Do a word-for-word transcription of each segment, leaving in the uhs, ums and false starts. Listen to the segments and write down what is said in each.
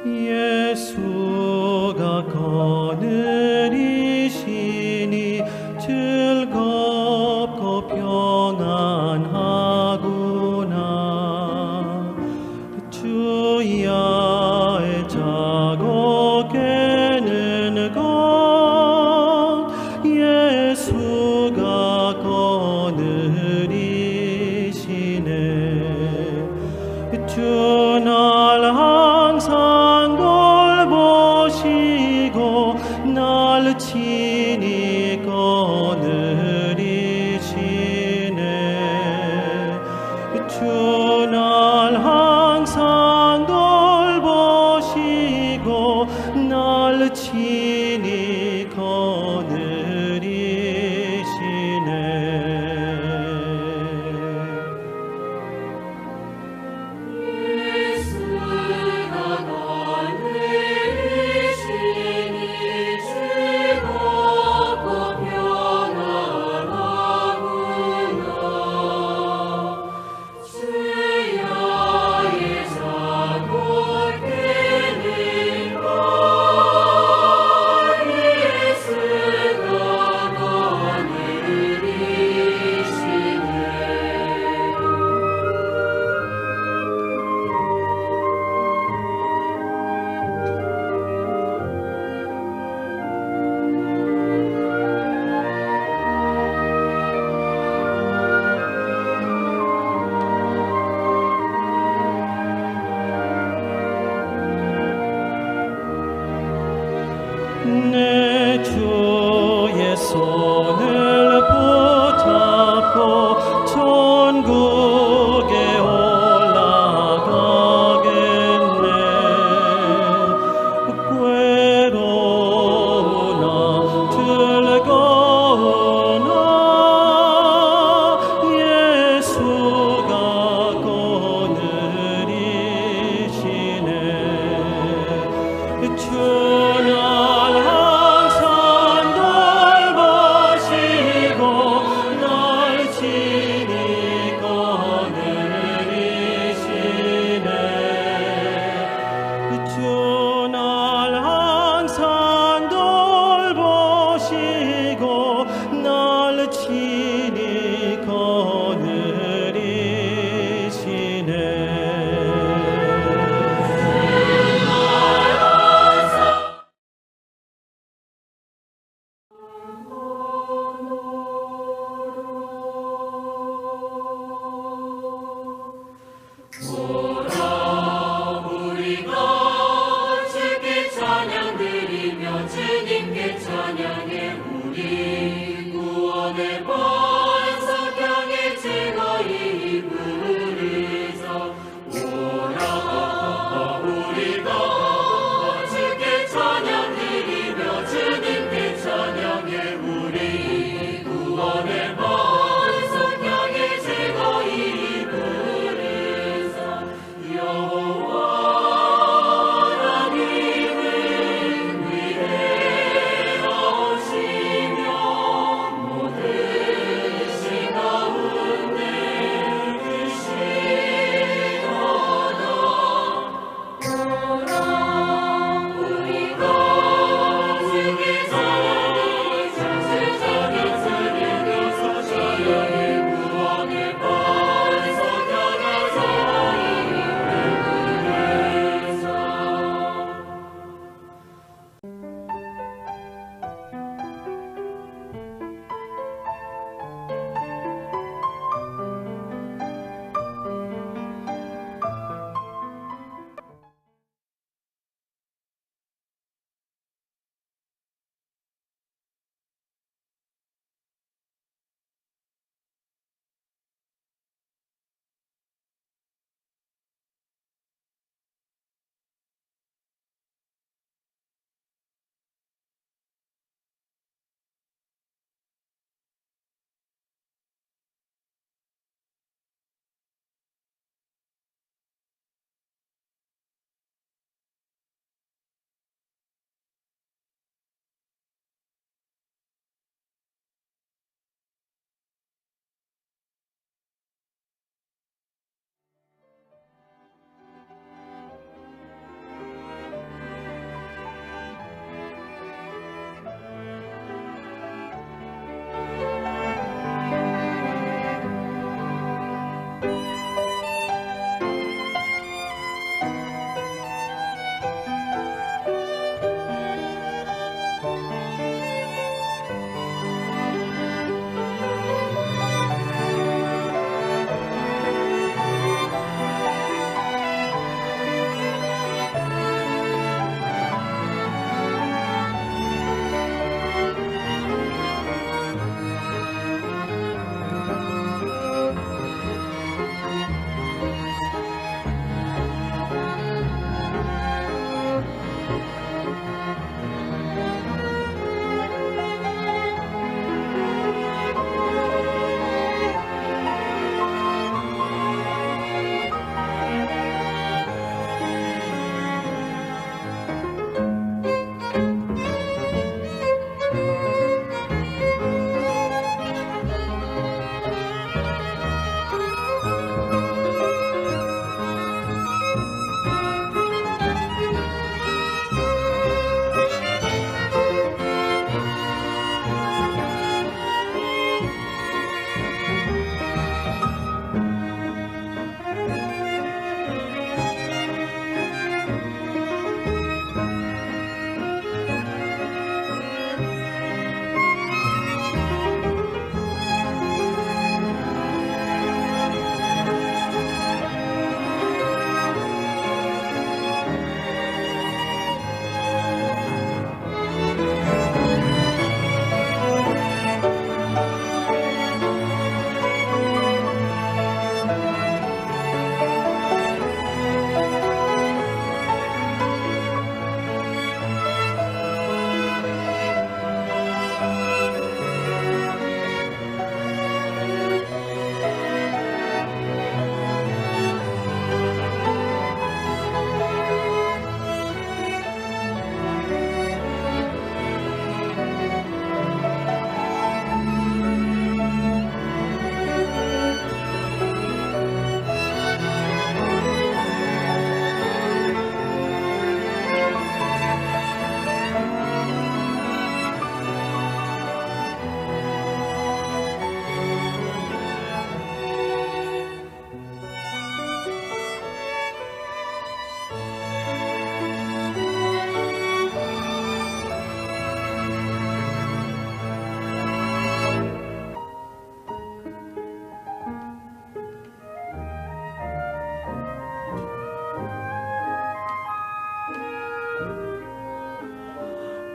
Jesuga känirïsini, chillkop kupiñanxarakuna. Chuya jichhax kukinxa, Jesuga känirïsini. Jichhüru aljañsañ tulpüsiku, nalchini känirïsini. Jichhüru aljañsañ tulpüsiku, nalchini känirïsini. Ni chuya suni puchapku, chunkuki ulakakini. Kuiruna, chillkuna, Jesuga känirïsini. Jichhüru aljañsañ tulpüsiku, nalchini känirïsini. Jichhüru aljañsañ tulpüsiku, nalchini känirïsini.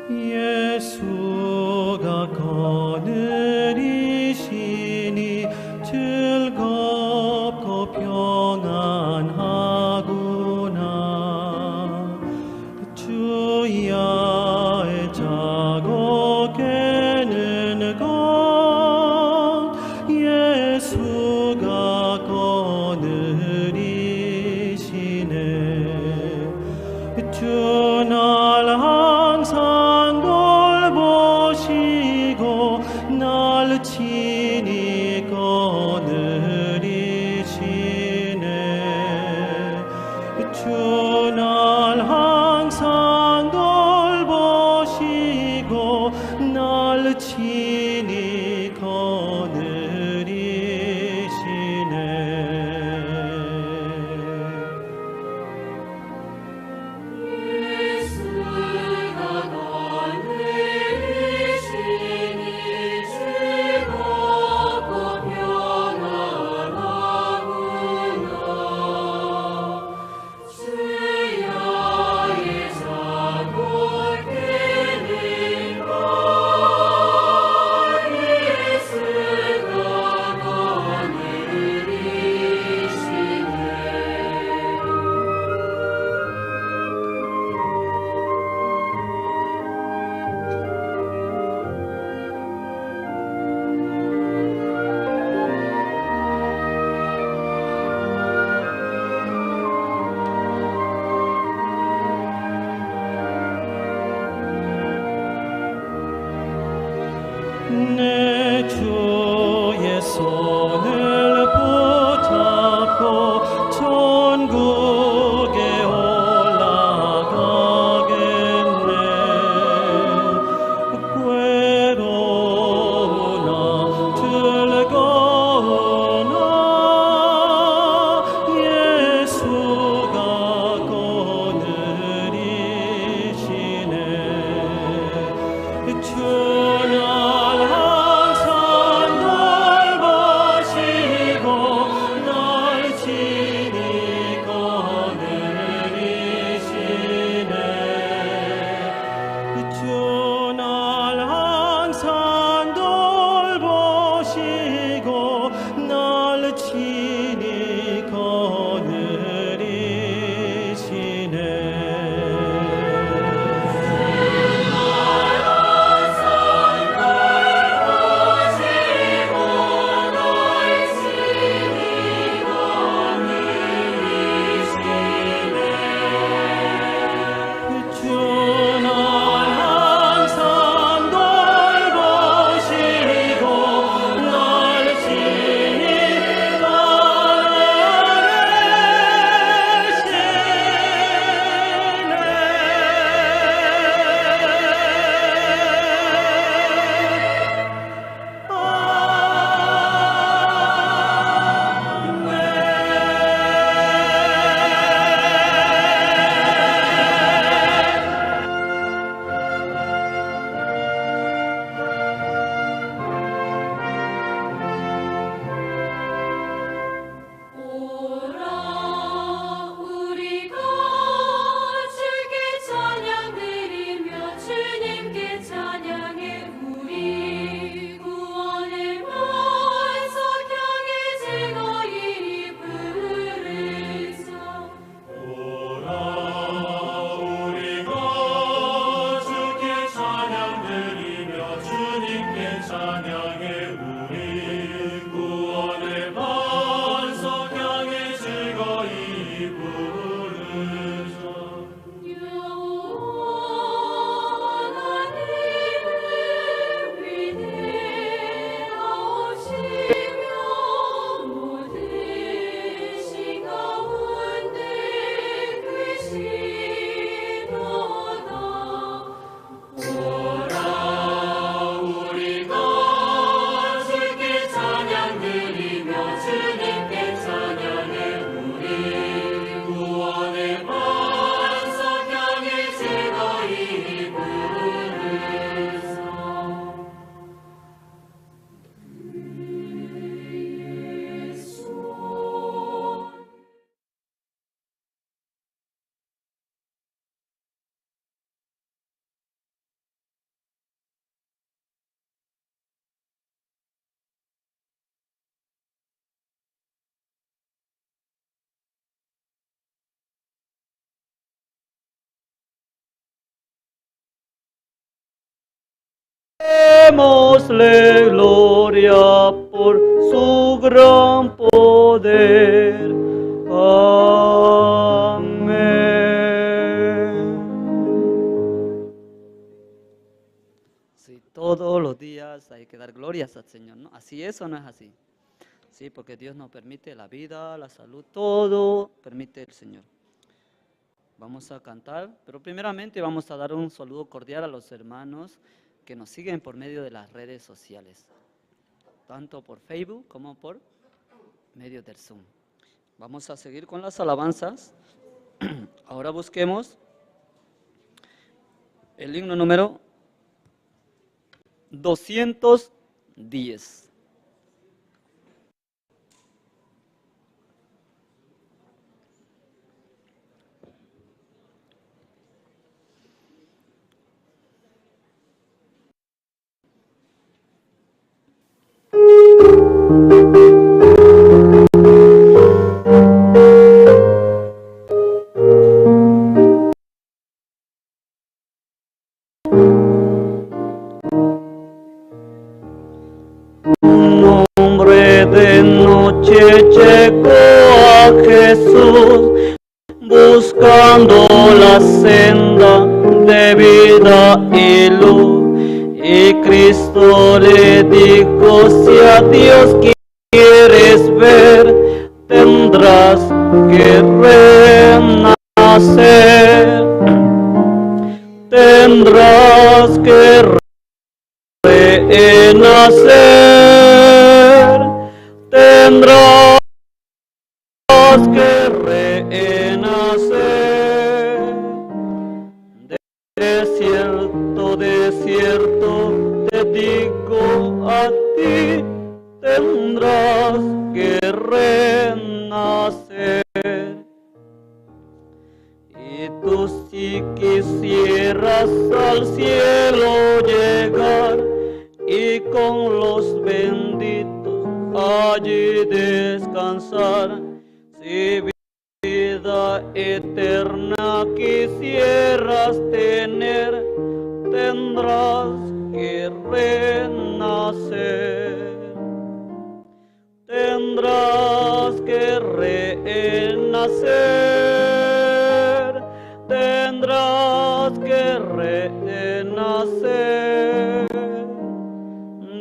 Jesuga konürïsini, chillkop kopyonganxaguna. Chuya echago kenengo, Jesuga konürïsine. Chunal jansangol boshigo, nal chini konürïsine. Chunal jansangol boshigo, nal chini konürïsine. le gloria por su gran poder. Amén. Sí, todos los días hay que dar glorias al Señor, ¿no? Así es o no es así. Sí, porque Dios nos permite la vida, la salud, todo permite el Señor. Vamos a cantar, pero primeramente vamos a dar un saludo cordial a los hermanos que nos siguen por medio de las redes sociales, tanto por Facebook como por medio del Zoom. Vamos a seguir con las alabanzas. Ahora busquemos el himno número doscientos diez. Un hombre de noche llegó a Jesús, buscando la senda de vida y luz. Y Cristo le dijo: "Si a Dios quieres ver, tendrás que renacer. Tendrás que renacer. Tendrás que renacer. De cierto, de cierto te digo a ti, tendrás que renacer. Y tú si quisieras al cielo llegar y con los benditos allí descansar, si vida eterna quisieras tener, tendrás que renacer. Tendrás que renacer, tendrás que renacer.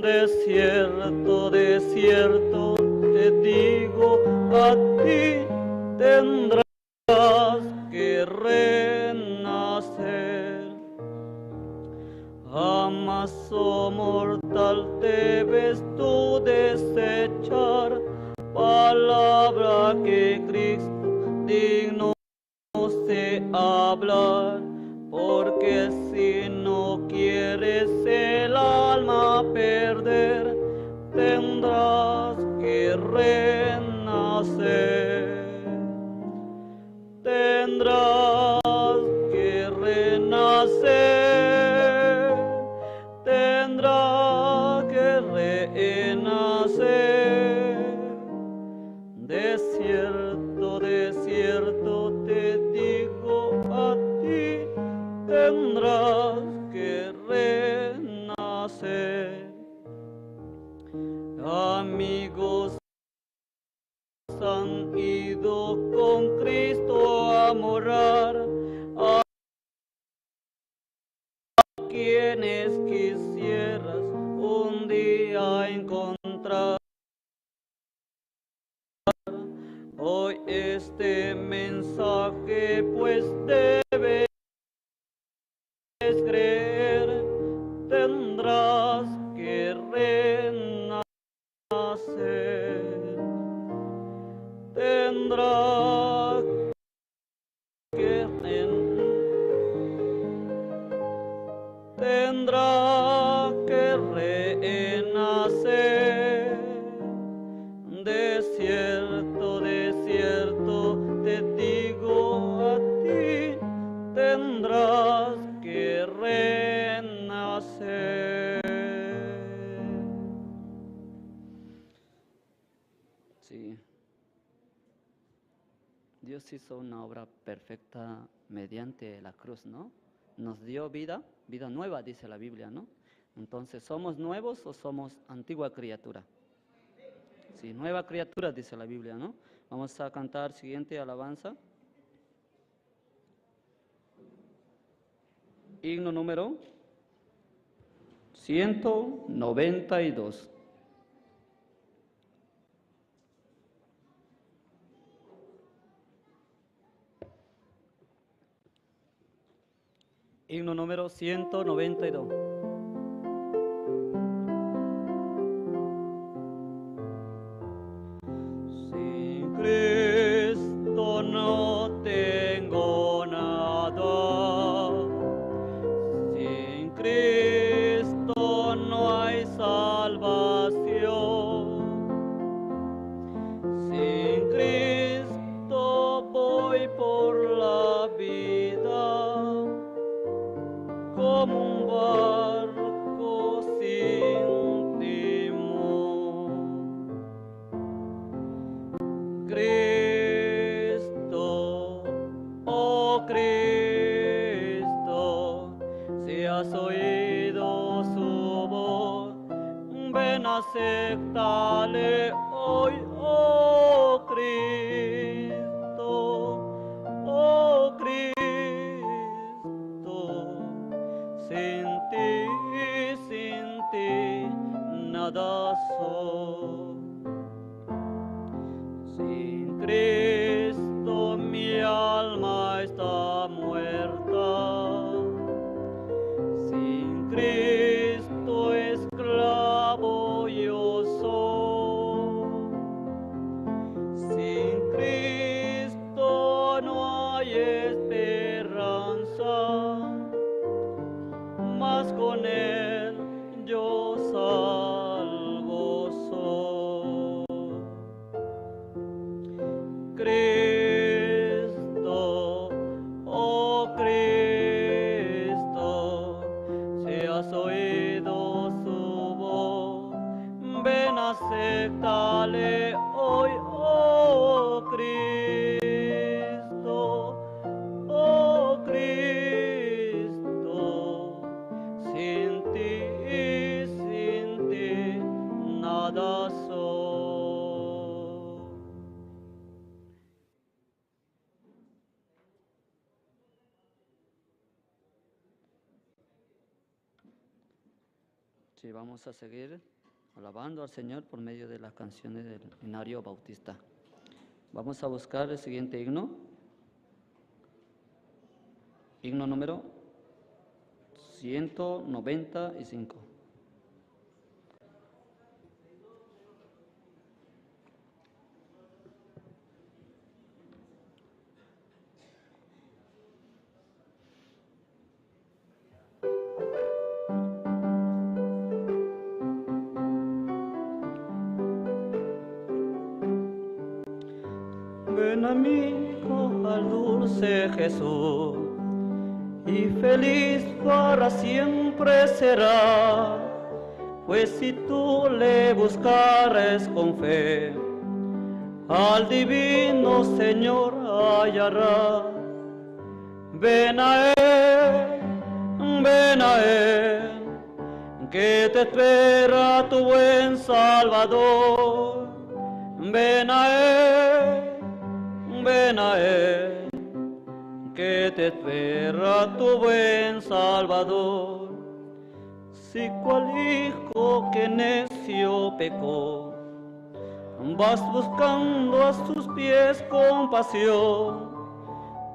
De cierto, de cierto te digo a ti, tendrás que renacer. Jamás, oh mortal, debes tú desechar palabra que Cristo digno se hablar, porque si no quieres el alma perder, tendrás que renacer. Tendrás que renacer, tendrás que renacer. De cierto, de cierto te digo a ti, tendrás que renacer. Amigos han ido con Cristo a morar, a quienes quisieras un día encontrar. Hoy este mensaje pues debes creer, tendrás que renacer. Tendrás que ren-, tendrás que renacer. De cierto, de cierto te digo a ti, tendrás que renacer. Sí. Dios hizo una obra perfecta mediante la cruz, ¿no? Nos dio vida, vida nueva, dice la Biblia, ¿no? Entonces, ¿somos nuevos o somos antigua criatura? Sí, nueva criatura, dice la Biblia, ¿no? Vamos a cantar siguiente alabanza. Himno número ciento noventa y dos. Himno número ciento noventa y dos. Sin Cristo no tengo nada, sin Cristo no hay salvación. Sin Cristo voy por la vida como un barco sin timón. Cristo, oh Cristo, si has oído su voz, ven, acéptale hoy, oh Cristo, oh Cristo, sin ti, sin ti, nada soy. Sin Cristo mi alma está muerta. Sin Cristo esclavo yo soy. Sin Cristo no hay esperanza, mas con Él yo salvo soy. Cristo, oh Cristo, si has oído su voz, ven, acéptale hoy, oh Cristo, oh Cristo, sin ti, sin ti, nada soy. Sí, vamos a seguir alabando al Señor por medio de las canciones del Inario Bautista. Vamos a buscar el siguiente himno. Himno número ciento noventa y cinco. Ven, amigo, al dulce Jesús, y feliz para siempre será, pues si tú le buscares con fe, al divino Señor hallará. Ven a Él, ven a Él, que te espera tu buen Salvador. Ven a Él, ven a Él, que te espera tu buen Salvador. Si cual hijo que necio pecó, vas buscando a sus pies compasión,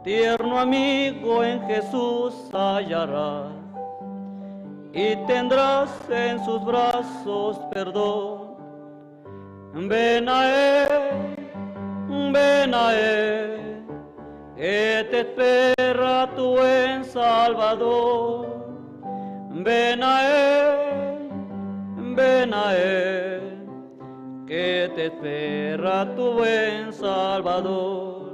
tierno amigo en Jesús hallarás, y tendrás en sus brazos perdón. Ven a Él, ven a Él, que te espera tu buen Salvador. Ven a Él, ven a Él, que te espera tu buen Salvador.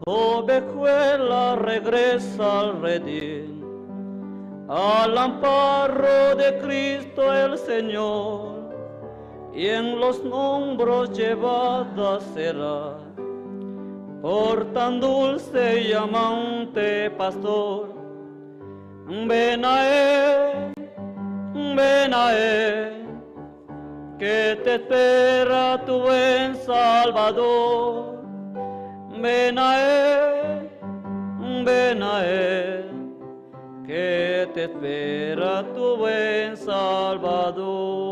Ovejuela, regresa al redil, al amparo de Cristo el Señor, y en los hombros llevada será por tan dulce y amante pastor. Ven a Él, Ven a Él, que te espera tu buen Salvador. Ven a Él, ven a Él, que te espera tu buen Salvador.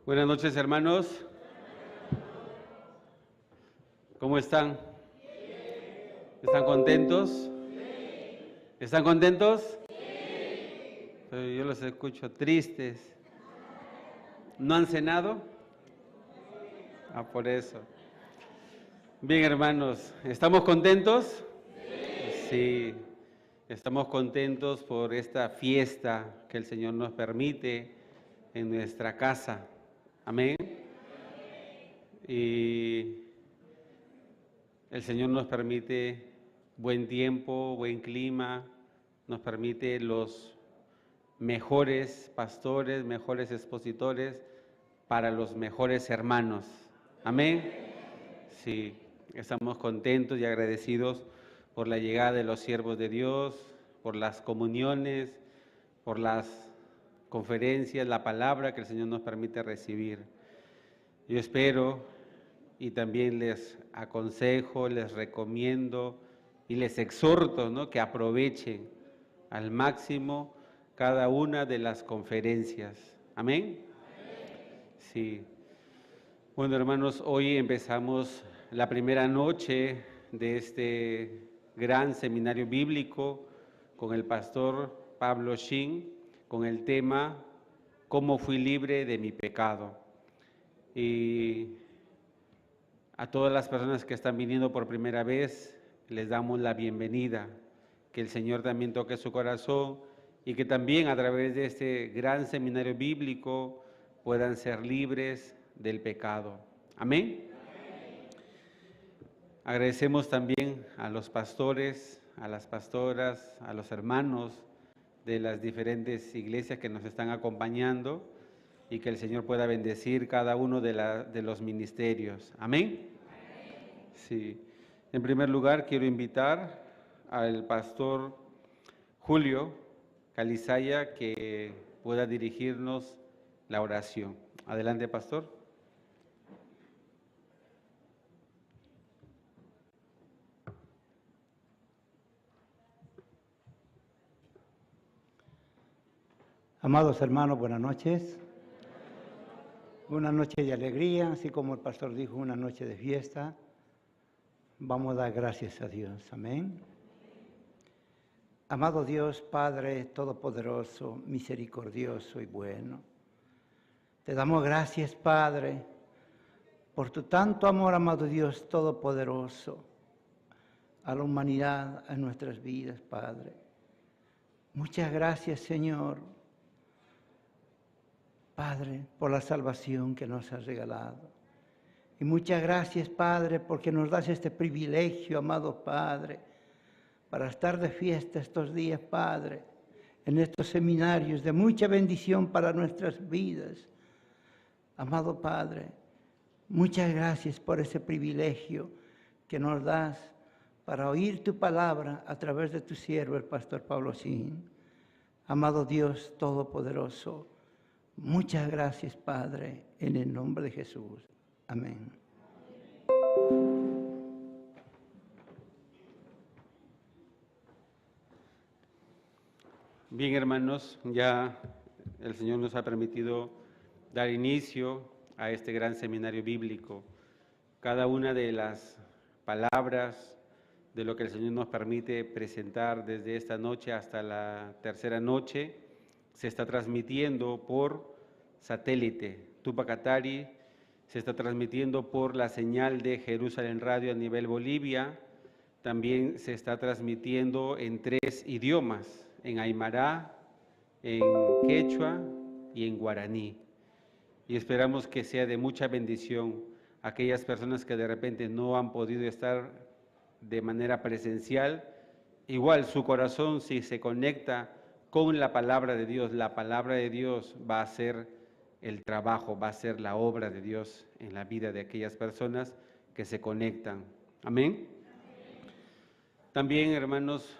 Buenas noches, hermanos. ¿Cómo están? ¿Están contentos? ¿Están contentos? Pero yo los escucho tristes. ¿No han cenado? Ah, por eso. Bien, hermanos, ¿estamos contentos? Sí. Estamos contentos por esta fiesta que el Señor nos permite en nuestra casa. Amén. Y el Señor nos permite buen tiempo, buen clima, nos permite los mejores pastores, mejores expositores para los mejores hermanos. Amén. Sí, estamos contentos y agradecidos por la llegada de los siervos de Dios, por las comuniones, por las conferencias, la palabra que el Señor nos permite recibir. Yo espero y también les aconsejo, les recomiendo y les exhorto, ¿no? Que aprovechen al máximo cada una de las conferencias. Amén. Sí. Bueno, hermanos, hoy empezamos la primera noche de este gran seminario bíblico con el pastor Pablo Shin, con el tema "¿Cómo fui libre de mi pecado?". Y a todas las personas que están viniendo por primera vez, les damos la bienvenida. Que el Señor también toque su corazón y que también a través de este gran seminario bíblico puedan ser libres del pecado. Amén. Agradecemos también a los pastores, a las pastoras, a los hermanos de las diferentes iglesias que nos están acompañando y que el Señor pueda bendecir cada uno de la, de los ministerios. Amén. Sí. En primer lugar, quiero invitar al pastor Julio Calizaya que pueda dirigirnos la oración. Adelante, pastor. Amados hermanos, buenas noches. Una noche de alegría, así como el pastor dijo, una noche de fiesta. Vamos a dar gracias a Dios. Amén. Amado Dios, Padre todopoderoso, misericordioso y bueno, te damos gracias, Padre, por tu tanto amor, amado Dios todopoderoso, a la humanidad, a nuestras vidas, Padre. Muchas gracias, Señor, Padre, por la salvación que nos has regalado. Y muchas gracias, Padre, porque nos das este privilegio, amado Padre, para estar de fiesta estos días, Padre, en estos seminarios de mucha bendición para nuestras vidas. Amado Padre, muchas gracias por ese privilegio que nos das para oír tu palabra a través de tu siervo, el pastor Pablo Sin. Amado Dios Todopoderoso, muchas gracias, Padre, en el nombre de Jesús. Amén. Bien, hermanos, ya el Señor nos ha permitido dar inicio a este gran seminario bíblico. Cada una de las palabras de lo que el Señor nos permite presentar desde esta noche hasta la tercera noche se está transmitiendo por satélite. Tupac Katari se está transmitiendo por la señal de Jerusalén Radio a nivel Bolivia. También se está transmitiendo en tres idiomas, en aymara, en quechua y en guaraní. Y esperamos que sea de mucha bendición a aquellas personas que de repente no han podido estar de manera presencial. Igual su corazón, si se conecta con la palabra de Dios, la palabra de Dios va a hacer el trabajo, va a ser la obra de Dios en la vida de aquellas personas que se conectan. Amén. También, hermanos,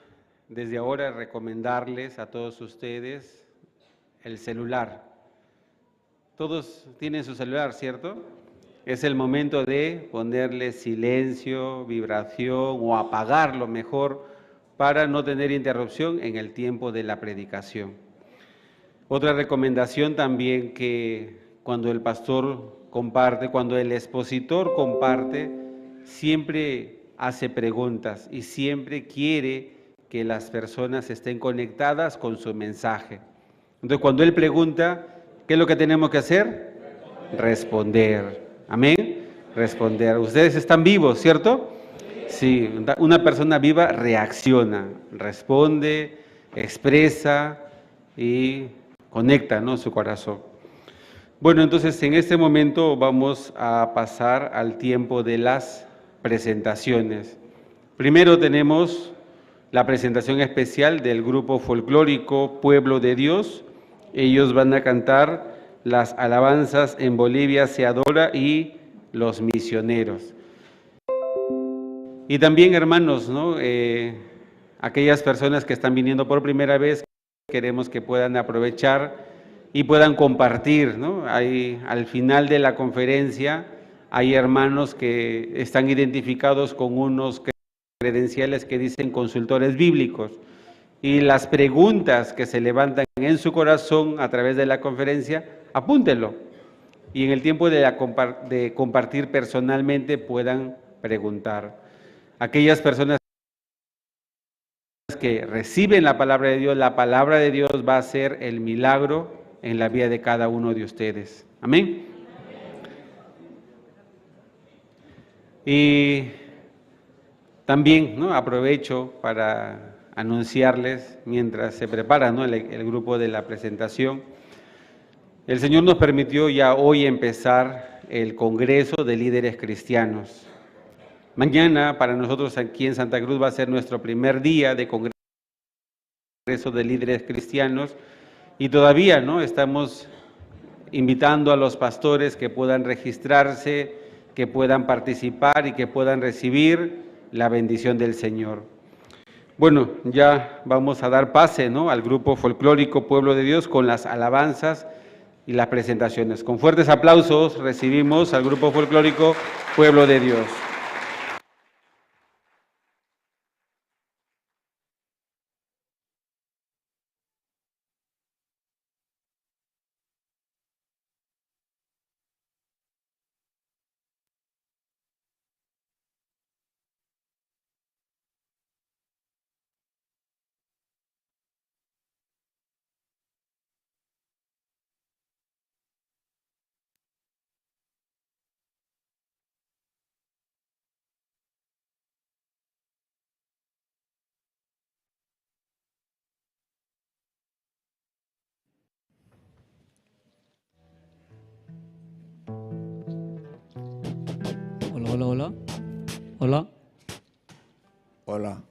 desde ahora recomendarles a todos ustedes el celular. Todos tienen su celular, ¿cierto? Es el momento de ponerle silencio, vibración o apagarlo mejor para no tener interrupción en el tiempo de la predicación. Otra recomendación también, que cuando el pastor comparte, cuando el expositor comparte, siempre hace preguntas y siempre quiere que las personas estén conectadas con su mensaje. Entonces, cuando él pregunta, ¿qué es lo que tenemos que hacer? Responder. Amén. Responder. Ustedes están vivos, ¿cierto? Sí, una persona viva reacciona, responde, expresa y conecta, ¿no?, su corazón. Bueno, entonces en este momento vamos a pasar al tiempo de las presentaciones. Primero tenemos la presentación especial del grupo folclórico Pueblo de Dios. Ellos van a cantar las alabanzas "En Bolivia se adora" y "Los misioneros". Y también, hermanos, ¿no? Eh, aquellas personas que están viniendo por primera vez, queremos que puedan aprovechar y puedan compartir, ¿no? Ahí, al final de la conferencia, hay hermanos que están identificados con unos credenciales que dicen consultores bíblicos. Y las preguntas que se levantan en su corazón a través de la conferencia, apúntenlo. Y en el tiempo de la compar-, de compartir personalmente, puedan preguntar. Aquellas personas que reciben la palabra de Dios, la palabra de Dios va a hacer el milagro en la vida de cada uno de ustedes. Amén. Y también, ¿no?, aprovecho para anunciarles, mientras se prepara, ¿no?, el, el grupo de la presentación, el Señor nos permitió ya hoy empezar el Congreso de Líderes Cristianos. Mañana para nosotros aquí en Santa Cruz va a ser nuestro primer día de Congreso de Líderes Cristianos y todavía, ¿no?, estamos invitando a los pastores que puedan registrarse, que puedan participar y que puedan recibir la bendición del Señor. Bueno, ya vamos a dar pase, ¿no?, al grupo folclórico Pueblo de Dios con las alabanzas y las presentaciones. Con fuertes aplausos recibimos al grupo folclórico Pueblo de Dios. Hola, hola, hola. Hola. Hola.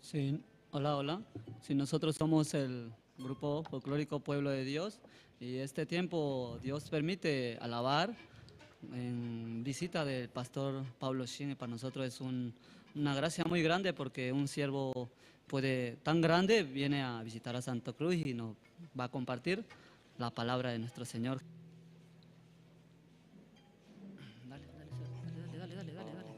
Sí, hola, hola. Sí, nosotros somos el grupo folclórico Pueblo de Dios y este tiempo Dios permite alabar en visita del pastor Pablo Shin. Y para nosotros es un, una gracia muy grande porque un siervo puede, tan grande, viene a visitar a Santa Cruz y nos va a compartir la palabra de nuestro Señor. Dale, dale, dale, dale, dale, dale.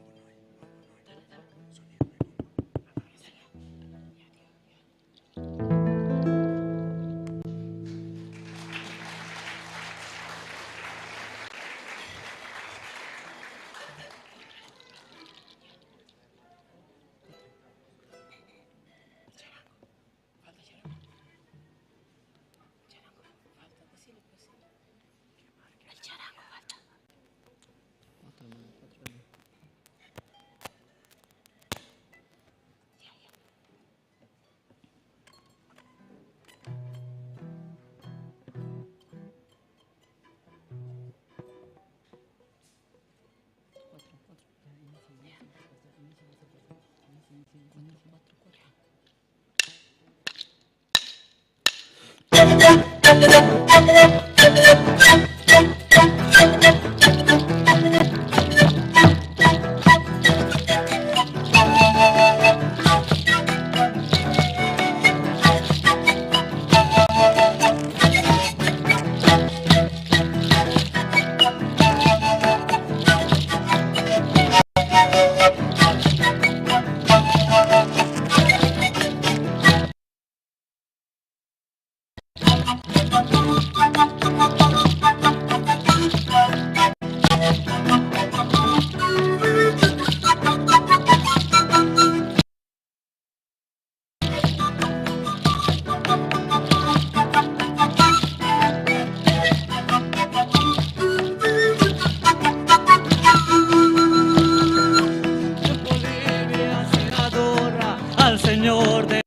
Bolivia se adora al Señor de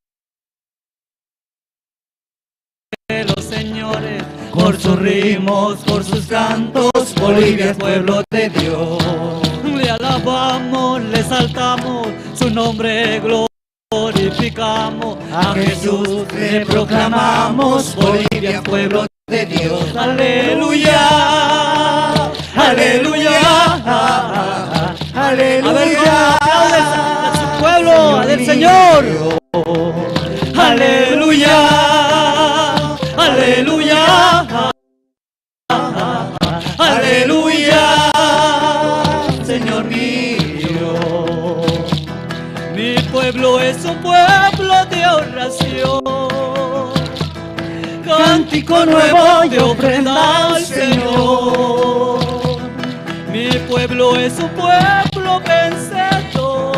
los señores, por sus ritmos, por sus cantos, Bolivia es pueblo de Dios. Le alabamos, le exaltamos, su nombre glorificamos, a Jesús le proclamamos, Bolivia es pueblo de Dios. Aleluya, aleluya, aleluya. A ver, ¿cómo aplaudes a su pueblo, al Señor? Aleluya, aleluya, aleluya, Señor mío. Mi pueblo es un pueblo de oración, cántico nuevo de ofrenda al Señor. Mi pueblo es un pueblo vencedor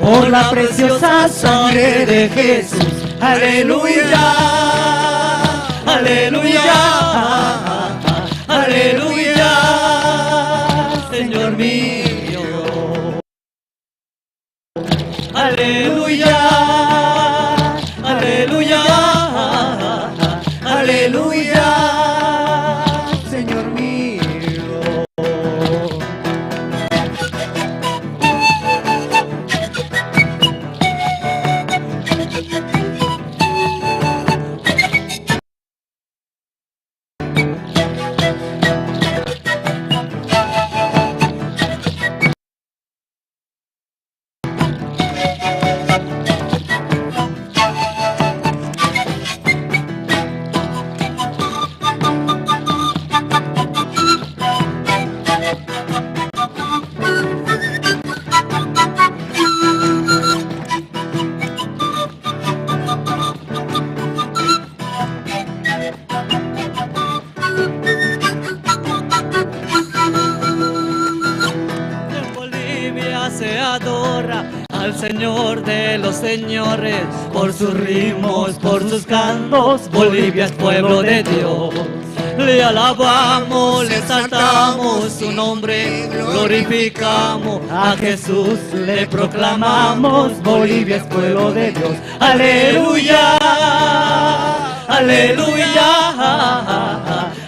por la preciosa sangre de Jesús. Aleluya, aleluya, aleluya, Señor mío. Aleluya, aleluya, aleluya, Señor mío. En Bolivia se adora al Señor de los señores, por sus ritmos, por sus cantos, Bolivia es pueblo de Dios. Le alabamos, le exaltamos, su nombre glorificamos, a Jesús le proclamamos, Bolivia es pueblo de Dios. Aleluya, aleluya,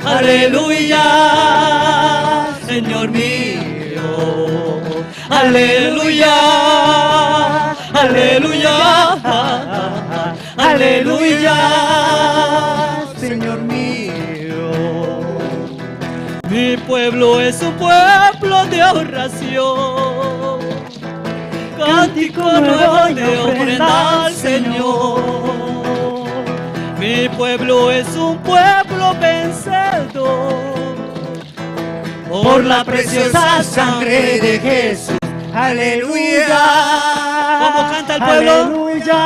aleluya, Señor mío. Aleluya, aleluya, aleluya, Señor mío. Mi pueblo es un pueblo de oración, cántico nuevo de ofrenda al Señor. Mi pueblo es un pueblo vencedor por la preciosa sangre de Jesús. Aleluya. ¿Cómo canta el pueblo? Aleluya.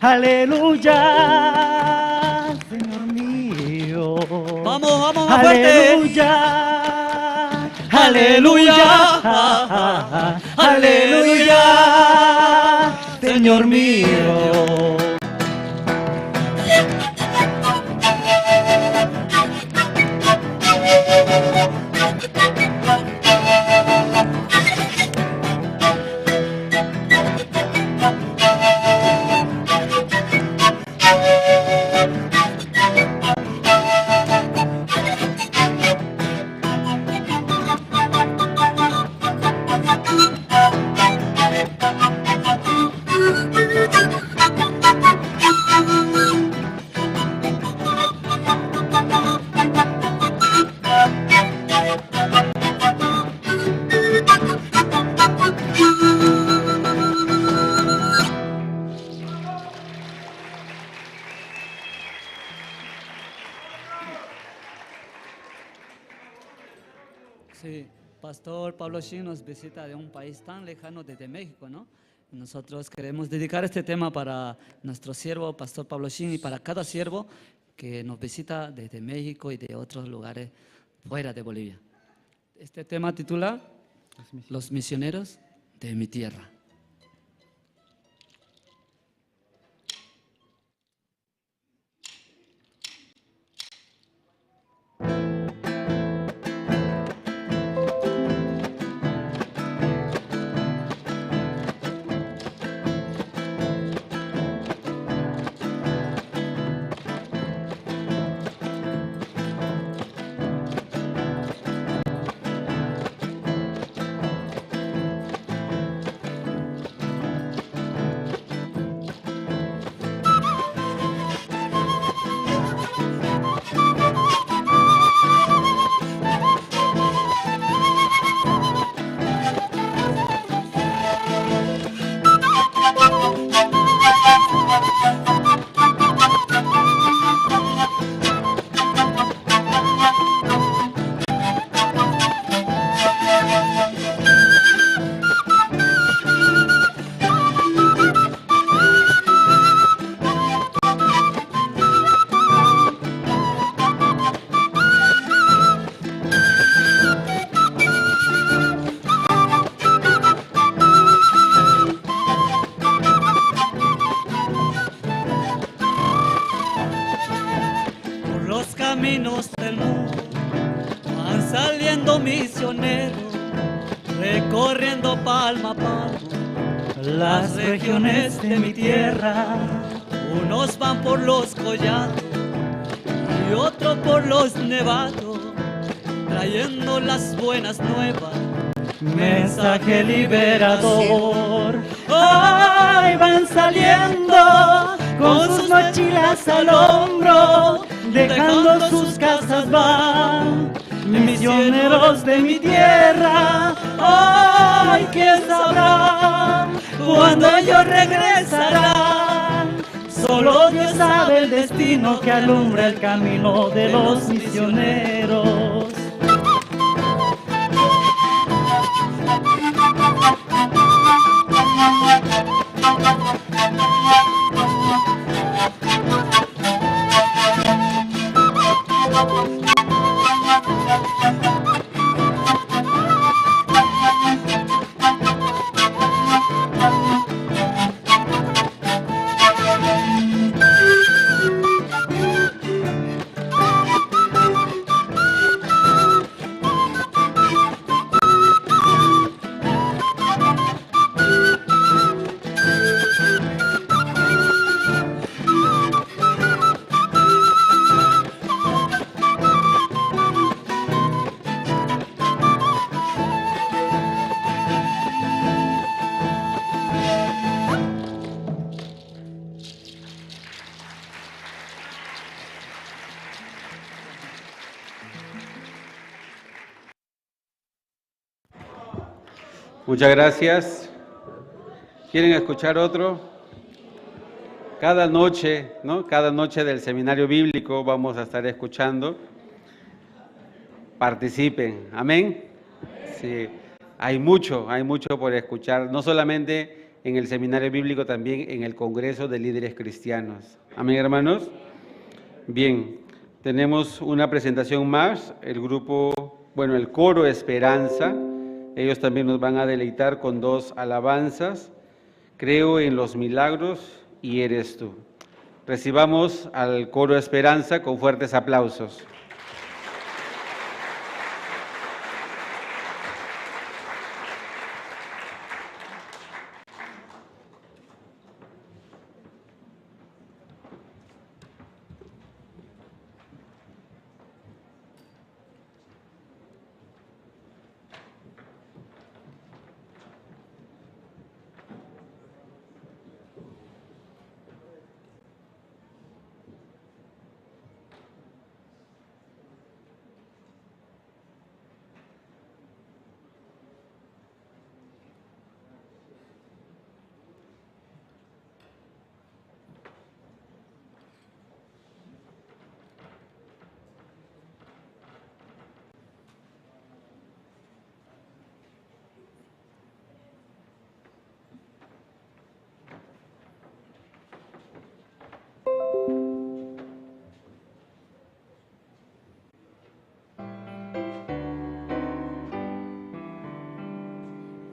Aleluya, Señor mío. Vamos, vamos, más fuerte. Aleluya, aleluya, aleluya, Señor mío. Pastor Pablo Shin nos visita de un país tan lejano, desde México, ¿no? Nosotros queremos dedicar este tema para nuestro siervo, Pastor Pablo Shin, y para cada siervo que nos visita desde México y de otros lugares fuera de Bolivia. Este tema titula Los misioneros de mi tierra. Por los caminos del mundo van saliendo misioneros, recorriendo palma a palma las regiones de mi tierra. Unos van por los collados y otros por los nevados, trayendo las buenas nuevas, mensaje liberador. Ay, van saliendo con sus mochilas al hombro, dejando sus casas van, misioneros de mi tierra. Ay, quién sabrá cuándo ellos regresarán. Solo Dios sabe el destino que alumbra el camino de los misioneros. Muchas gracias. ¿Quieren escuchar otro? Cada noche, ¿no? Cada noche del seminario bíblico vamos a estar escuchando. Participen. Amén. Sí, hay mucho, hay mucho por escuchar, no solamente en el seminario bíblico, también en el Congreso de Líderes Cristianos. Amén, hermanos. Bien, tenemos una presentación más. El grupo, bueno, el coro Esperanza, ellos también nos van a deleitar con dos alabanzas. Creo en los milagros y eres tú. Recibamos al coro Esperanza con fuertes aplausos.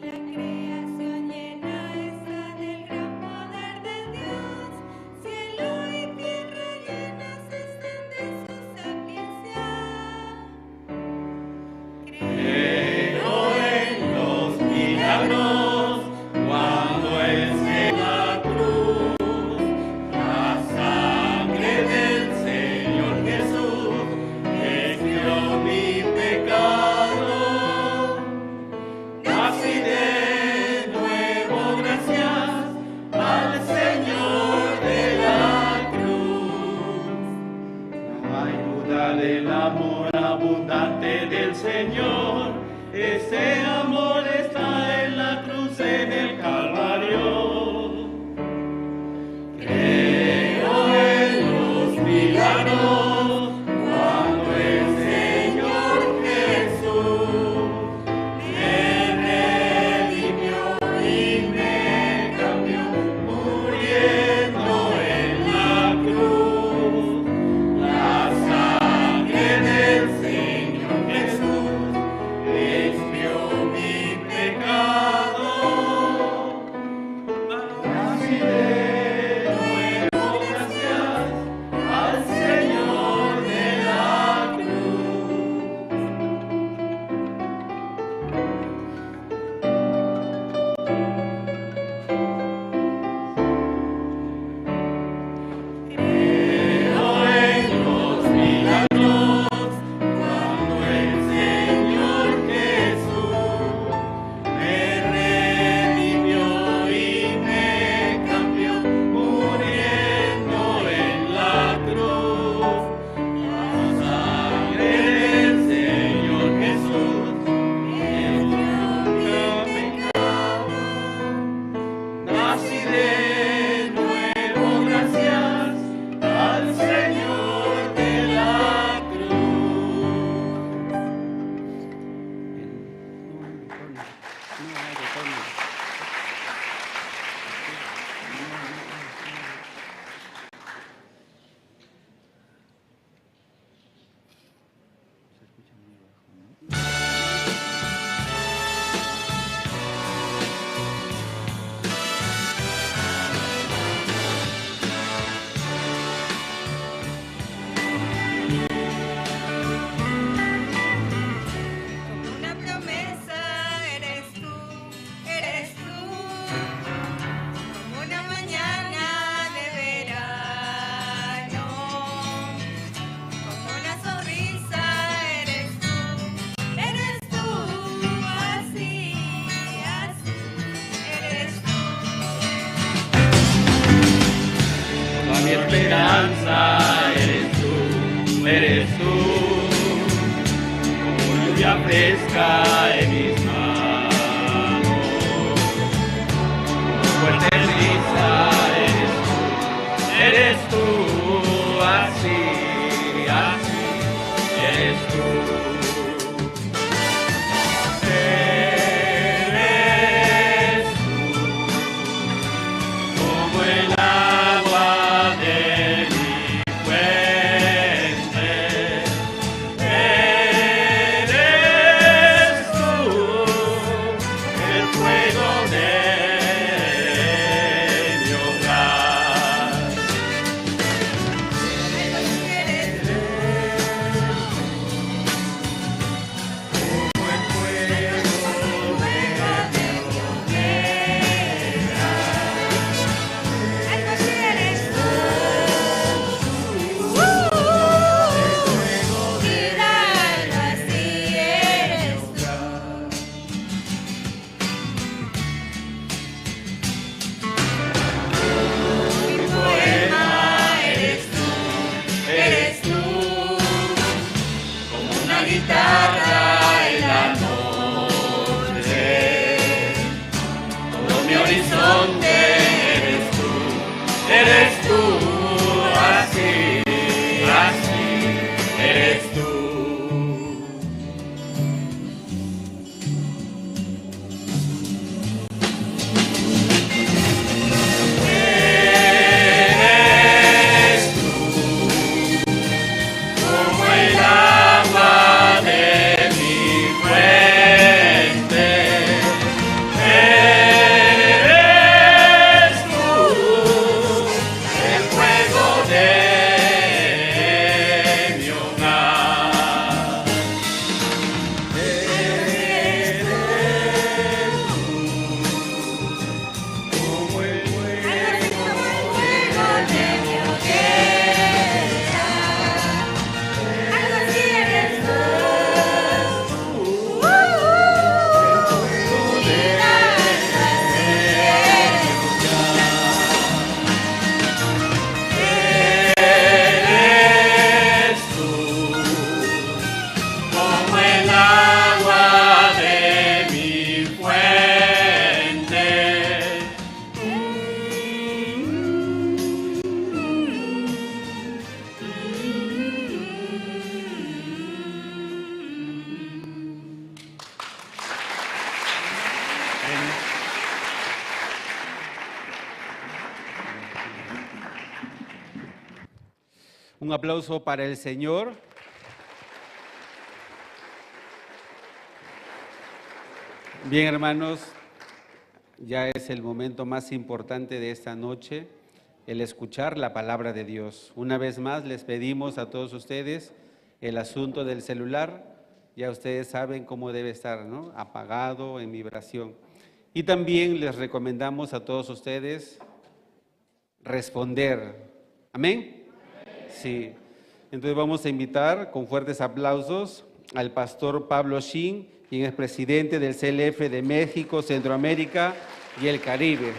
La creación llena está del gran poder de Dios. Cielo y tierra llenas están de su sapiencia. Creo en los milagros cuando en la cruz la sangre del Señor Jesús expió mi pecado. Así de nuevo, gracias al Señor de la cruz. La ayuda del amor abundante del Señor, ese amor está en la cruz, en el Calvario. Creo en los milagros cuando el Señor Jesús me redimió y me cambió muriendo en la cruz. La sangre del Señor Jesús expió mi pecado. Así de nuevo, gracias al Señor de la cruz. Creo en los milagros cuando el Señor Jesús me redimió y me cambió muriendo en la cruz. La sangre del Señor Jesús me dio mi pecado. Nací de nuevo, gracias al Señor de la cruz. Como una promesa eres tú, eres tú, como una mañana de verano, como una sonrisa eres tú, eres tú, así, así, eres tú. Toda mi esperanza eres tú, eres tú, como lluvia fresca en mis manos, como fuerte brisa eres tú, eres tú, así, así, eres tú. Eres tú, como el agua de mi fuente. Eres tú, el fuego de mi hogar. Un aplauso para el Señor. Bien, hermanos, ya es el momento más importante de esta noche, el escuchar la palabra de Dios. Una vez más, les pedimos a todos ustedes el asunto del celular. Ya ustedes saben cómo debe estar, ¿no? Apagado, en vibración. Y también les recomendamos a todos ustedes responder. Amén. Sí. Entonces vamos a invitar con fuertes aplausos al pastor Pablo Shin, quien es presidente del C L F de México, Centroamérica y el Caribe.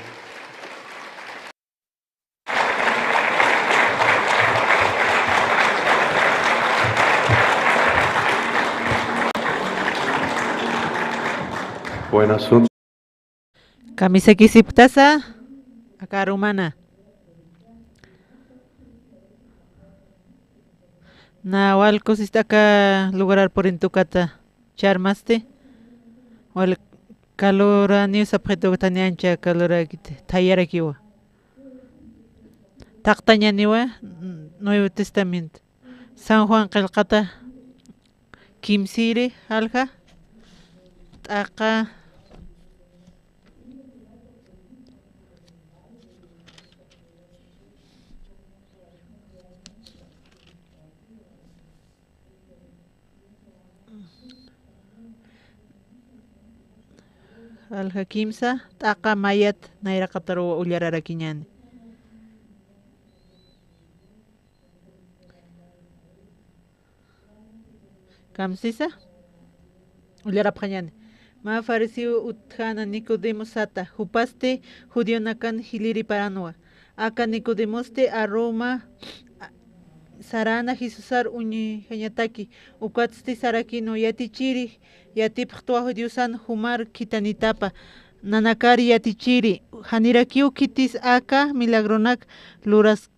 Buenas noches. Kamisakisipktasa, aka arumana. Na wal kusista aka lugarar purintukata charmasti. Wal kaluraniw sapxitukta, ni ancha kalurakit thayarakiwa. Taqtañaniwa, Nuevo Testamento. San Juan qillqata kimsiri alja, t'aqa alja kimsa, t'aqa mayat nayraqataruw ullararakiñäni. Kamsisa, ullarapxañäni. Mä fariseo utjäna Nicodemo sata, jupasti judionakan jilïriparanwa. Aka Nicodemosti aruma, a, saräna Jesusar uñjañataki, ukatsti sarakïnwa: Yatichiri, yatipxtwa Diosan jumar khithanitapa, nanakar yatichiri, janirakiw khitis aka milagronak luras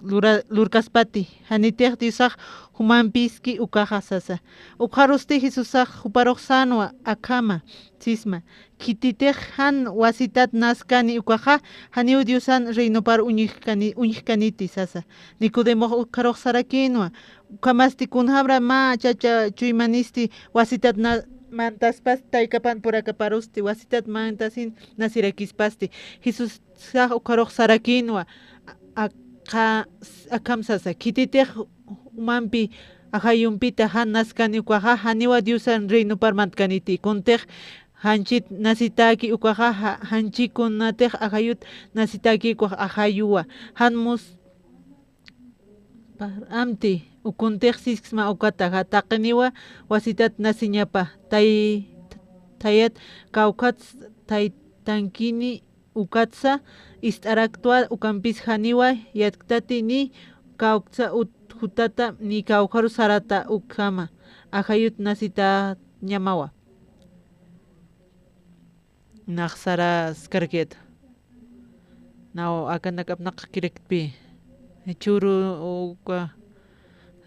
lura-, lurkaspati, janitix Diosax jumampiski ukaxa sasa. Ukxarusti Jesusax juparux sänwa: Akhama, sisma. Khititix jan wasitat naskani ukaxa, janiw Diosan reinopar uñjkani-, uñjkaniti sasa. Nicodemox ukxarux sarakïnwa: Ukhamasti kunjamra mä chacha chuymanisti wasitat na-, mantaspasti, taykapan purakaparusti, wasitat mantasin nasirakispasti. Jesús sax ukxarux sarakïnwa: Akha-, akham sasa, khititix jumampi ajayumpita jan naskani ukaxa, janiwa Diosan reinopar mantkaniti. Kuntix janchit nasitäki ukaxa, ja-, janchi kunatix ajayut nasitäki ukax ajayuwa. Jan mus-, par amti, uka kuntix sisksma ukataxa: Taqiniwa wasitat nasiñapa, tay-, thayat kawkhats thaytankini ukatsa ist'araktwa, ukampis janiwa yatktati ni kawktsa ut-, jutata ni kawkharu sarata ukhama, ajayut nasitäñamawa. Nax saraskarakit. Naw akanak apnaqakirakitpï. Jichhüru uka,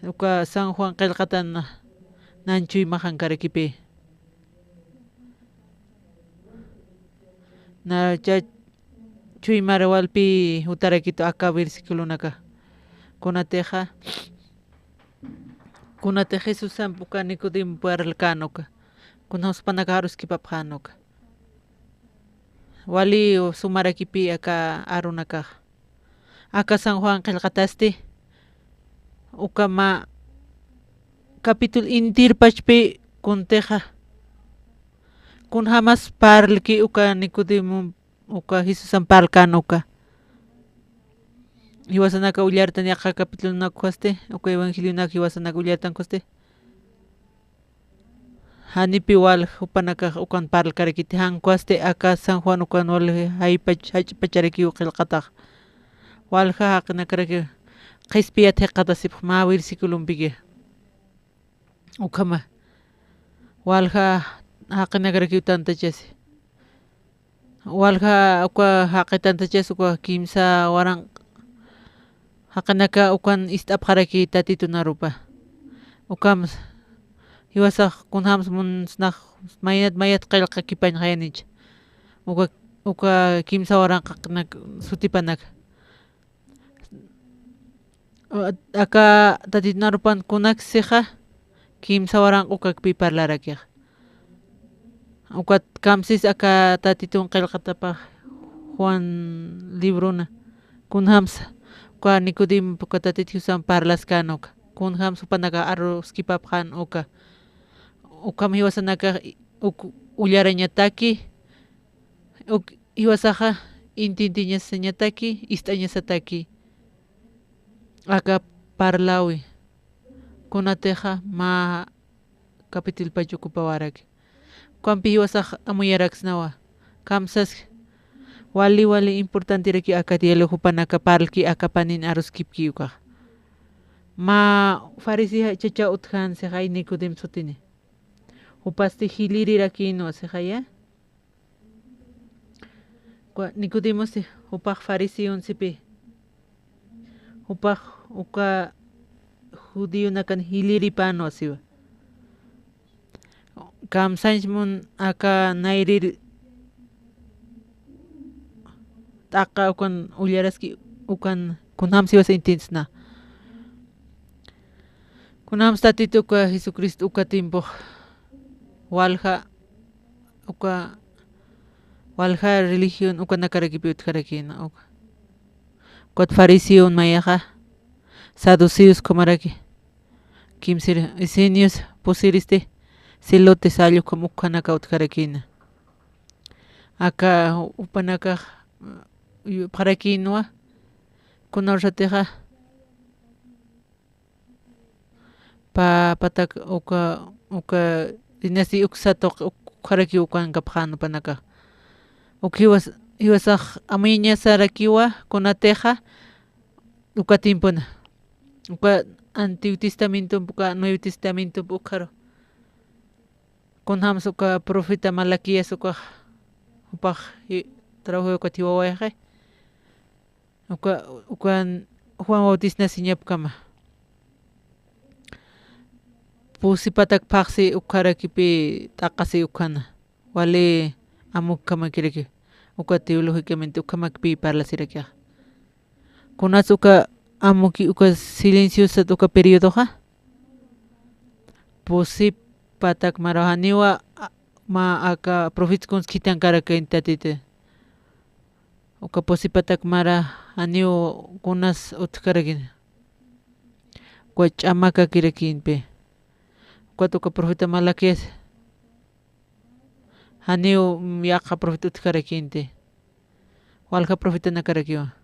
uka San Juan qillqatan nan chuymaxankarakipï. Nacha chuymar walpï jutarakitu aka versiculonaka. Kunatixa, kunatix Jesusamp uka Nicodemo parlkän uka. Kunjams jupanakax aruskipapxän uka. Wali sumarakipï aka arunakax. Aka San Juan qillqatasti, uka mä capítulo intirpachpï kuntixa. Kunjamas parlki uka Nicodemo, uka Jesusan parlkän uka. Jiwasanaka ullartan yaqha capítulonak ukhasti, uka evangelionak jiwasanaka ullartan ukhasti. Janipï walja jupanakax ukan parlkarakiti, jan ukhasti aka San Juan ukan wal jaypach, jach'pacharakiw qillqatax. Walja jaqinakaraki qhispiyat jikxatasipx mä versiculompiki. Ukhama. Walja jaqinakarakiw tantachasi. Walja uka jaqi tantachas uka kimsa waranq jaqinaka ukan ist'apxaraki Tatitun arupa. Ukhams jiwasax kunjams munsnax mayat mayat qillqakipañxayanich. Uka, uka kimsa waranq jaqinak sutipanaka. Aka Tatitun arupan kunaksixa, kimsa waranq ukakpi parlarakixa. Ukat kamsis aka Tatitun qillqatapax Juan librona, kunjamsa uka Nicodemo uka Tatit Jesusan parlaskän uka, kunjamsa jupanakax aruskipapxän uka, ukham jiwasanakax uk ullarañataki, uk jiwasaxa intintiñasañataki, ist'añasataki. Aka parlawi, kunatixa mä capitulpach ukupawäraki. Ukampi jiwasax amuyaraksnawa. Kamsaski, wali wali importanteraki aka diálogo jupanaka parlki aka panin aruskipki ukax. Mä fariseo chacha utjän sixay Nicodemo sutini. Jupasti jilirirakïnwa sixaya. Uka Nicodemosti, jupax fariseon sipi. Jupax uka judionakan jiliripänwa siwa. Kamsañs mun aka nayrir t'aqa ukan ullaraski ukan kunjams jiwas intintsna. Kunjams Tatit uka Jesucristo uka tiempox walja uka walja religión ukanakarakipi utjarakïna uka. Ukat fariseon mayaxa, saduceos ukhamaraki, kimsir, esenios pusiristi, celote salla ukham ukhanaka utjarakïna. Aka jupanakax yupxarakïnwa, kunawsatixa, pa patak uka, uka dinastía uksa tuq ukharaki ukankapxän jupanakax. Uk jiwas, jiwasax amuyñasarakiwa kunatixa uka tiempona. Uka Antiguo Testamentomp uka Nuevo Testamentomp ukharu. Kunjams uka profeta Malaquías ukax jupax trabajo ukat jiwawayxi. Uka, ukan Juan Bautistas siñapkama. Pusi patak phaxsi ukharakipi t'aqasi ukhana. Wali amukkamakiraki. Uka teológicamente ukhamakpi parlasirakixa. Kunas uka amuki uka silenciosat uka periodoxa. Pusi patak mara janiwa, a, mä aka profetas kuns khithankarakïn Tatiti. Uka pusi patak mara janiw kunas utjkarakïn. Uka ch'amakakirakïnpi. Ukat uka profeta Malaquías janiw, mm, yaqha profeta utjkarakïnti. Walja profetanakarakiwa.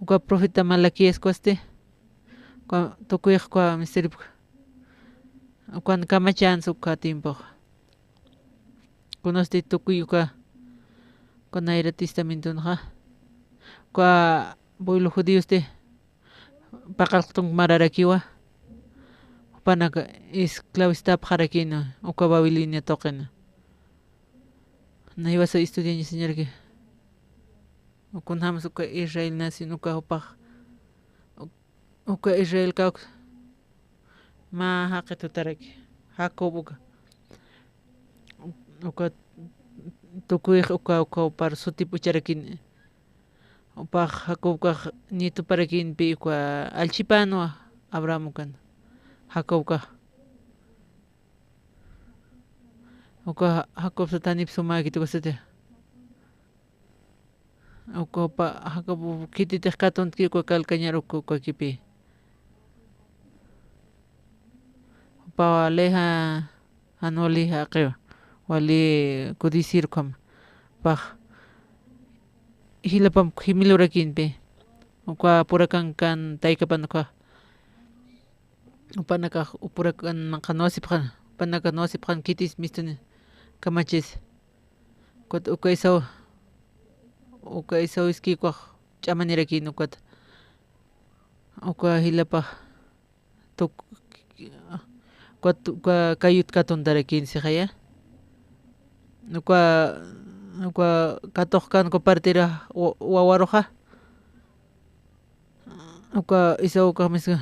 Uka profeta Malaquías kusti, uka tukuyx uka misteriopa, ukan kamachans uka tiempoxa. Kunasti tukuy uka, uka Nayra Testamentonxa, uka pueblo judiosti paqallq tunk mararakiwa, jupanaka esclavistapxarakïna uka Babilonia tuqina. Naywasa estudiañasiñaraki. Kunjams uka Israel nación uka jupax, uka Israel kawk mä jaqi tutaraki, Jacob uka. Uka tukuyx uka, uka jupar sutip ucharakïn. Jupax Jacob ukax nietuparakïnpi uka allchhipänwa Abraham ukan. Jacob ukax. Uka Jacob sat janip sumäkit uka sati. Uka jupa Jacob khititix katuntki uka calcañar uka, ukakipi. Jupa wali ja, jan wali jaqiwa. Wali codiciar ukham. Pax jilapamp jimi lurakïnpi. Uka purakankan taykapan uka. Jupanakax purakan manqha nuwasipxan, jupanakax nuwasipxan khitis mistuni kamachis. Ukat uka Esaú, uka Esaú iskï ukax ch'amanirakïn ukat. Uka jilapax tuk, ukat uka kayut katuntarakïn sixaya. Uka, uka katuxkan uka partera wa, wawaruxa. Uka Esaú ukax miska.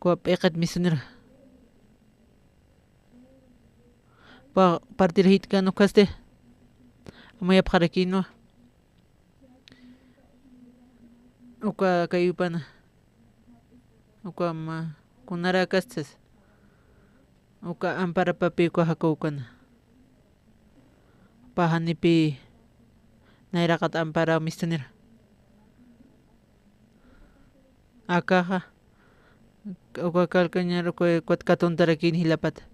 Uka p'iqit misunira. pa-, partir jitkan ukasti, amuyapxarakïnwa. Uka kayupana, uka ma, kunarakastas, uka amparapapi uka jakuw ukana. Jupa janipï nayraqat amparaw mistunir. Akaxa, uka kalkañar uka, ukat katuntarakïn jilapata.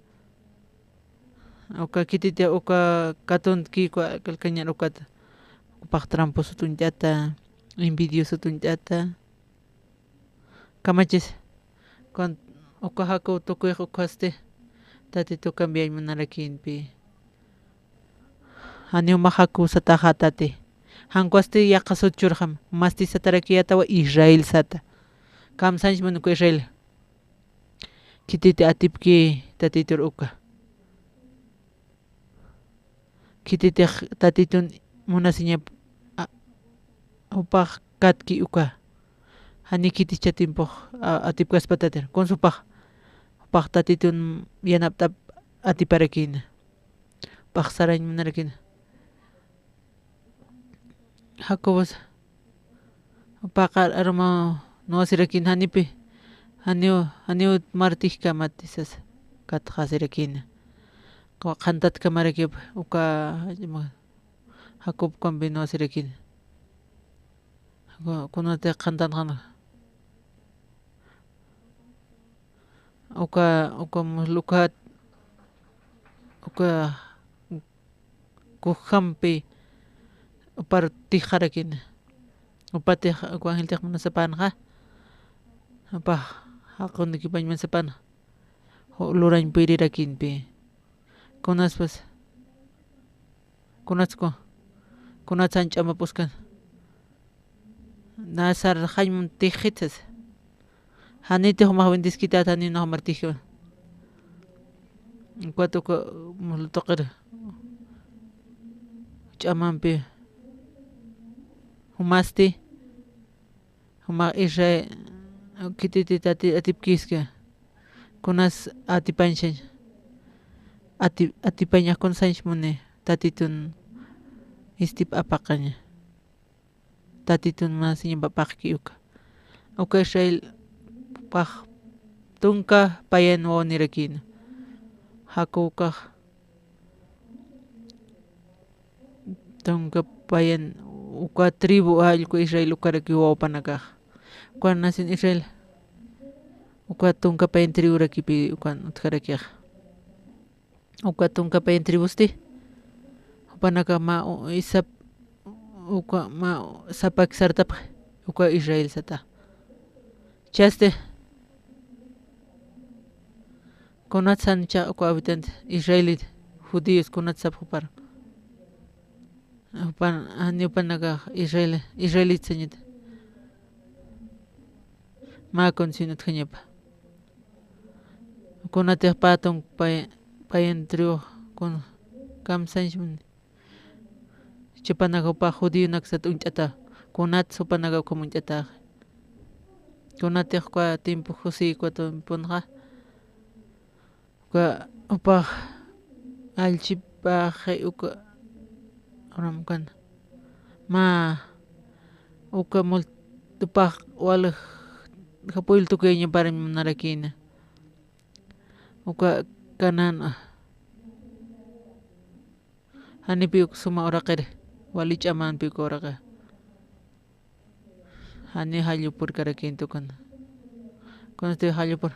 Uka khititix uka katuntki uka kalkañar ukat. Jupax tramposo uñt'ata, envidioso uñt'ata. Kamachis, cuan-, uka jakuw tukuyx ukasti, Tatitu cambiañ munarakïnpï. Janiw mä jakuw sataxa tati. Jan ukasti yaqha sut churxam, masti satarakiyätawa Israel sata. Kamsañs mun uka Israel. Khititi atipki Tatitur uka. Khititix Tatitun munasiñap, a, jupax katki uka. Jani khitis chatimpux, a, atipkaspa Tatir. Kuns jupax, jupax Tatitun yanapt'ap atiparakïna. Jupax sarañ munarakïna. Jacobos, jupax armaw nuwasirakïna janipï, janiw, janiw martijkamat sasa, katxasirakïna. Qhantatkamarakiw uka, Jacob ukampi nuwasirakïna. Ku-, kunatï qhantanxan. Uka, uka muslukat, uka kujampi, upar tixarakïna. Upatix, uka angeltix munasapanxa. Upax, jaqunkipañ munasapanxa. Ju-, lurañ puyrirakïnpï. Kunaspas, kunats ku, kunats jan ch'amapuskan. Nasar jañ mun tixit sasa. Janitix jumax bendiskität, janiw nax martijkiwa. Ukat uka muslu tuqir ch'amampi jumasti. Jumax Israel, khititi Tati atipkiski. Kunas atipañsañ. Ati-, atipañax kunsañs muni, Tatitun istip apaqaña. Tatitun munasiñap apaqki uka. Uka Israel pax tunka payan wawanirakïna. Jacob ukax tunka payan uka tribu allqu Israel ukarakiw wawapanakax. Uka nación Israel uka tunka payan triburakipï ukan utjarakixa. Uka tunka payan tribusti, jupanakax mä u-, isap, uka mä sapak sartapxi, uka Israel sata. Chasti, kunats jan ichhax uka habitante, israelita, judíos, kunats sapxi jupar. Jupan, janiw jupanakax Israel, israelita sañäta. Mä condición utjañapa. Kunatix pä tunka pay-, payan tribu kun kamsañs muni. Jupanakax jupa judíonaksat uñt'ata. Kunats jupanakax ukham uñt'ataxa. Kunatix uka tiempo José uka tiemponxa. Uka, jupax allchipaxi uka, uram ukan. Mä, uka mul-, jupax walja pueblo tukuyañaparañ munarakïna. Uka Canaán, a. Janipï uk suma uraqiri, wali ch'amampi uk uraqi. Janiw jall upurkarakïnti ukan. Kunasti jall upur.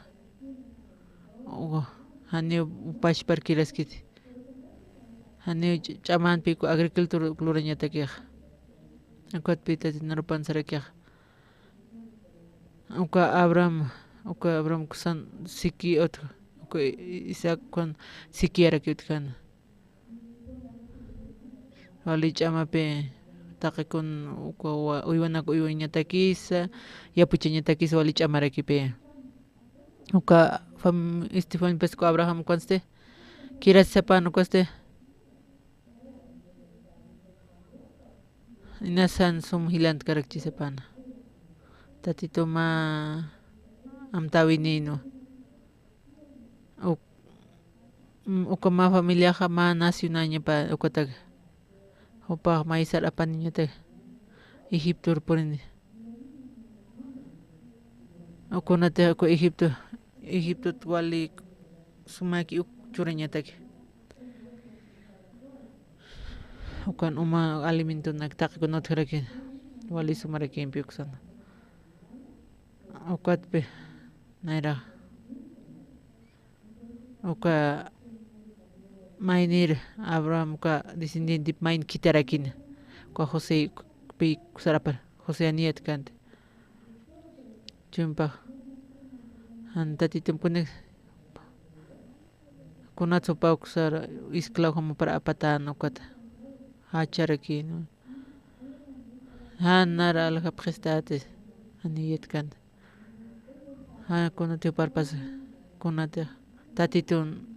Uka, janiw pachpar kiraskiti. Janiw ch-, ch'amampi uk agricultor uk lurañatakixa. Ukatpï Tatitu narupan sarakixa. Uka Abraham, uka Abraham kusan siki utja, uka Isaac kun sikiyaraki utjana. Wali ch'amapï, taqi kun uka wa-, uywanak uywañatakisa, yapuchañatakisa wali ch'amarakipï. Uka fam-, este, familias uka Abraham ukansti, kirasisapan ukasti. Inasan sum jilantkarakchisapana. Tatitu mä amtäwinïnwa. Uk-, Mm, uka mä familiaxa mä nacionañapa ukataki. Jupax maysar apaniñataki Egiptor purini. Ukunatix uka Egipto, Egiptot wali sumaki uk churañataki. Ukan uma alimentonak taqikuna utjarakin, wali sumarakimpi uksana. Ukatpi nayra uka maynir Abraham uka descendientep mayn khitharakina, uka José pi sarapar, José aniyat kanti. Chumpax, jan Tatitump kunik kunatsupa uksar esclavojamapar apatan ukat jacharakin. Jan nara aljapxistäti, aniyat kanti. Jan kunatix parpas, kunatix Tatitun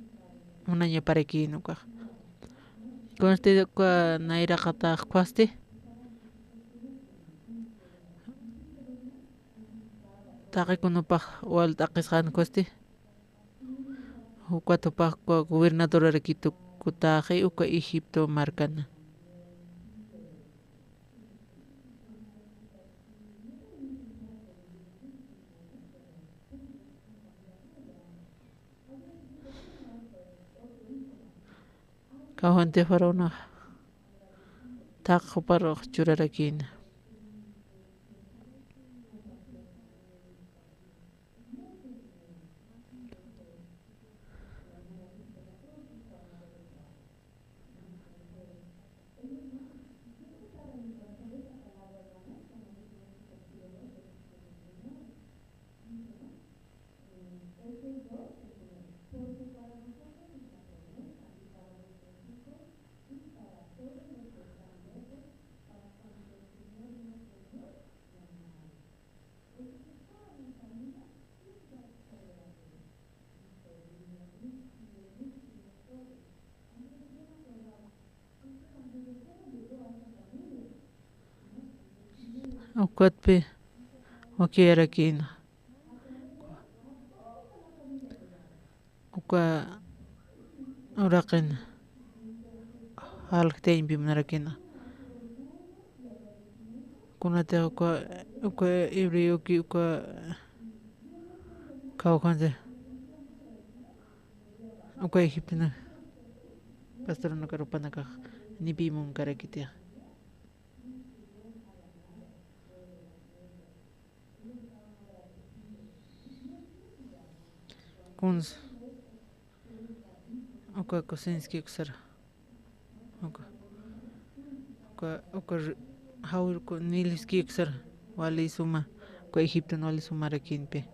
munañaparakin ukax. Kunsti uka nayraqatax ukhasti. Taqikunapax wal t'aqisqan ukhasti. Ukat jupax uka gobernadorarakitu kutaxi uka Egipto markana. Kawjanti faraonax taq juparux churarakina. Ukatpi wakiyarakina. Uka uraqin jalktañpi munarakina. Kunatix uka, uka hebreuki uka kawkhanti, uka egipciona pastorunakar jupanakax nipi munkarakitix. Kuns, uka Kusinski uksar, uka, uka, uka r-, jawir ku-, Nilski uksar, wali suma, uka Egipton wali sumarakinpi.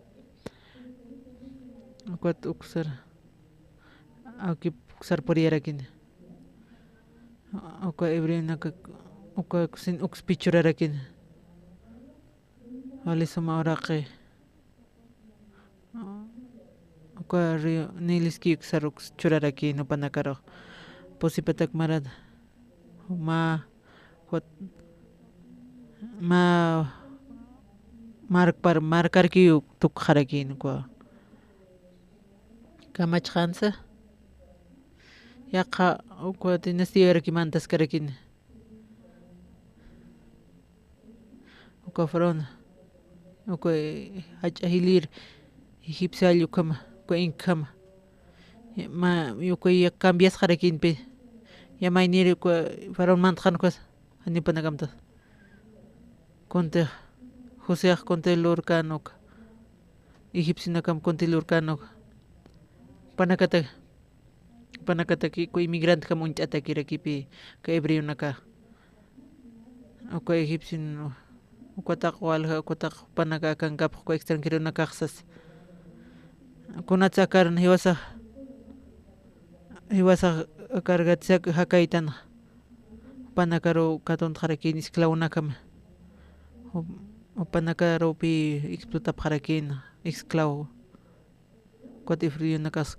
Ukat uksar, awkip uksar puriyarakin. Uka hebreonaka, uka Kusin ukspi churarakin. Wali suma uraqi. Uka río Nilski uksar uks churarakin jupanakarux. Pusipatak marat. Mä, jut-, mä markpar, markarkiw tukxarakin uka. Kamachxansa. Yaqha uka dinastiyarakimantaskarakin. Uka faraón, uka, eh, jach'a jilïr, egipcio jall ukhama, uka inkhama. Ma, uka ya cambiasxarakinpi. Ya maynïr uka faraón mantxan ukas, janiw jupanakamtas. Kuntix, Joseax kuntix lurkän uka. Egipcionakam kuntix lurkän uka. Jupanakatak, jupanakatak uka inmigrantekam uñt'atakirakipï, uka hebreonaka. Uka egipcion, uka taq walja, uka taq jupanaka akankapx uka extranjeronakax sas. Kunatsa akar jiwasax, jiwasax akargatsak jakaytan. Jupanakaruw katuntxarakin esclavonakama. Jup-, jupanakaruw pï explotapxarakin, esclavo. Ukat hebreonakas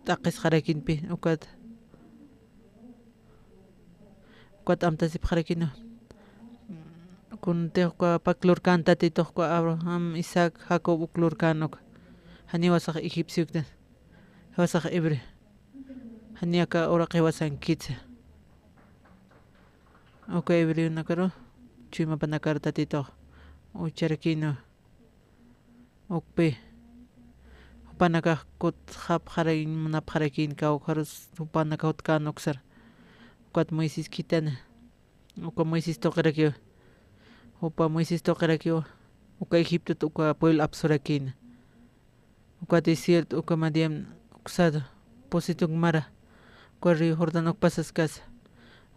t'aqisxarakinpi, ukat, ukat amtasipxarakinu. Kuntix uka pak lurkän Tatitux uka Abraham, Isaac, Jacob uk lurkän uka. Janiw jiwasax egipcio ukta, jiwasax hebreo. Jani aka uraqiwa sankitsa. Uka hebreonakaru chuymapanakar Tatitux ucharakïnwa. Ukpi jupanakax kutxapxarakiñ munapxarakïn, kawkharus jupanakax jutkän uksar. Ukat Moisés khitana. Uka Moisés tuqirakiw. Jupa Moisés tuqirakiw. Uka Egiptot uka pueblo apsurakïna. Uka desierto, uka Madián uksat, Positunk mara, uka río Jordán uk pasaskasa,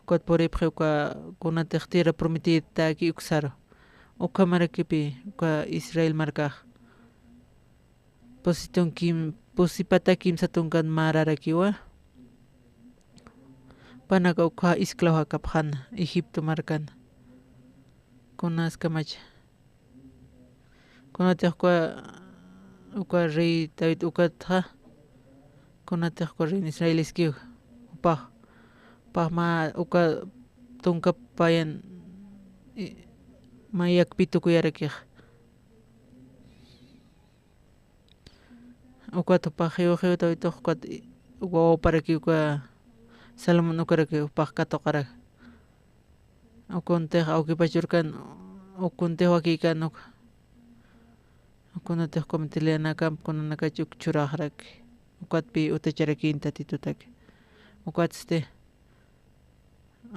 ukat puripxi uka kunatix tierra prometida taqi uksaru. Ukhamarakipi uka Israel markax Positunk kim-, pusipata kimsa tunkan mararakiwa. Jupanaka ukxa esclavo jakapxäna Egipto markan. Kunaskamach. Kunatix uka, uka rey David ukatxa, kunatix uka rey Israel iskiw, jupax, jupax mä uka tunka payan, i, mä yakpi tukuyarakixa. Ukat jupax jiw jiw Davidux ukat, i, uka wawaparakiw uka Salomón ukaraki jupax katuqarak. Ukuntix awkipach urkan, ukuntix wakïkan uk. Ukunatix uka Midianakam kunanakach uk churaxaraki. Ukatpï utacharakïn Tatitutaki. Ukatsti,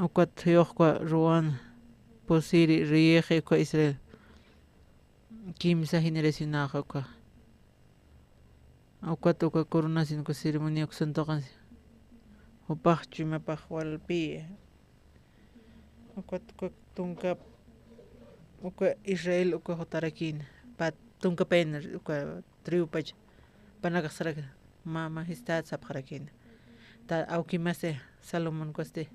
ukat juyuxkwa ruwan pusiri riyixi uka Israel. Kimsa generacionaxa uka. Ukat uka coronación uka ceremonia uksan tuqinsi. Jupax chuymapax walpï. Ukat uka tunka, uka Israel uka jutarakïna. Pat tunka pena uka tribupacha. Jupanakax sarak mä majestad sapxarakïna. Ta awki masi Salomón ukasti.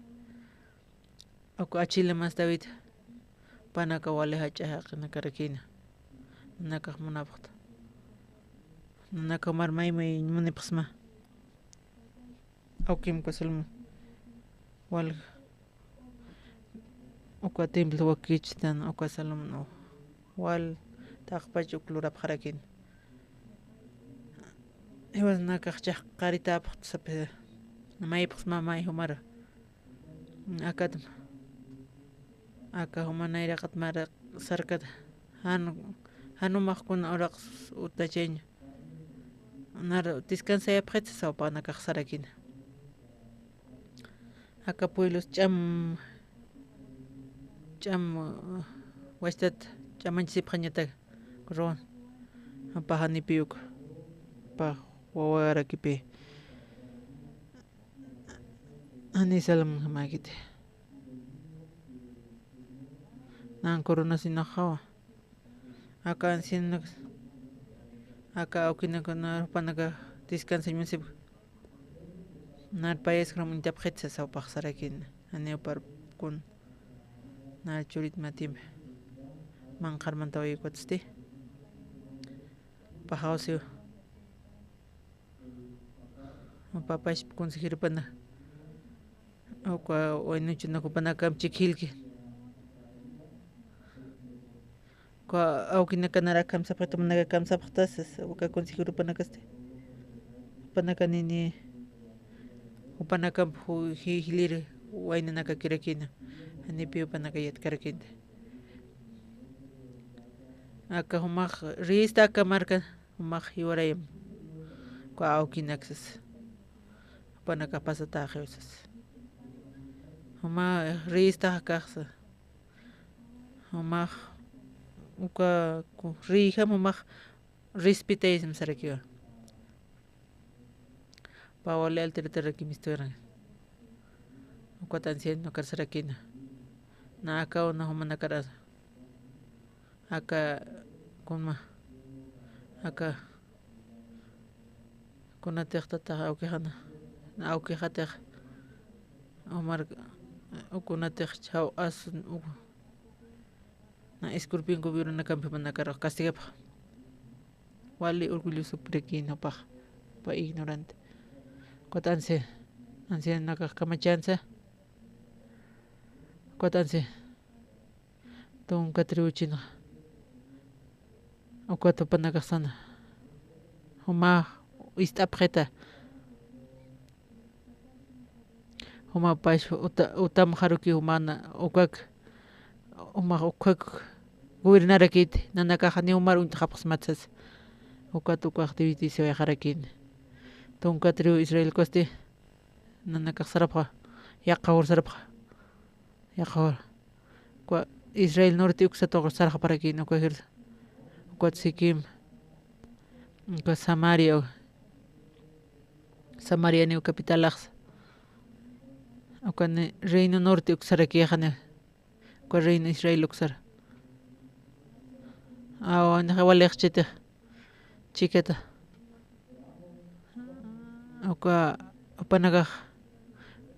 Uka achila mas David, jupanaka wali jach'a jaqinakarakïna. Nanakax munapxta. Nanaka jumar may may munipxsma. Awkim uka Salomón. Wal uka templo wakichtan uka Salomón u. Wal taqpach uk lurapxarakïna. Jiwasanakax chaqaritäpxta sapxi. Maypxsma may jumar. Akatma. Aka juma nayraqat mara sarkata. Jan, jan jumax kuna uraqs utachaña. Nar descansayapxit sasa jupanakax sarakïna. Aka pueblos ch'am, ch'am, uh, wachtat ch'amañchisipxañatak. Ron. Jupax janipi uk. Jupax wawarakipi. Jani Salomón jamäkiti. Nan coronacionaxawa. Aka ancianonak, aka awkinaka nar jupanaka descansañ munsipxi. Nar payaskhar muntapxit sasa jupax sarakïna. Janiw parpkun. Nar churit mä tiempo. Manqhar mantawayukatsti. Paxawsiw. Papachpa consejerupana. Uka waynuchunak jupanakamp chikjilki. Uka awkinaka narak kamsapxita, jumanaka kamsapxta sasa, uka consejerupanakasti. Jupanaka nini, jupanakamp ju-, ji-, jilïr waynanakakirakïna. Janipi jupanaka yatkarakïnti. Aka jumax rïsta aka markan. Jumax jiwarayam. Uka awkinak sasa. Jupanakax pasatäxiw sasa. Jumax rïstax akax sasa. Jumax uka ku-, rïjam jumax respetaysam sarakiwa. Pä wali altaritarakimisturan. Ukat ancianonakar sarakïna. Na aka una jumanakar asa. Aka kunma. Aka kunatix tatax awkixana. Na awkixatix. Umar, ukunatix chhaw asun, u-, na escorpión gobiernonakampi jumanakar castigapxa. Wali orgullosopirakïn jupax, jupa ignorante. Ukat ansi, ansi nakax kamachansa. Ukat ansi, tunka tribuchinxa. Ukat jupanakaxsana. Jumax ist'apxita. Juma pash uta-, utam jaruki jumana, ukak, juma ukak gobiernarakiti, nanakax janiw jumar uñt'xapxsmat sas. Ukat ukax división jarakini. Tunka tribu Israel ukasti, nanakax sarapxa, yaqha jur sarapxa. Yaqha jur. Ukwa Israel norte uksa tuqur sarxaparakini, uka jir. Ukat Siquem. Uka Samaria, Samarianiw capitalaxsa. Uka ni reino norte uksarakixani. Uka reino Israel uksar. Aw, nixa walix chitix. Chikata. Uka, upanakax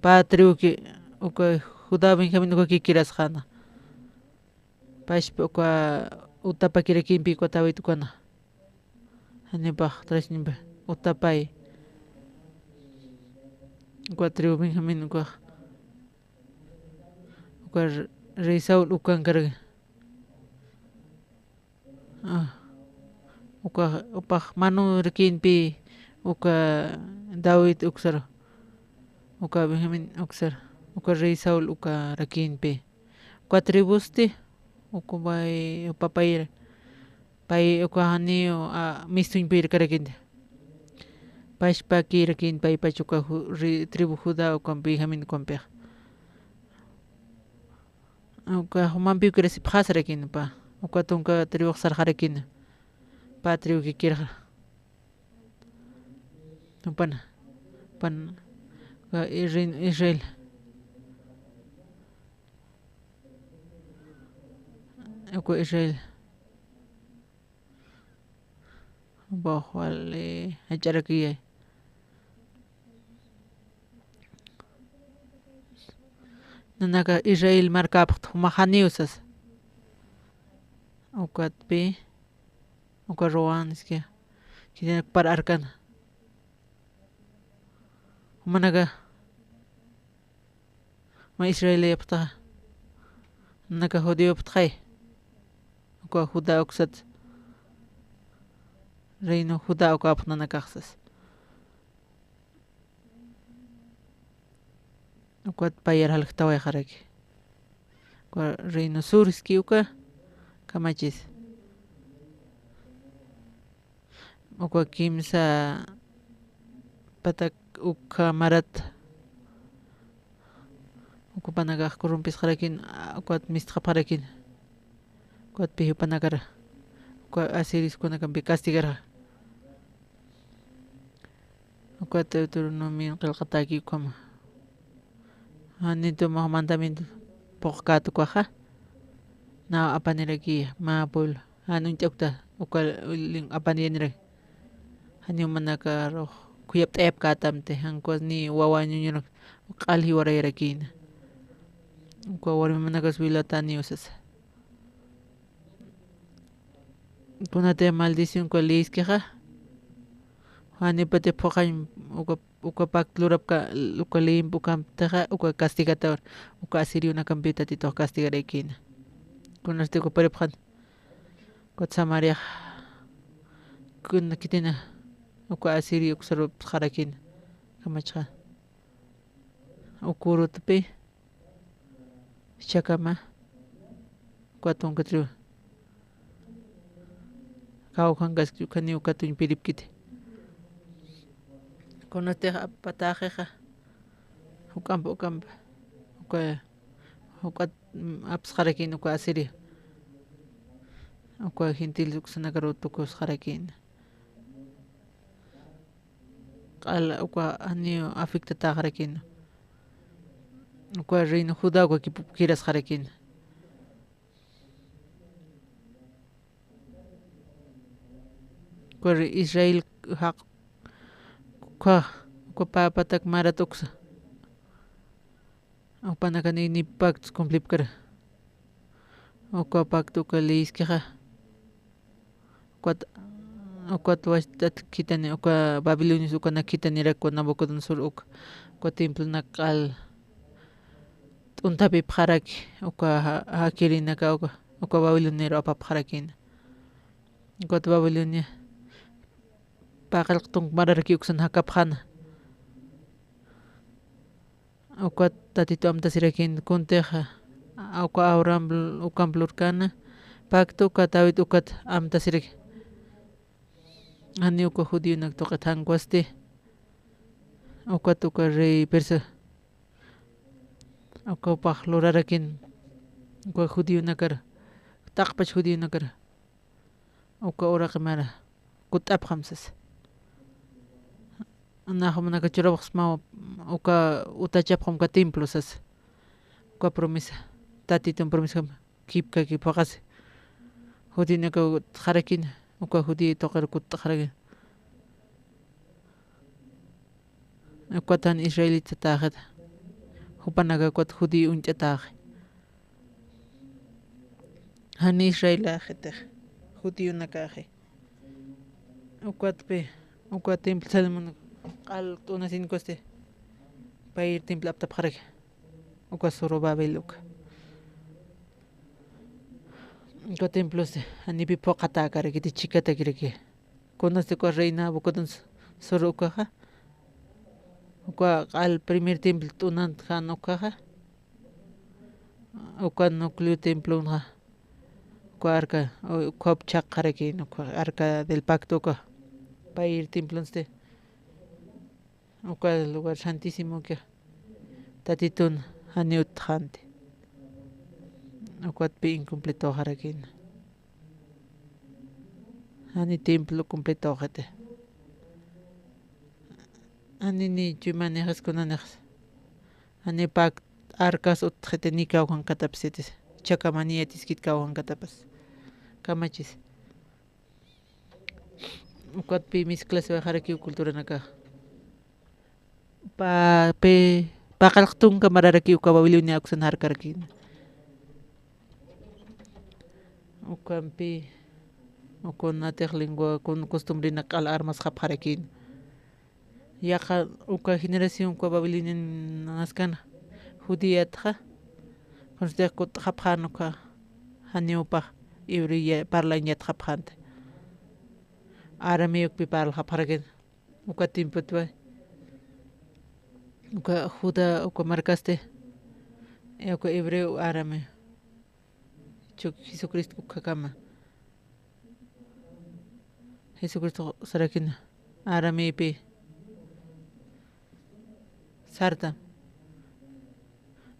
pä tribuki, uka Judá Benjamín uka kikirasxäna. Pachpa uka utapakirakimpi uka David ukana. Janipax trasñimpi utapay. Uka tribu Benjamín ukax. Uka rey Saúl ukankaraki. Ah, uka, upax manurakimpi uka David uksar, uka Benjamín uksar, uka rey Saúl ukarakimpi. Uka tribusti, uka pay, upa payra, pay uka janiw, ah, mistuñpïrkarakini. Pachpakirakin paypach uka Ju-, ri-, tribu Judá uka Benjamín ukampixa. Uka jumampiw kirasipxasarakin pa. Uka tunka tribux sarxarakin. Pa tribu kikirxa. Jupana. Pan. Uka Israel, Israel. Uka Israel. Upax wali jach'arakiyay. Nanaka Israel markapxt jumax janiw sasa. Ukatpi, uka ruwan iski, khitinakpar arkana. Jumanaka, ma Israeliyapxtaxa, nanaka judíopxtxay. Uka Judá uksat, reino Judá ukapx nanakax sasa. Ukat payar jaljtawayxaraki. Uka reino sur iski uka kamachis. Uka kimsa patak ukha marat. Uka panakax kurumpisxarakin, ukat mistxapxarakin. Ukat piji panakara. Uka asirios kunakampi castigarxa. Ukat Deuteronomio qillqataki ukhama. Janitu mä mandamiento phuqkät ukaxa. Naw apanirakiya, mä pueblo. Jan uñt'akta, uka lin-, apaniyaniraki. Janiw manakarux khuyapt'ayapkätamti, jan ukas ni wawa ñuñunak q'al jiwarayarakïna. Uka warmi manakas violata janiw sasa. Kunatï maldición uka leyskixa, janipatï phuqañ uka, uka pacto lurapka, uka leyimp ukamtixa, uka castigatawar, uka asirionakampi Tatitux castigarayakïna. Kunasti uka puripxan, ukat Samariax, kuna khitina, uka asirio uksarupxarakïna, kamachxa. Uka urutpi, chakama, uka tunka tribu. Kawkhankaski ukhaniw uka tuñpiripkiti. Kunatix apataxixa, juk'ampa, juk'ampa, uka, juk'at, mm, apsxarakïna uka asirio. Uka gentil uksanakaru tukusxarakïna. Q'al uka janiw afectataxarakïna. Uka reino Judá uka kipupkirasxarakïna. Uka Israel jaq-, uka, uka pä patak marat uksa. Upanakani ni pactos cumplipkara. Uka pacto uka leyskixa. Ukat, ukat wachtat khithani, uka Babilonios ukanak khithanirak uka Nabucodonosor uka, uka templonak q'al t'unthapipxaraki, uka ja-, jakirinaka uka, uka Babiloniaru apapxarakïna. Ukat Babilonia, pä qillq tunka mararaki uksan jakapxäna. Ukat Tatitu amtasirakin, kuntix, a, uka Abraham, ukamp lurkana, pacto uka David ukat amtasiraki. Jani uka judionak tuqit jankusti, ukat uka rey Persia, uka jupax lurarakin, uka judionakar, t'aqpach judionakar, uka uraqimara kutt'apxam sasa. Nax jumanaka churapxsmaw, uka utachapxam uka templo sasa. Uka promesa, Tatitun promesakama, kipkaki phuqasi. Judionaka utjxarakina, uka judío tuqir kutt'xarakina. Ukat jan israelita taxita. Jupanaka ukat judío uñch'ataxi. Jani israelaxitix, judionakaxi. Ukatpi, uka templo Salomón q'al t'unasinkusti, payir templo aptapxaraki. Uka Zorobabel uka. Uka templosti, janipi phuqhatäkarakiti, chhikatakiraki. Kunasti uka rey Nabucodonosor ukaxa, uka q'al primer templo t'unant jan ukaxa, uka núcleo templonxa, uka arca, ukhap chhaqxarakin, uka arca del pacto uka, payir templonsti. Uka lugar santísimoki Tatitun jani utjxanti. Ukatpi incompletoxarakina. Jani templo completawxiti. Jani ni chuymanixas kunanixas. Jani pak arcas utjxiti ni kawkhankatapsitis. Chhakama ni yatiskit kawkhankatapas. Kamachis. Ukatpi mezclasiwayxarakiw culturanakax. Pa, pi, paqallq tunka mararakiw uka Babilonia uksan jarkarakina. Ukampi, ukunatix lengua, kun, costumbrenak q'al armasxapxarakina. Yaqha uka generación uka Babilonian naskana, judíatxa, kunstix kutt'xapxän uka, janiw jupax hebreo parlañ yatxapxänti. Arameyokpi parlxapxarakin, uka tiempotwa, uka Judá, uka markasti, uka hebreo, arameo. Chuk Jesucristo ukhakama. Jesucristo sarakina, arameopi sartam.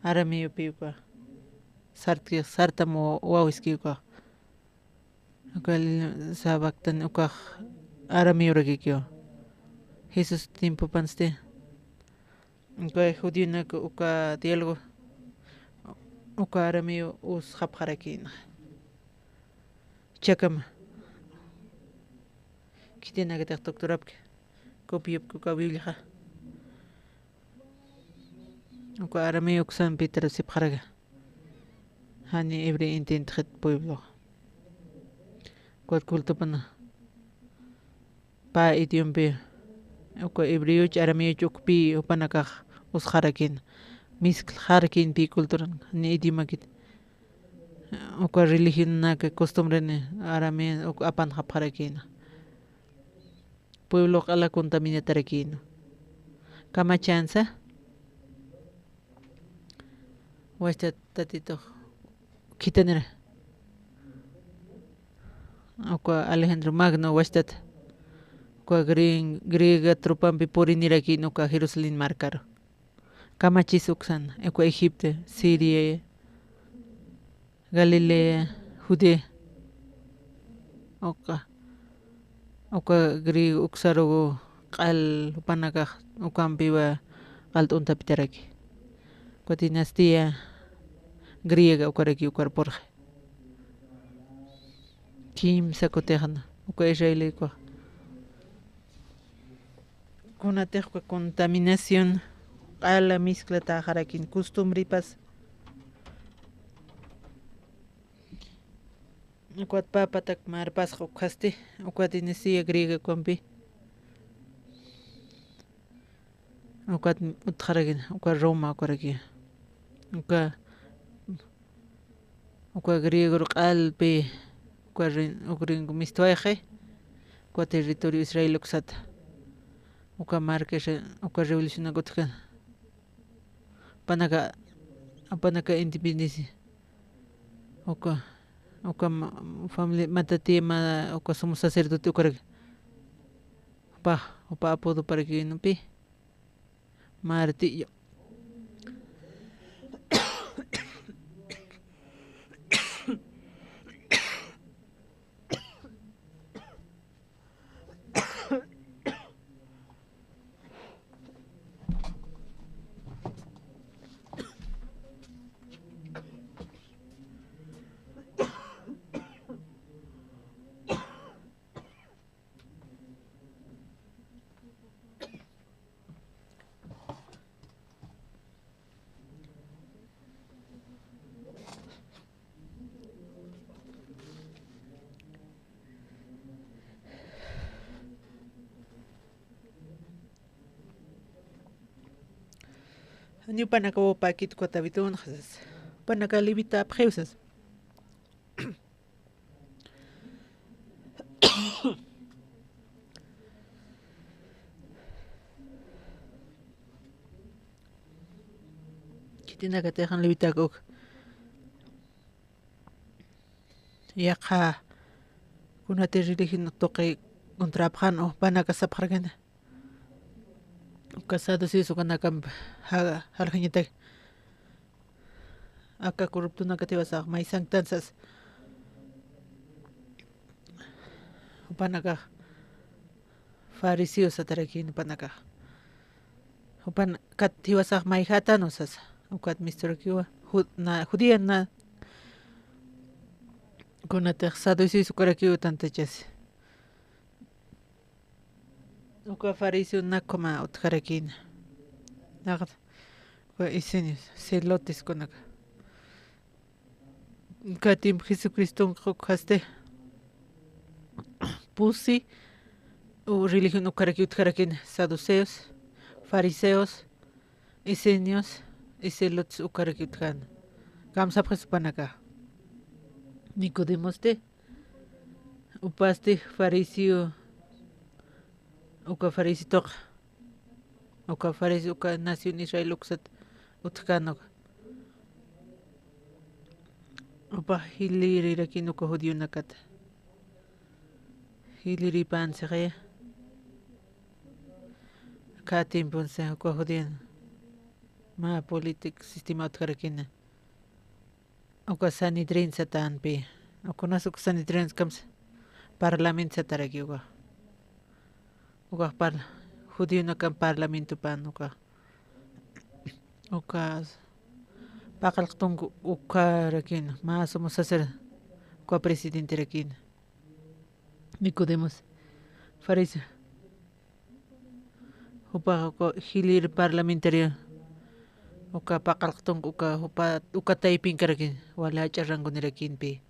Arameopi uka sartki, sartam wa-, wawiski uka. Uka sabactani ukax arameorakikiw. Jesús tiempopansti. Uka judionak uka diálogo, uka arameo usxapxarakïna. Chhakama. Khitinakatix doctorapki, copiapki uka Bibliaxa. Uka arameo uksampi traducipxaraki. Jani hebreo intintxit pueblo. Ukat cultopana. Pä idiompi, uka hebreoch, arameoch ukpi jupanakax usxarakïna, mezclxarakïna pï culturan, ni idiomakit. Uka religionnak costumbren arameo uk apanxapxarakïna. Pueblo q'ala contaminatarakïna. Kamachänsa, wachtat Tatitux khitinira. Uka Alejandro Magno wachtat, uka gri-, griega tropampi purinirakïna uka Jerusalén markaru. Kamachis uksan, uka Egipto, Siria, Galilea, Judea, uka, uka griego uksaruw q'al jupanakax ukampiwa q'al t'untapitaraki. Uka dinastía griega ukaraki ukar purxi. Kimsa kutixna, uka israelikuxa. Kunatix uka contaminación q'ala mezclataxarakin costumbrepas. Ukat papatak marpasxa ukhasti, ukat dinastía griega ukampi. Ukat utjarakin, uka Roma ukaraki. Uka, uka griego q'alpi, uka re-, uk rinku mistwayxi, uka territorio Israel uksata. Uka marka, uka revolucionak utjkan. jupanaka, jupanaka independencia. Uka, uka ma-, familia Matatiya ma, uka sumo sacerdote ukaraki. Jupa, jupa apodo parakïnwa pi. Martillo. Janiw jupanakaw pakit kutawitun, sas. Jupanaka levitapxiw sas. Khitinakatix jan levitak uk. Yaqha kunati religión tuqi contrapxän, jupanaka sapxarakïna. Uka saduceos ukanakamp ja-, jaljañatak. Aka corruptonakatiw sax maysanktan sas. Jupanakax fariseos satarakïn jupanakax. Jupanakatiw sax mayjätänwa sasa. Ukat misturakiwa ju-, na, judía na, kunatix saduceos ukarakiw tantachasi. Uka fariseo nakhuma utjarakïna. Nax, uka esenios, celotes kunaka. Uka tiempo Jesucristonxa ukasti pusi, u religión ukaraki utjarakïna, saduceos, fariseos, esenios, y celotes ukaraki utjäna. Kamsapxis jupanaka. Nicodemosti, upasti fariseo, uka fariseo tuq, uka fariseo, uka nación Israel uksat utjkän uka. Upax jilïrirakïn uka judionakata. Jilïripan sixaya. Kä tiempon si uka judion mä político sistema utjarakïna. Uka Sanedrín satänpi. Uka nas uka Sanedrín kamsa, parlamento sataraki uka. Uka par-, judionakan parlamentopan uka. Uka paqallq tunka ukarakïn, mä sumo sacer-, uka presidenterakin. Nicodemus, fariseo. Jupax uka jilïr parlamentario, uka paqallq tunka uka, jupa, uka taypinkarakïn, wali jach'a rangonirakinpi.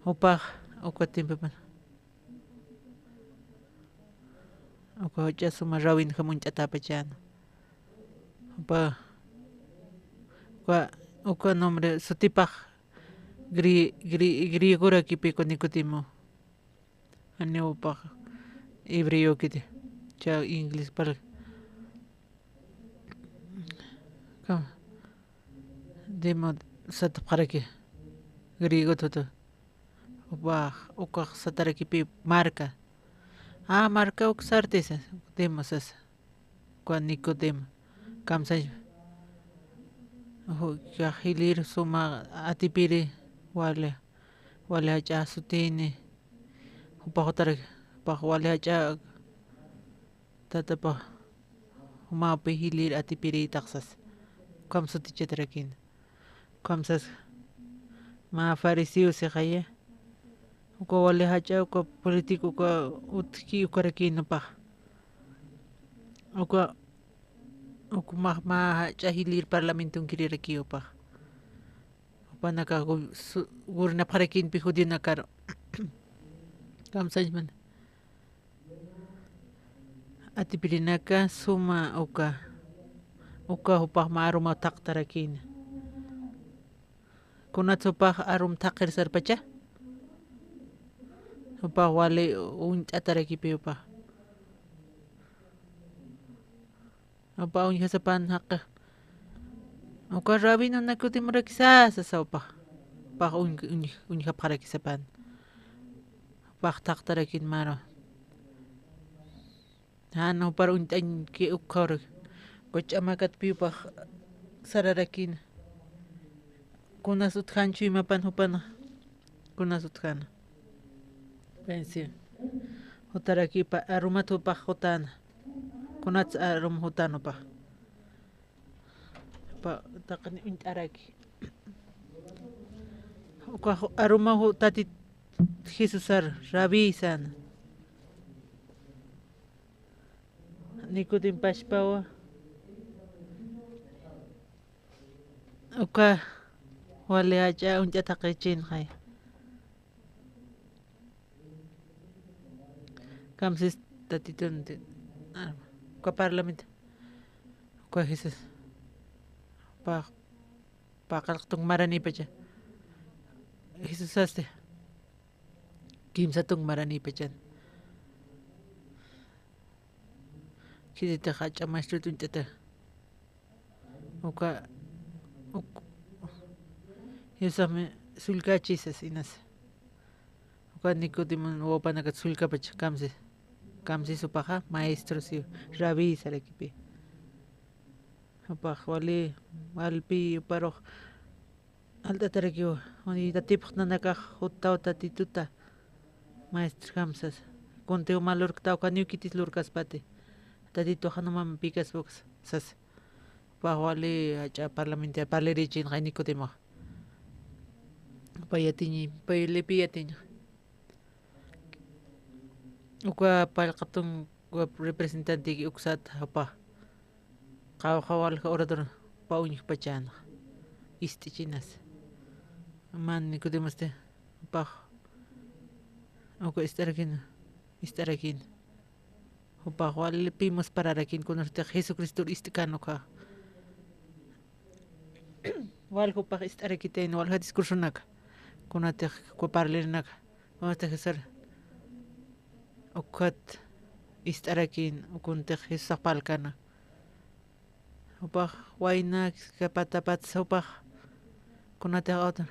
Jupax uka tiempopan, uka jach'a suma rawinjam uñt'atäpachäna. Jupa, uka, uka nombre sutipax gri-, gri-, griegorakipi uka Nicodemo. Janiw jupax hebreokiti, cha inglés parl-, ka-, demo satapxaraki, griego tutu. Jupax, ukax satarakipi marca. Ah, marca uk sarti sas, demo sas. Uka Nicodemo, kamsañ, uka jilïr suma atipiri, wali, wali jach'a sutini, jupax utar, jupax wali jach'a tatapa, jumapï jilïr atipiri taxsas, ukham sutichatarakïna. Ukham sas, mä fariseo sixaya, uka wali jach'a, uka político, uka utjki ukarakïn jupax. Uka, uka mä, mä jach'a jilïr parlamentonkirirakiw jupax. Jupanakax gu-, su-, gobernapxarakïnpi judionakaru. Kamsañman. Atipirinaka suma uka, uka jupax mä arumaw thaqtarakïna. Kunats jupax arum thaqir sarpacha, jupax wali uñt'atarakipi jupax. Jupax uñjasapan jaqi, Uka rabino nakutimuraki sasa, sasa upax. Upax uñ-, uñ-, uñjapxaraki sapan. Upax thaqtarakin maru. Jan jupar uñt'añki ukkhawrak. Uka ch'amakatpi upax sararakina. Kunas utjan chuymapan jupan. Kunas utjana. Pensi. Jutarakipa arumat jupax jutana. Kunats arum jutan upax. Jupa taqin uñt'araki. Uka ju-, aruma ju-, Tatit Jesusar, Rabí sana. Nicodim pachpawa. Uka wali jach'a uñt'a thaqichinxay. Kamsis Tatitun ti-, ah, uka parlamento. Uka Jesús. Pa, pa qalqtung maranipacha. Jesús sasti. Kimsa tung maranipachan. Khititix jach'a maestrot uñt'ata. Uka, uk-, Jesusami sullkachi sas inas. Uka Nicodemo wawpanakat sullkapacha kamsi. Kamsis upaxa, maestro si, rabí sarakipi. Upax wali, walpi uparux, alt'atarakiwa, uy, tatipx nanakax juttaw Tatituta, maestro kamsas. Kuntiw mä lurktaw, janiw khitis lurkaspati. Tatituxa jan umampi kaspa ukas, sas. Upax wali jach'a parlamento parlirichinxay Nicodemoxa. Pay yatiñi, pay lipi yatiñi. Uka pallqatun, uka representanteki uksat, jupa. Qawqha walja orador, jupa uñjpachanxa. Ist'ichinas. Man Nicodemosti, jupax. Uka ist'arakin, ist'arakin. Jupax walpi muspararakin kunatix Jesucristor ist'kan ukxa. Wal jupax ist'arakitayna, walja discursonak. Kunatix uka parlirnak. Kunatix Jesús. Ukat ist'arakin, kuntix Jesusax parlkana. Jupax wayna, patapat jupax. Kunatix otro.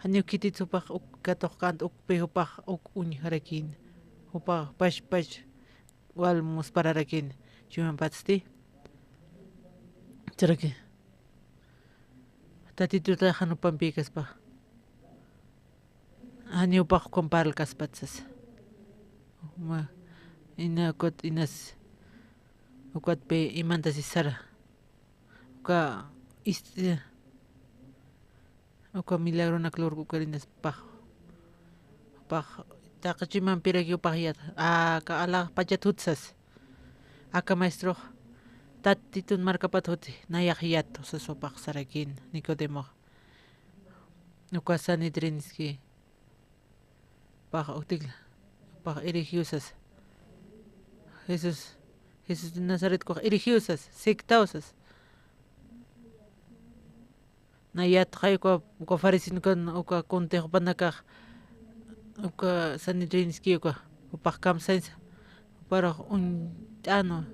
Janiw khitit jupax uk katuqkant ukpi jupax uk uñjarakin. Jupax pachpach wal muspararakin. Chuymampatsti. Churaki. Tatituta jan jupampi kaspa. Janiw jupax ukan parlkaspat sas. Ma, ina ukat inas. Ukatpi imantasisara. Uka ist-, uka milagronak lurk ukarinas pax. Pax, taqi chuymampiraki upax yat. Aka alaxpachat jut sas. Aka maestrox, Tatitun markapat juti, nayax yat, sas upax sarakin, Nicodemox. Uka Sanedrinski. Pax utikla, pax erigiw sas. Jesús, Jesús de Nazaret kuxa erigiw sas, sectaw sas. Nayatxay uka, uka fariseonakan, uka kuntix jupanakax, uka Sanedrinski uka, jupax kamsañsa, juparux uñt'änwa,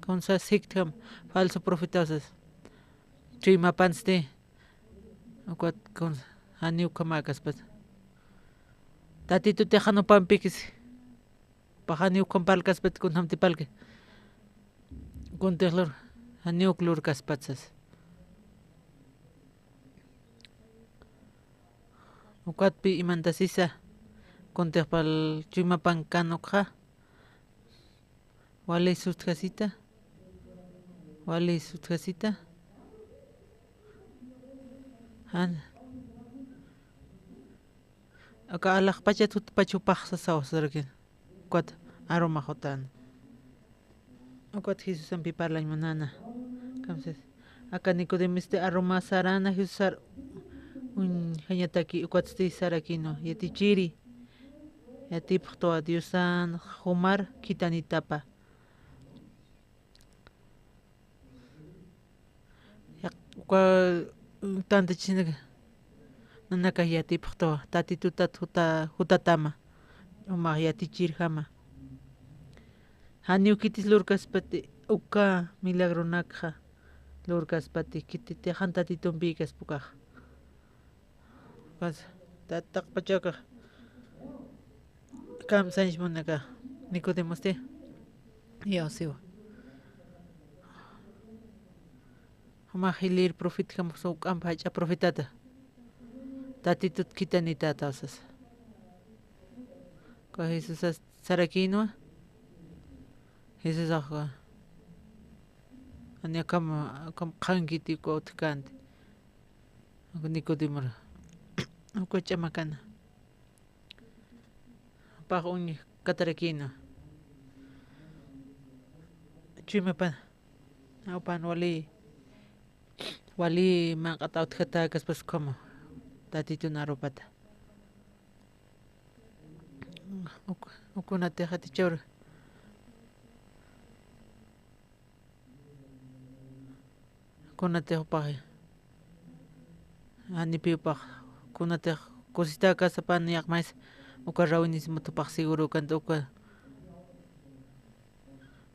kunsa sectam, falso profetaw sas. Chuymapansti, ukat kunsa, janiw ukhamakäspat. Tatitutix jan jupampikis. Pax janiw ukham parlkaspat, kunjamti parlki. Kuntix lur, janiw uk lurkaspat sas. Ukatpi imantasisa, kuntix pal chuymapan kan ukxa. Wali sutjasita, wali sutjasita. Jan. Aka alaxpachat jutpach jupax sasaw sarakin. Ukat aruma jutan. Ukat Jesusampi parlañ munana. Kamsas. Aka Nicodemosti aruma sarana Jesusar uñjañataki ukatsti sarakinu. Yatichiri. Yatipxtwa Diosan jumar khitanitapa. Yaq-, uka, mm, tantachisnaka, nanakax yatipxtwa, Tatitutat juta-, jutatama, umax yatichirjama. Janiw khitis lurkaspati, uka milagronakxa, lurkaspati, khititix jan Tatitumpi kaspa ukax. Ukas, taqpachakax kamsañs munaka Nicodemosti, iyawsiwa. Jumax jilïr profetjam, juk'amp jach'a profetata. Tatitut khithanïtätaw sasa. Uka Jesusas sarakïnwa. Jesusax uka, jani akham, akham qhankiti uka utjkänti. Uka Nicodemor. Uka ch'amakana. Jupax uñkatarakïnwa. Chuymapan. Jupan wali, wali manq'at utjatäkaspas ukhama Tatitun arupata. Uk-, ukunatix atichawra. Kunatix jupax, janipi jupax, kunatix kusitäkaspan yaqhmaysa, uka rawinismut jupax seguro ukanta uka,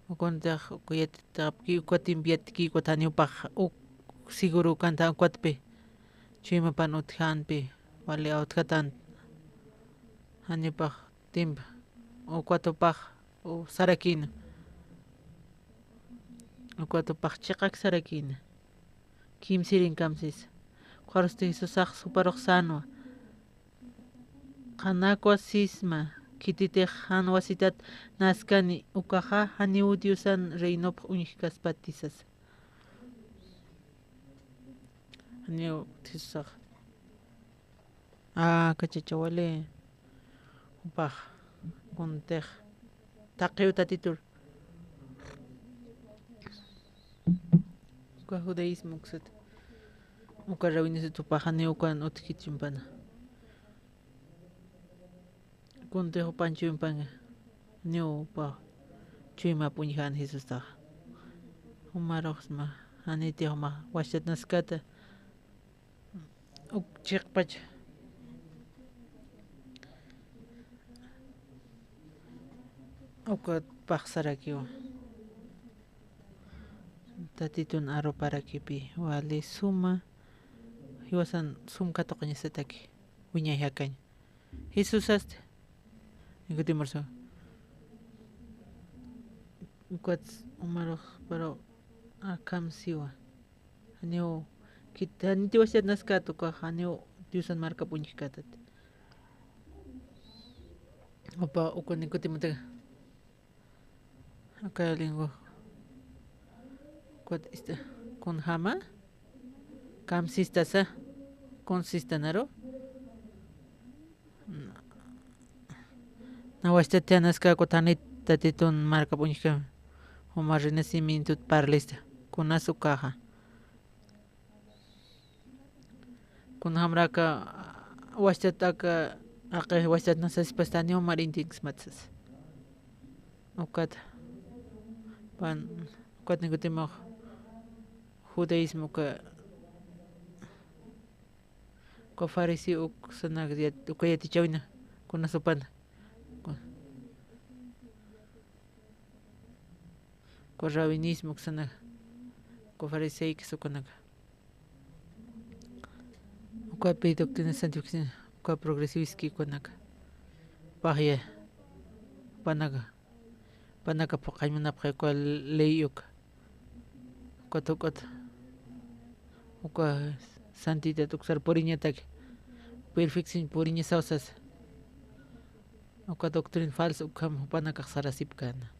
ukunatix uka yatitäpki, uka timpi yatkïkwa, jani jupax uk seguro ukanta ukatpi, chuymapan utjänpi, wali utjatan, jani jupax timp, ukat jupax, u, sarakïna. Ukat jupax chiqak sarakïna. Kimsirin kamsisa. Ukxarusti Jesusax juparux sänwa. Qhanakwa sisma, khititix jan wasitat naskani ukaxa janiw Diosan reinopx uñjkaspati sasa. Janiw Jesusax. Aka chacha wali. Jupax, kuntix, taqiw Tatitur. Uka judaísmo uksat. Uka rawinisut jupax janiw ukan utjkit chuympana. Kuntix jupan chuympanga. Janiw jupax chuymap uñjän Jesustaxa. Jumaruxsma, janitix jumax waschat naskata. Uk chiqpacha. Ukat paxsarakiwa. Tatitun aruparakipi wali suma, jiwasan sum katuqañasataki, wiñay jakaña. Jesusasti, Nicodemorsa. Ukat umarux, pero akham siwa. Janiw, khit-, janiti waschat naskät ukax, janiw Diosan markap uñjkätat. Upa, uka Nicodemota. Aka lengua. Ukat ista, kunjama. Kamsistasa. Kunsista naru. Na waschat tiyanaska ukat janit Tatitun markap uñjkam. Juma renacimientut parlista. Kunas ukaxa. Kunjamraka waschat aka, aka waschat nasasipastani juma rintinksmatsas. Ukat. Pan, ukat Nicodemo judaísmo uka Uka fariseo uksanak yat-, uka yatichäwina, kunas jupana. Ku-, uka rabinismo uksanak, uka fariseikas ukanaka. Ukapi doctrina santificación, uka progresiviski ukanaka. Paqya, jupanaka. Jupanaka phuqhañ munapxi uka ley uka. Ukat, ukat. Uka santidad uksar puriñataki. Perfección puriñasaw sasa. Uka doctrina falsa ukham jupanakax sarasipkäna.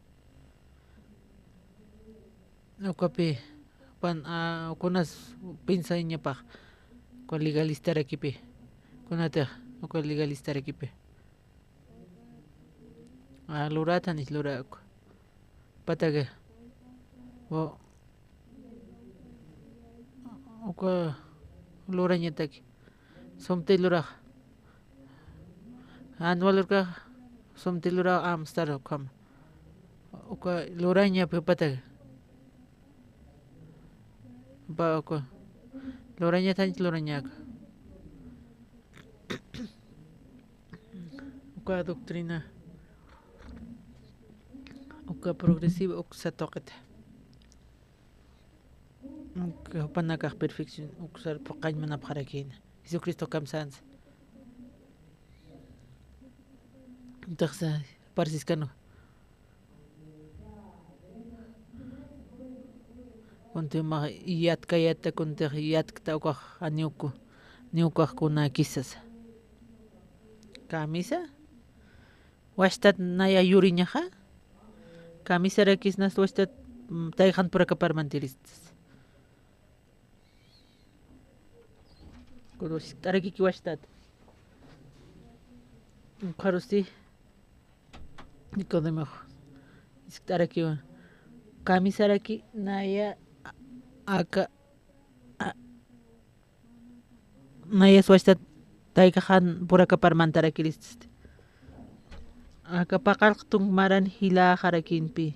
Ukapi, jupan, a, kunas pensañapax. Uka legalistarakipi. Kunatix, uka legalistarakipi. A, luratan is lura uka. Pataka. O, uka lurañataki. Sumti lurax. Jan walurkax sumti lurax amstar ukham. Uka lurañapi pataka. Ba uka. Lurañatan lurañaka. Uka doctrina, uka progresiva uksa tuqita. Jupanakax perfección uksar phuqañ munapxarakïna. Jesucristo kamsansa. Entonces, parsiskanu. Kuntimax yatkayata, kuntix yatkta ukax, aniwku, niwkax kunakisasa. Kamisa, wachtat naya yuriñaxa. Kamisarakis nas wachtat, mm, tayxan purakaparmantiristas. Kurusi, t'arakiki wachtat. Ukharusti. Nicodemox, iskt'arakiwa. Kamisaraki naya a-, aka, a-, naya swachtat taykaxan purakaparmantarakiristi. Aka paqallq tunk maran jilaxarakïnpi.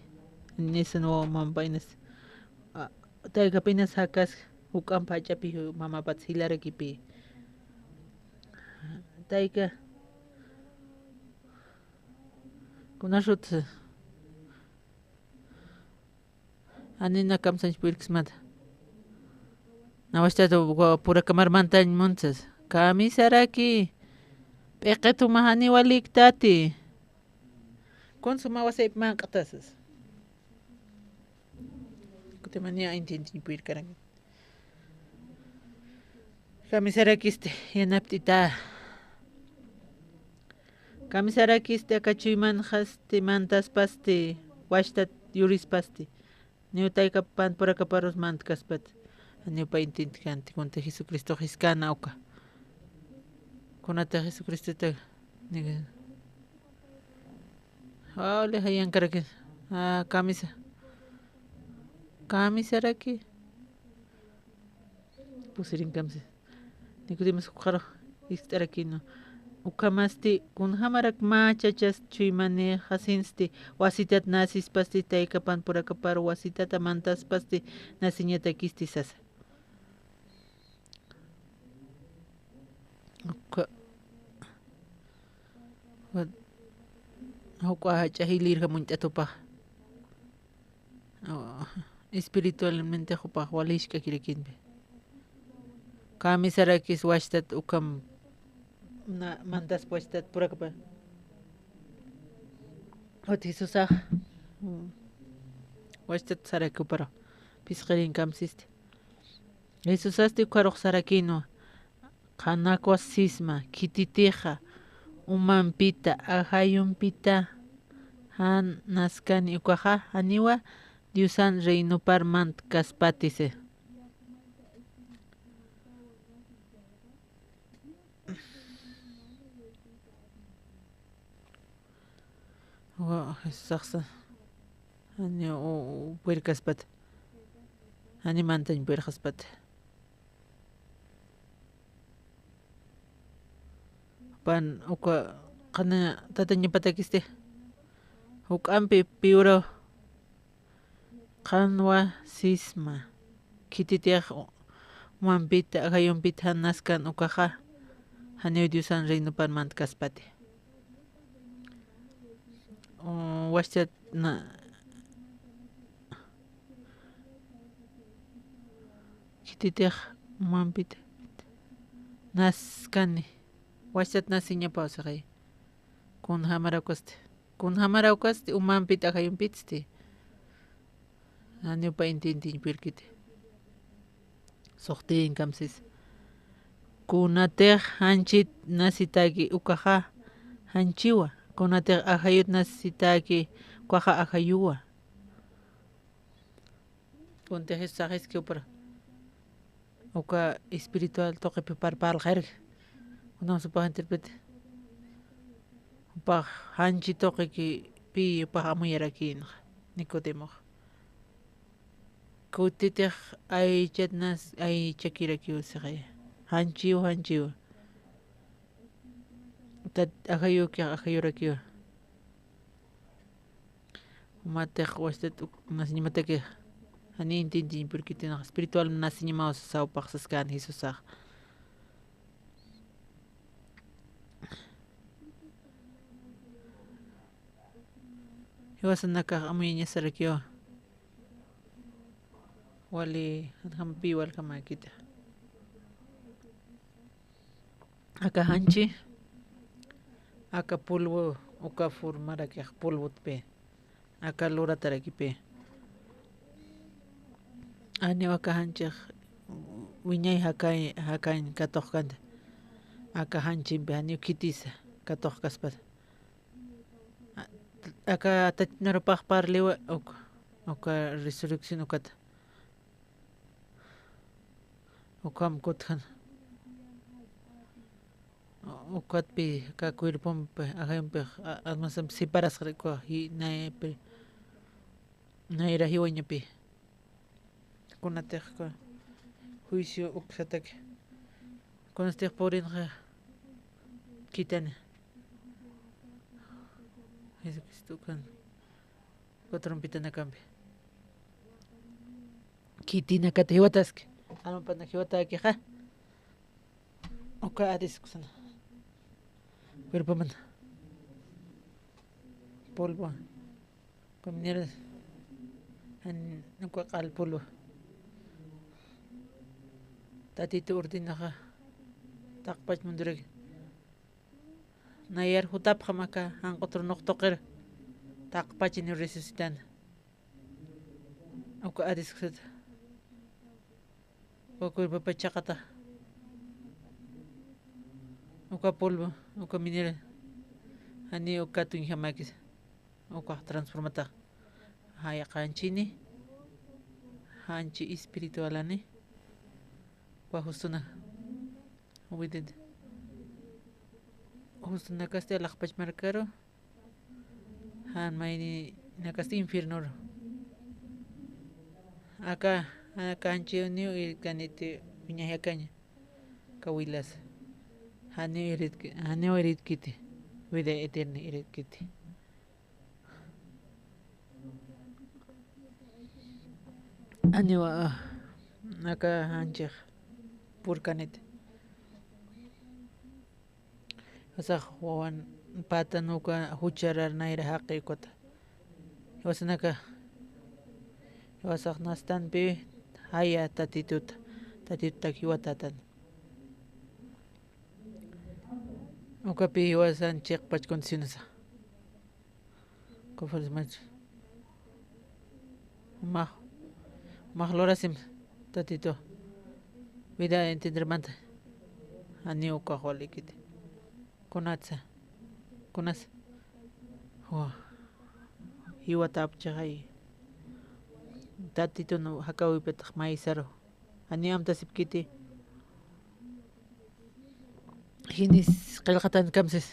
Nisan wawa mampainas. A, taykapinas jakas juk'amp jach'api mamapats jilarakipï. Tayka. Kunasut. Anina kamsañ purksmata. Nawastat purakamarmantañ muntsas. Kamisaraki. P'iqituma janiw aliktati. Kunsuma wasayp manq'tasas. Kutimaniya intintiñ purkaran. Kamisarakisti, yanapt'ita. Kamisarakisti, aka chuymanxasti, mantaspasti, wachtat yurispasti. Niw taykapan purakaparus mantkaspati. Niw pay intintkanti, kunti Jesucristo jiskana uka. Kunati Jesucristota, niga. Wali jayankaraki. Ah, kamisa. Kamisaraki. Pusirinkamsi. Nicodemus ukxaru ist'arakinu. Ukhamasti, kunjamarak mä chachas chuymanïxasinsti, wasitat nasispasti, taykapan purakapar wasitata mantaspasti, nasiñatakisti sasa. Uka, wa-, juk'a jach'a jilïr jamuñt'atupax. Oh, espiritualmente jupax wali jisk'akirakïnpi. Kamisarakis wachtat ukham na-, mantaspa wachtat purakapa. Ut Jesusax, mm, wachtat saraki jupara. Phisqirinkamsisti. Jesusasti ukharux sarakïnwa. Qhanakwas sisma, khititixa umampita, ajayumpita jan naskani ukaxa, janiwa Diosan reinopar mantkaspati si. Wa-, Jesusaxsa, jani u-, u-, puirkaspat, jani mantañ puirxaspat. Jupan uka qhana tatañapatakisti, juk'ampi piwraw qhanwa sisma, khititix umampita, ajayumpita jan naskan ukaxa, janiw Diosan reinopan mantkaspati. U, wachtat na, khititix umampita naskani, wachtat nasiñapaw sixay. Kunjamarakasti. Kunjamarakasti, umampit ajayumpitsti. Janiw pay intintiñ puirkiti. Suxtïnkamsis. Kunatix janchit nasitaki ukaxa janchiwa. Kunatix ajayut nasitaki ukaxa ajayuwa. Kunti Jesusax jiskipara. Uka espiritual tuqipipar parlxirki. Kunam supax enterpiti. Jupax janchi tuqikipi jupax amuyarakïnxa, Nicodemox. Kutitix aychat nas, aychakirakiw sixaya. Janchiw, janchiw. Tat ajayukix ajayurakiwa. Umatix wachtat uk-, nasiñamataki, jani intintiñ puirkiti, nax espiritual nasiñamaw sasaw paxsaskan Jesusax. Jiwasanakax amuyañasarakiwa. Wali, janjampi waljamäkiti. Aka janchi, aka polvo, uka formarakix polvotpi, aka luratarakipi. Janiw aka janchix wiñay jakañ, jakañ katuqkänti. Aka janchimpi janiw khitisa katuqkaspati. A-, aka Tatit Narupax parliwa, uk-, uka resurrección ukata. Ukham kutjan. Ukatpi aka cuerpompi, ajayumpix, a-, almasampi separasxari uka, ji-, naypi, nayra jiwañapi. Kunatix uka juicio uksataki. Kunastix purinxa khitani. Jesucristo ukan. Uka trompetanakampi. Khitinakata jiwataski. Almapanak jiwatakixa. Uka arisksna. Cuerpoman. Polvo. Uka mineral. Jan uka q'al polvo. Tatitu ordenaxa. Taqpach munduraki. Nayar jutapxam aka, janq'u turunuq tuqir, taqpachiniw resucitan. Uka arisksata. Uka cuerpopa chaqata. Uka polvo, uka mineral. Janiw uka tuñjamäkisa. Ukax transformatax. Jaya qanchini. Janchi espiritualani. Uka justuna. Obedient. Justunakasti alaxpach markaru, jan mayninakasti infiernoru. Aka, aka janchiw niw irkaniti wiñay jakaña. Kawilasa. Janiw iritki-, janiw iritkiti. Vida eterna iritkiti. Aniwa, ah, aka janchix purkanit. Jiwasax wawan patan uka jucharar nayra jaqi ukata. Jiwasanaka, jiwasax nastanpi jaya tatituta, tatitutak jiwatatan. Ukapi jiwasan chiqpach condicionesa. Conforme max, max lurasim, Tatitu. Vida entendermanta. Janiw ukax walikiti. Kunatsa. Kunas. Wa. Jiwatapchixay. Tatitun jakawipitax maysaru. Janiw amtasipkiti. Jinis qillqatankamsis.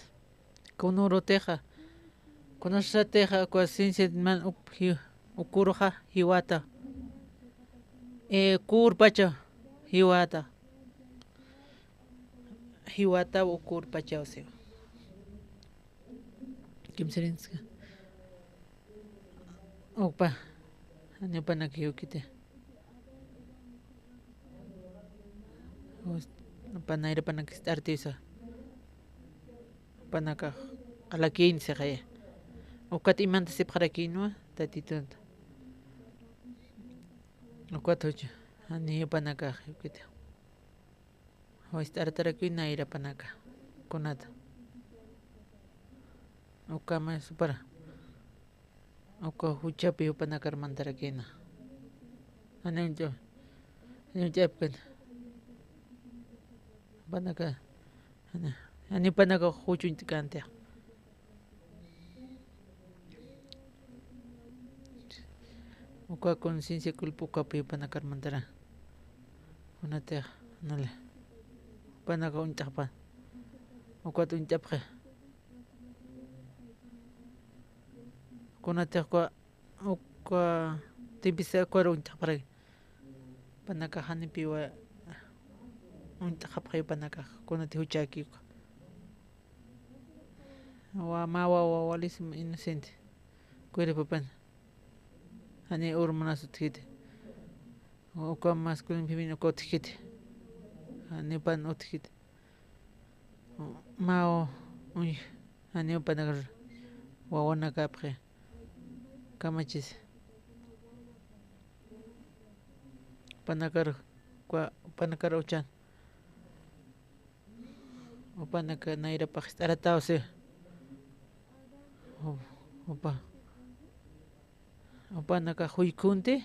Kunurutixa. Kunasatixa, uka ciencia man uk-, ji-, ukuruxa jiwata. Eh, kurpacha jiwata. Jiwata ukurpachaw siwa. Kimsirinska. Upa, janiw jupanaka jiwkiti. Us-, jupa nayrapanak ist'artisa. Jupanakax q'alakïn sixaya. Ukat imanta sipxarakïnwa, Tatitunta. Ukat jucha, janiw jupanakax jiwkiti. Wist'artarakiw nayrapanaka, kunata. Ukhama supara. Uka juchapi jupanakar mantarakïna. Janiw jucha-, janiw juchapkana. Jupanaka, jani, janiw jupanaka juch uñt'känti. Uka conciencia culpa ukapi jupanakar mantara. Kunatix, nala. Jupanaka uñt'xpa. Ukat uñt'apxi. Kunatix uka, uka timpisa ukaru uñt'xapxaraki. Jupanakax janipiwa uñt'xapxi jupanakax. Kunatix juchäki uka. Wa, mä wawa walisma inocente. Cuerpopan. Janiw hormonas utjkiti. Uka masculino femenino uka utjkiti. Janiw jupan utjkiti. Mä, uy, janiw jupanakar wawanakapxi. Kamachis. Jupanakar, ukwa, jupanakar uchan. Jupanaka nayrapax jist'arataw si. Ju-, jupa-, jupanaka juykunti.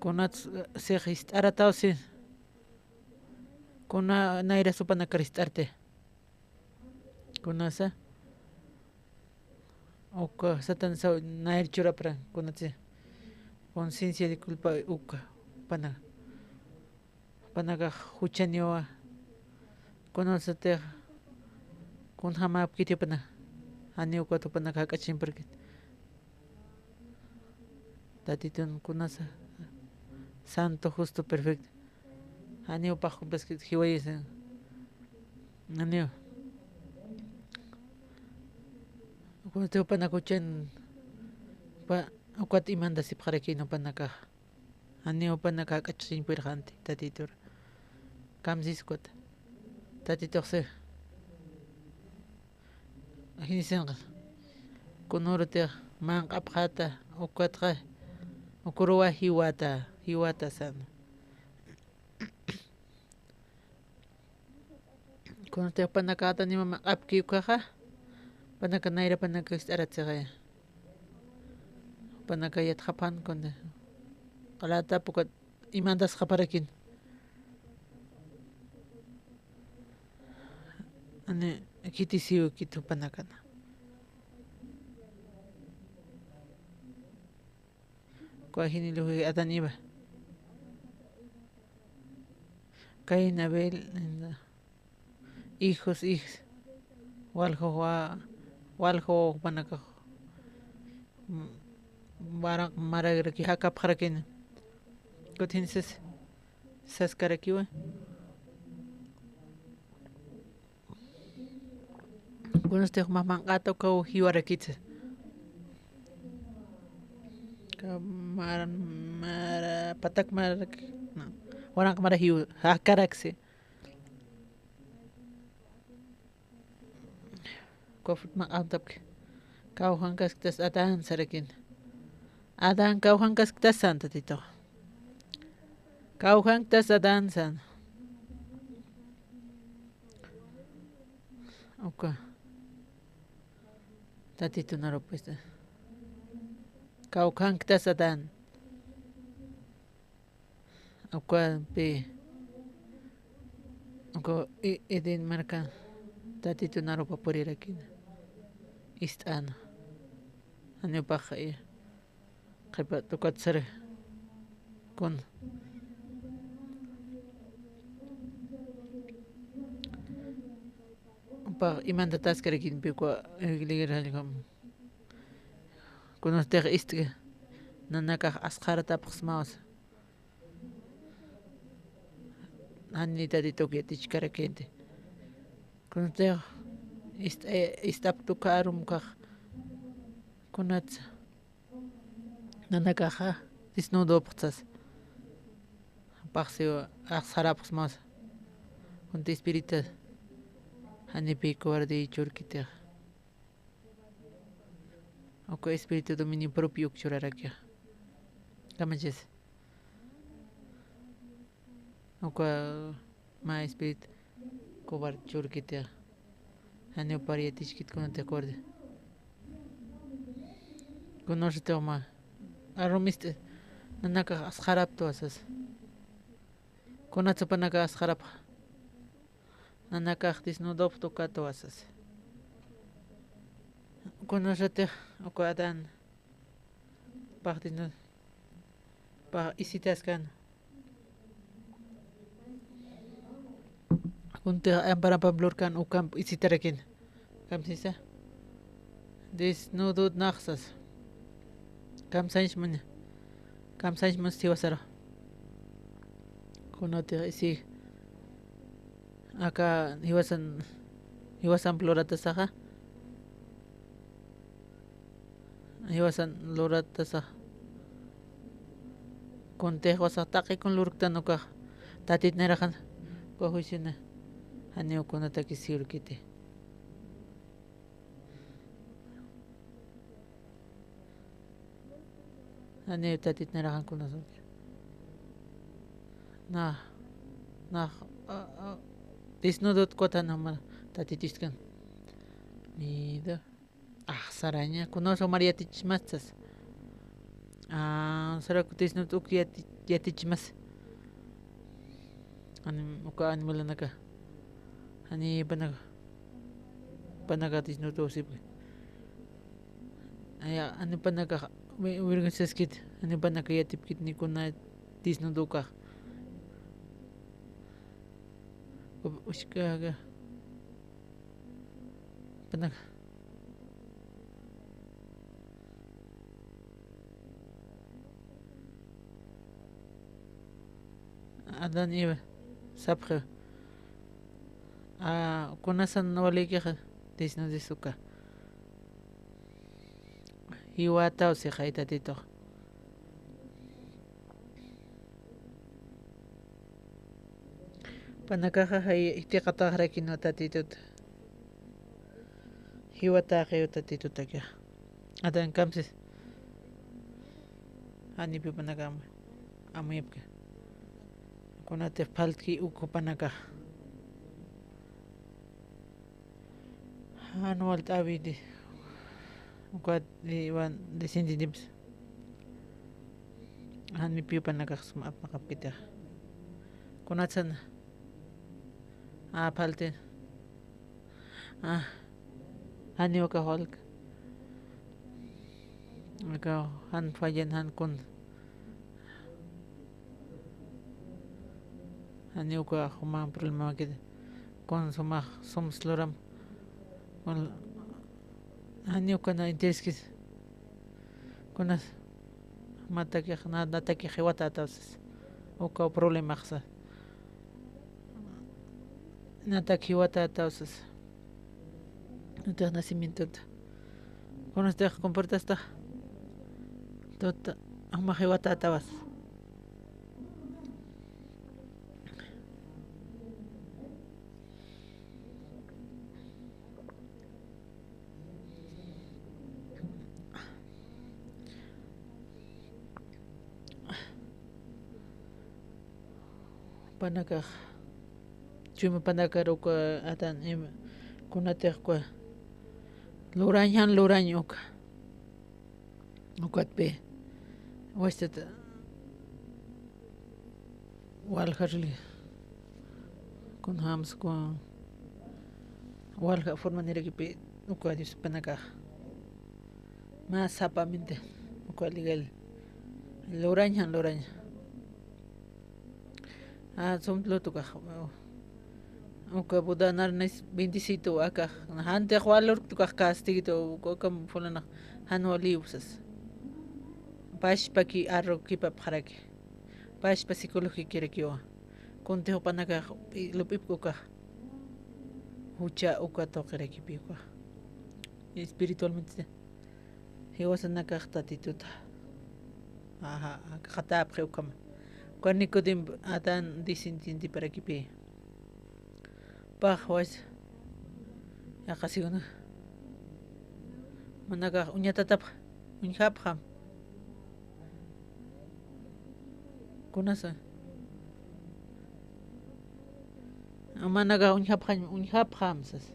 Kunats, eh, six jist'arataw si. Kuna nayras jupanakar jist'arti. Kunasa. Uka Satanasaw nayr churapran, kunatsi. Conciencia de culpa uka, pana. Panaka juchaniwa. Kunasatix, kunjamäpkiti pana. Janiw ukat jupanaka jak'achimpurkit. Tatitun kunasa. Santo, justo, perfecto. Janiw pax cumpleskit jiwayisa. Janiw. Ukunati jupanaka juchan, pa, ukat imandasipxarakin jupanakax. Janiw jupanaka jak'achiñ purxanti, Tatitur. Kamsis ukat. Tatitux si. Jinisinxa. Kunurutix manq'apxäta, ukatxa. Ukuruwa jiwata, jiwata sän. Kunatix jupanaka Adán Eva manq'apki ukaxa, jupanaka nayrapanaka jist'aratsixaya. Jupanaka yatxapxän kunti. Q'alatap ukat imandasxaparakin. Ani khitisiwkit jupanakana. Uka jini luji Adán Eva. Caín, Abel, hijos, hijas. Walja wa-, walja jupanakax. Mm, waranq mararaki jakapxarakini. Kutin sas-, saskarakiwa. Kunastix mä manq'ata ukaw jiwarakitsa. Ka mar-, mara, patak mara, no. Waranq mara jiw-, jakaraksi. Kofut manq'antapki. Kawjankasktas Adán sarakin. Adán kawjankasktas sän Tatitux. Kawjanktas Adán sän. Uka. Tatitun arup, pues. Kawkhanktas Adán. Ukapi. Uka E-, Edén marka. Tatitun arupa purirakina. Ist'ana. Janiw pax, eh, qhipa tukat sar kun. Pax imantataskarakinpi uka iglesia jallq'am. Kunastix ist'i nanakax asqharatapxsmawsa. Jani Tatitux yatichkarakïnti. Kunatix ist-, eh, ist'apkta uka arumkax. Kunatsa. Nanakaxa desnudopxtas. Paxsiw asqharapxsmas. Kunti espíritu. Janipi cobarde churkitix. Uka espíritu dominio propio churarakixa. Kamachis. Uka mä espíritu cobarde churkitixa. Janiw pari yatichkit kunatix cobarde. Kunasatix mä arumist'i nanakax asqharaptwa sas. Kunatsa jupanakax asqharapxa. Nanakax desnudopxta ukatwa sas. Kunasatix uka Adán. Pax desnu-, pax isitaskan. Kunti amparampa lurkan ukamp isitarakina. Kamsisa. Desnudut naxsas. Kamsañs muña. Kamsañs mus jiwasara. Kunatix isi. Aka jiwasan, jiwasan luratasaxa. Jiwasan luratasaxa. Kuntix jiwasax taqi kun lurktan ukax. Tatit nayraxan. Uka juiciona. Janiw kunataki sirkiti. Janiw tatit naraxan kunas. Na, na, a, a, desnudot kutan jama tatit istkan. Mira. Axsaraña, kunaw sumar yatichimas sas. Ah, saraku desnudot uk yati-, yatichimas. Ani, uka animalanaka. Ani panaka. Panaka desnudo sipki. Aya, ani panaka, wi-, wirgünsas kit. Ani panaka yatipkit ni kuna desnudo uka. Ushka, panaka. Adán Eva, sapxi. A, kunasan walikixa, desnudis uka. Jiwataw sixay tatitux. Panakaxa jay, jitiqataxarakin tatitut. Jiwataxiw tatitutakixa. Adán kamsis. Janipi panakam amuyapki. Kunatix phaltki uka panakax. Jan walt'äwi di. Ukat iwan descendientes. Jan mipiw panakax sum apnaqapkitix. Kunatsan. A, phaltin. Ah, janiw ukax walk. Ukax jan fallan, jan kun. Janiw ukax jumax problema kit. Kun sumax sums luram. Kun, janiw ukana intereskis. Kunas natakix, na-, natakix jiwatätaw sas. Ukaw problemax sas. Natak jiwatätaw sas. Natak nacimientot. Kunastix comportastax. Tut, jumax jiwatätawa sas. Panakax, chuyma panakar uka Adán, em, kunatix uka lurañ, jan lurañ uka. Ukatpi, wastat, walja rili. Kunjams kun walja forma nirakipi uka Dios panakax. Mä sapaminte uka legal. Lurañ, jan lurañ. A, sum lut ukax. Uka Buda narnis bendecitu akax. Jantix walurktu ukax castigitu uka, uka fulanax jan waliw sas. Pachpaki arrukipapxaraki. Pachpa psicologikirakiwa. Kuntix jupanakax lup'ipki ukax. Jucha uka tuqirakipi ukax. Espiritualmente. Jiwasanakax tatituta. Ajá, akxatapxi ukhama. Uka Nicodemo Adán descendienteparakipi. Pax, was. Yaqha segunda. Manakax uñatatapxa, uñjapxam. Kunasa. Manakax uñjapxañ, uñjapxam sas.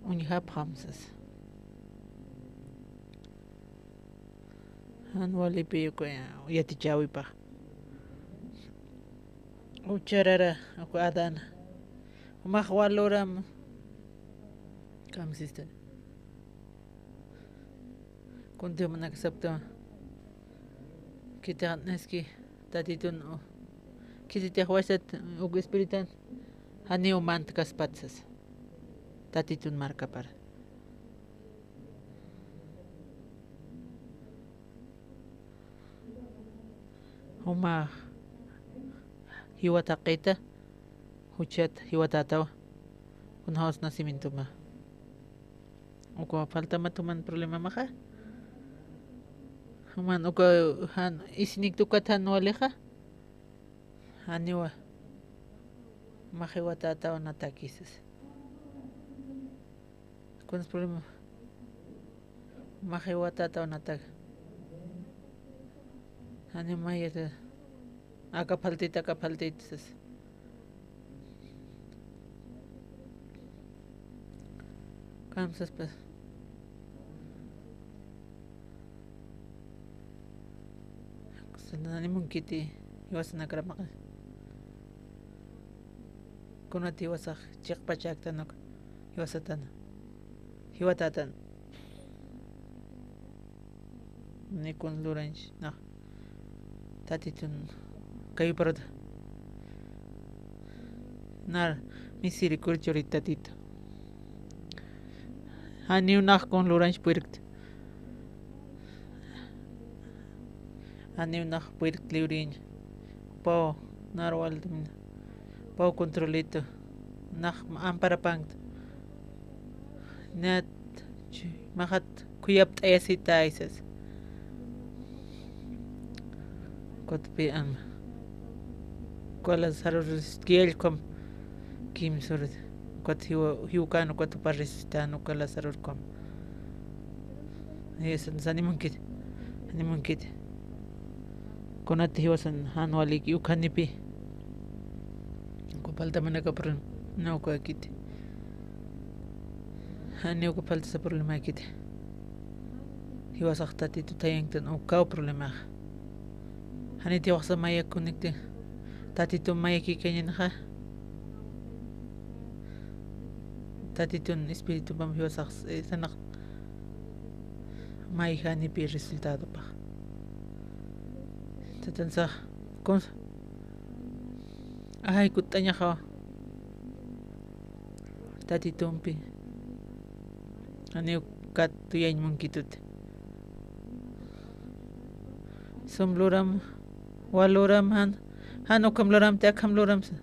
Uñjapxam sas. Jan walipi uka yatichäwipax. Ucharara uka Adán. Jumax waluram. Kamsista. Kuntix manaka sapta. Khitix naski tatitun, khititix wasat uk espiritan janiw mantkaspat sas. Tatitun markapar. Juma jiwat jaqita, juchat jiwatätawa. Kunjämas nacimientoma. Uka faltamat juman problemamaxa. Juman uka jan isiniktukat jan walixa. Janiwa. Mä jiwatätawa natakisas. Kunas problema. Mä jiwatata unataga. Jani mayata. Aka phaltita, aka phaltita sas. Kamsaspas. Jani munkiti, jiwasanakar maqi. Kunat jiwasax chiqpachaktan uk jiwasatana. Jiwatatan. Ni kun luranch, nax. Tatitun kayuparata. Nar misericordia churi Tatitu. Janiw nax kun luranch puyrkt. Janiw nax puyrkt liwriñ. Paw, nar waltmin. Paw controlito. Nax amparapankt. Nat, chi, maxat khuyapt'ayasita aysas. Kutpi ama. Kuala sarur kiyallkum. Kimsur. Kut hiwa, hiwkan kut parristan kuala sarurkum. Eso, sanimunkit. Sanimunkit. Kunat jiwasan jan waliki ukhanipi. Uka phaltamanaka problema, no uka kiti. Jani uka phaltasa problema kiti. Jiwasax Tatitu thayanktan ukaw problema. Janiti waqsa mayak kunikti. Tatitu mayaki kañanxa. Tatitun espiritu pam jiwasax, eh, sanaq may janipi resultado pax. Tatan sax, kun, ay, kutt'añaxawa. Tatitumpi. Janiw kat tuyañ munkitut. Sum luram, wal luram, jan, jan ukham luramti, akham luramsa.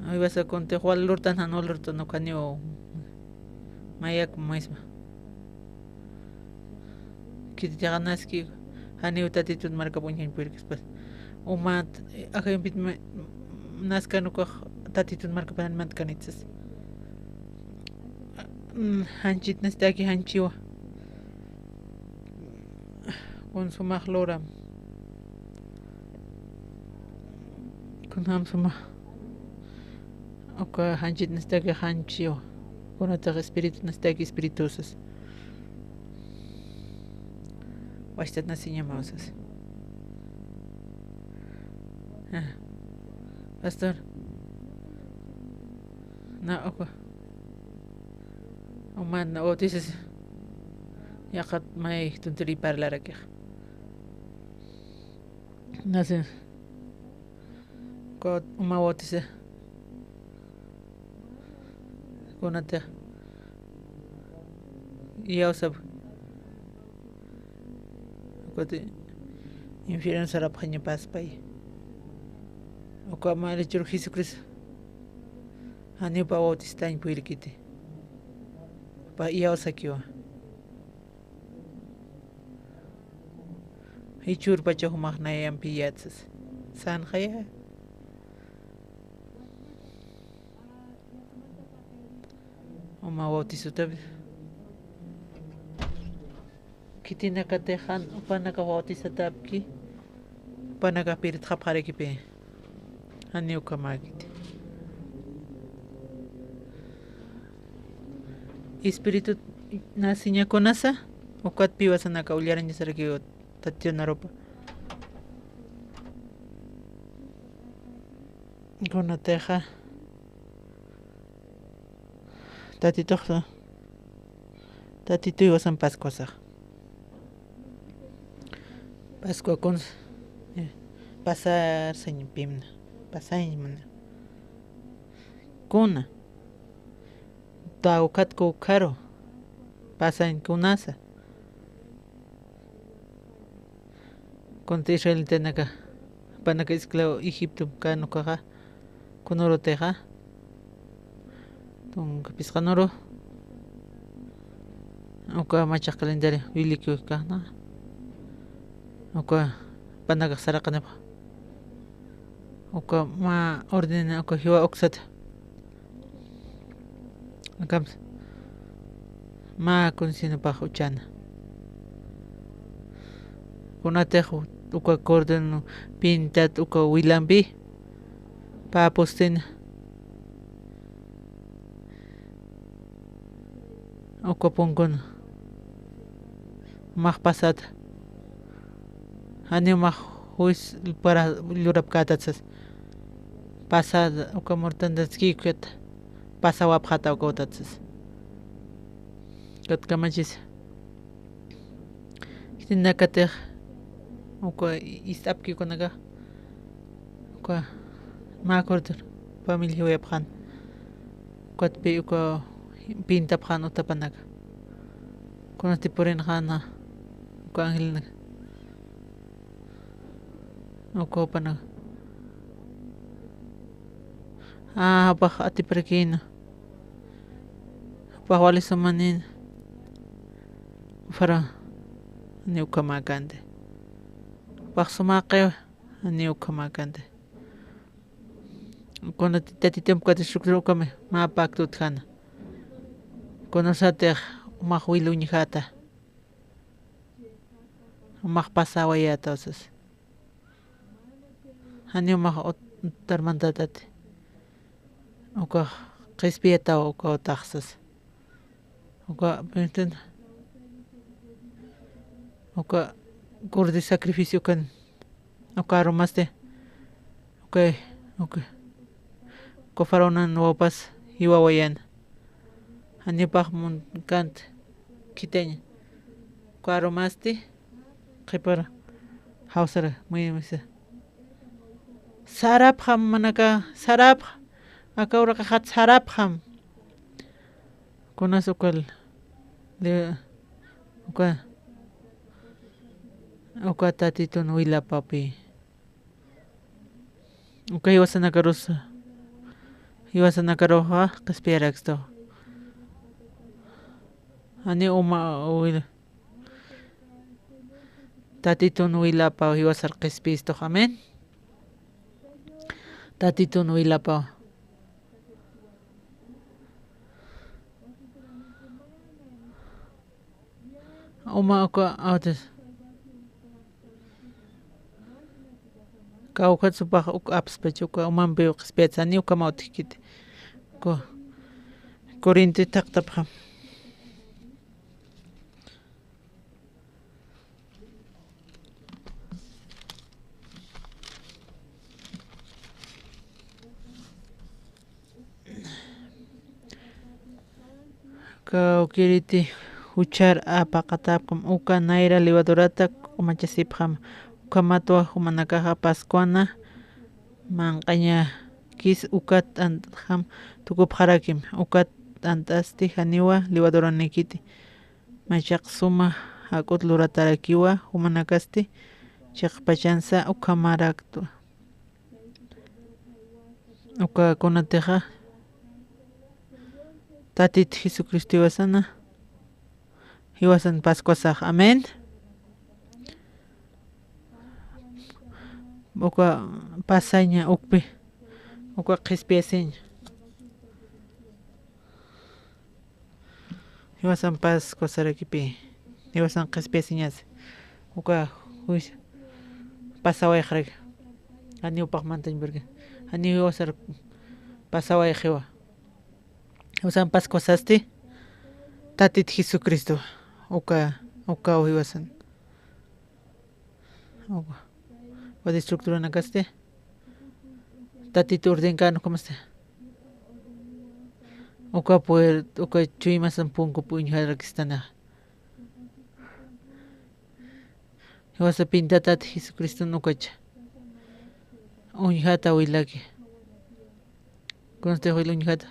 Ay, wasa kunti, wal lurtan, jan wal lurtan, ukhaniw. Mayak maysma. Khititix naski, janiw Tatitun markap uñjañ puyrkispas. Umat, ajampit ma-, naskan ukax Tatitun markap jan mantkanitsas. Mm, janchit nastaki janchiwa. Kun sumax luram. Kunjam suma. Uka janchit nastaki janchiwa. Kunatax espiritu nastaki espiritusas. Wachtat nasiñamaw sas. Ah. Pastor. Na, uka. Umat na bautizas. Yaqat may tunturi parlarakix. Nasin. Uka uma bautiza. Kunata. Iyawsap. Ukati infierno sarapxañapaspay. Uka ama Señor Jesucristo. Janiw pä bautistañ puyrkiti. Pä iyawsakiwa. Jichhürpacha jumax nayampi yatsas. Sanxaya. Uma bautizotap. Khitinakatix jan upanakax bautizatapki. Upanakax piritxapxarakipï. Janiw ukhamäkiti. Espiritu nasiña kunasa, ukat piwasanaka ullarañasarakiw Tatitun arupa. Kunatixa, Tatitux, Tatituy wasan Pascuasax. Pascua kun, eh, pasar sañ pimna, pasañ mana. Kuna, tawkat kukharu, pasañ kunasa. Kunti israelitanaka, panaka esclavo Egipto kan ukaxa, kunürutixa, tunka phisqa nuru, uka machaq calendario bíblico kaqna, uka panakax saraqanipxa, uka mä orden, uka jiwa uksata. Akamsa, mä kunsinupax uchana. Kunatix uka cordón pintat uka wilampi, pä pustin, uka punkun, umax pasat, janiw umax juis para lurapkätat sas. Pasat, uka murtantatski ukat pasawapxata uka utat sas. Ukat kamachis. Khitinakatix uka ist'apki ukanakax, uka mä cordón familia jiwayapxän. Ukatpï uka pintapxän utapanaka. Kunasti purinxäna uka angelnaka. Uka jupanaka. Ah, jupax atiparakïna. Jupax wali sumanïna. Faro, ni ukhamäkänti. Jupax sumäqiwa, ni ukhamäkänti. Kunatï Tatitump ukat estructura ukhami mä pacto utjäna. Kunasatix umax wil uñjäta. Umax pasawayätaw sas. Janiw umax ut-, utar mantatati. Ukax qhispiyataw uka utax sas. Uka, ¿me entiende? Uka cordero sacrificio ukan, uka aromasti, uka, uka, uka faraonan wawpas jiwawayäna. Janipax mun-, kant khithaña. Uka aromasti, qhipar jawsar, muy, muy, sa-, sarapxam, manaka, sarapxa. Aka uraqaxat sarapxam. Kunas ukal, li-, uka, uka Tatitun wilapapï. Uka jiwasanakarus, jiwasanakaruxa qhispiyarakstu. Janiw uma wil-, Tatitun wilapaw jiwasar qhispiyistux. Amén. Tatitun wilapaw. Uma uka awtis. Kawkhat supax uk apspach uka umampiw qhispiyats, janiw ukhamaw utjkiti. Ku-, Corinto thaqtapxam. Kawkïriti juchar apaqatäpkam uka nayra levadurata k'umachasipxam. Ukhamatwa jumanakaxa Pascuana manq'añakis uka t'ant'jam tukupxarakim. Uka t'ant'asti janiwa levaduranïkiti. Machaq suma jak'ut luratarakiwa, jumanakasti chiqpachansa ukhamaraktwa. Uka kunatixa Tatit Jesucristo jiwasana, jiwasan Pascuasax. Amén. Uka pasaña ukpi, uka qhispiyasiña. Jiwasan Pascuasarakipï, jiwasan qhispiyasiñas, uka juicio pasawayxaraki, janiw jupax mantañ purki, janiw jiwasar pasawayxiwa. Jiwasan Pascuasasti, Tatit Jesucristo, uka, ukaw jiwasan. Uka, uka estructuranakasti, Tatit ordenkän ukhamasti. Uka puer-, uka chuymasan punkup uñjarakistanixa. Jiwasa pintatat Jesucriston ukacha. Uñjata wilaki. Kunasti wil uñjata.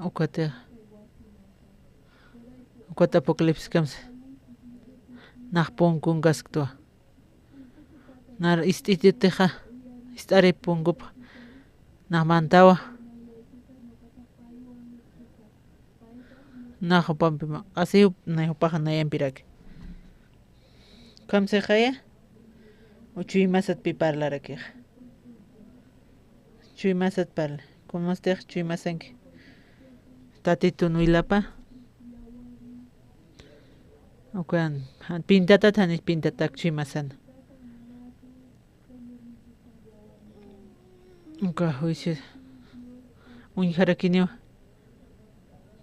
Ukatix, ukat Apocalipsis kamsa, nax punkunkasktuwa. Nar ist'ititixa, ist'arip punkupa, nax mantawa. Nax jupampi ma, q'asi jup-, nay jupaxa nayampiraki. Kamsixaya, u chuymasatpi parlarakixa. Chuymasat parli. Kunastix chuymasanki. Tatitun wilapa, Ukan, jan pintatat, janis pintatak chuymasana. Uka juicio uñjarakiniw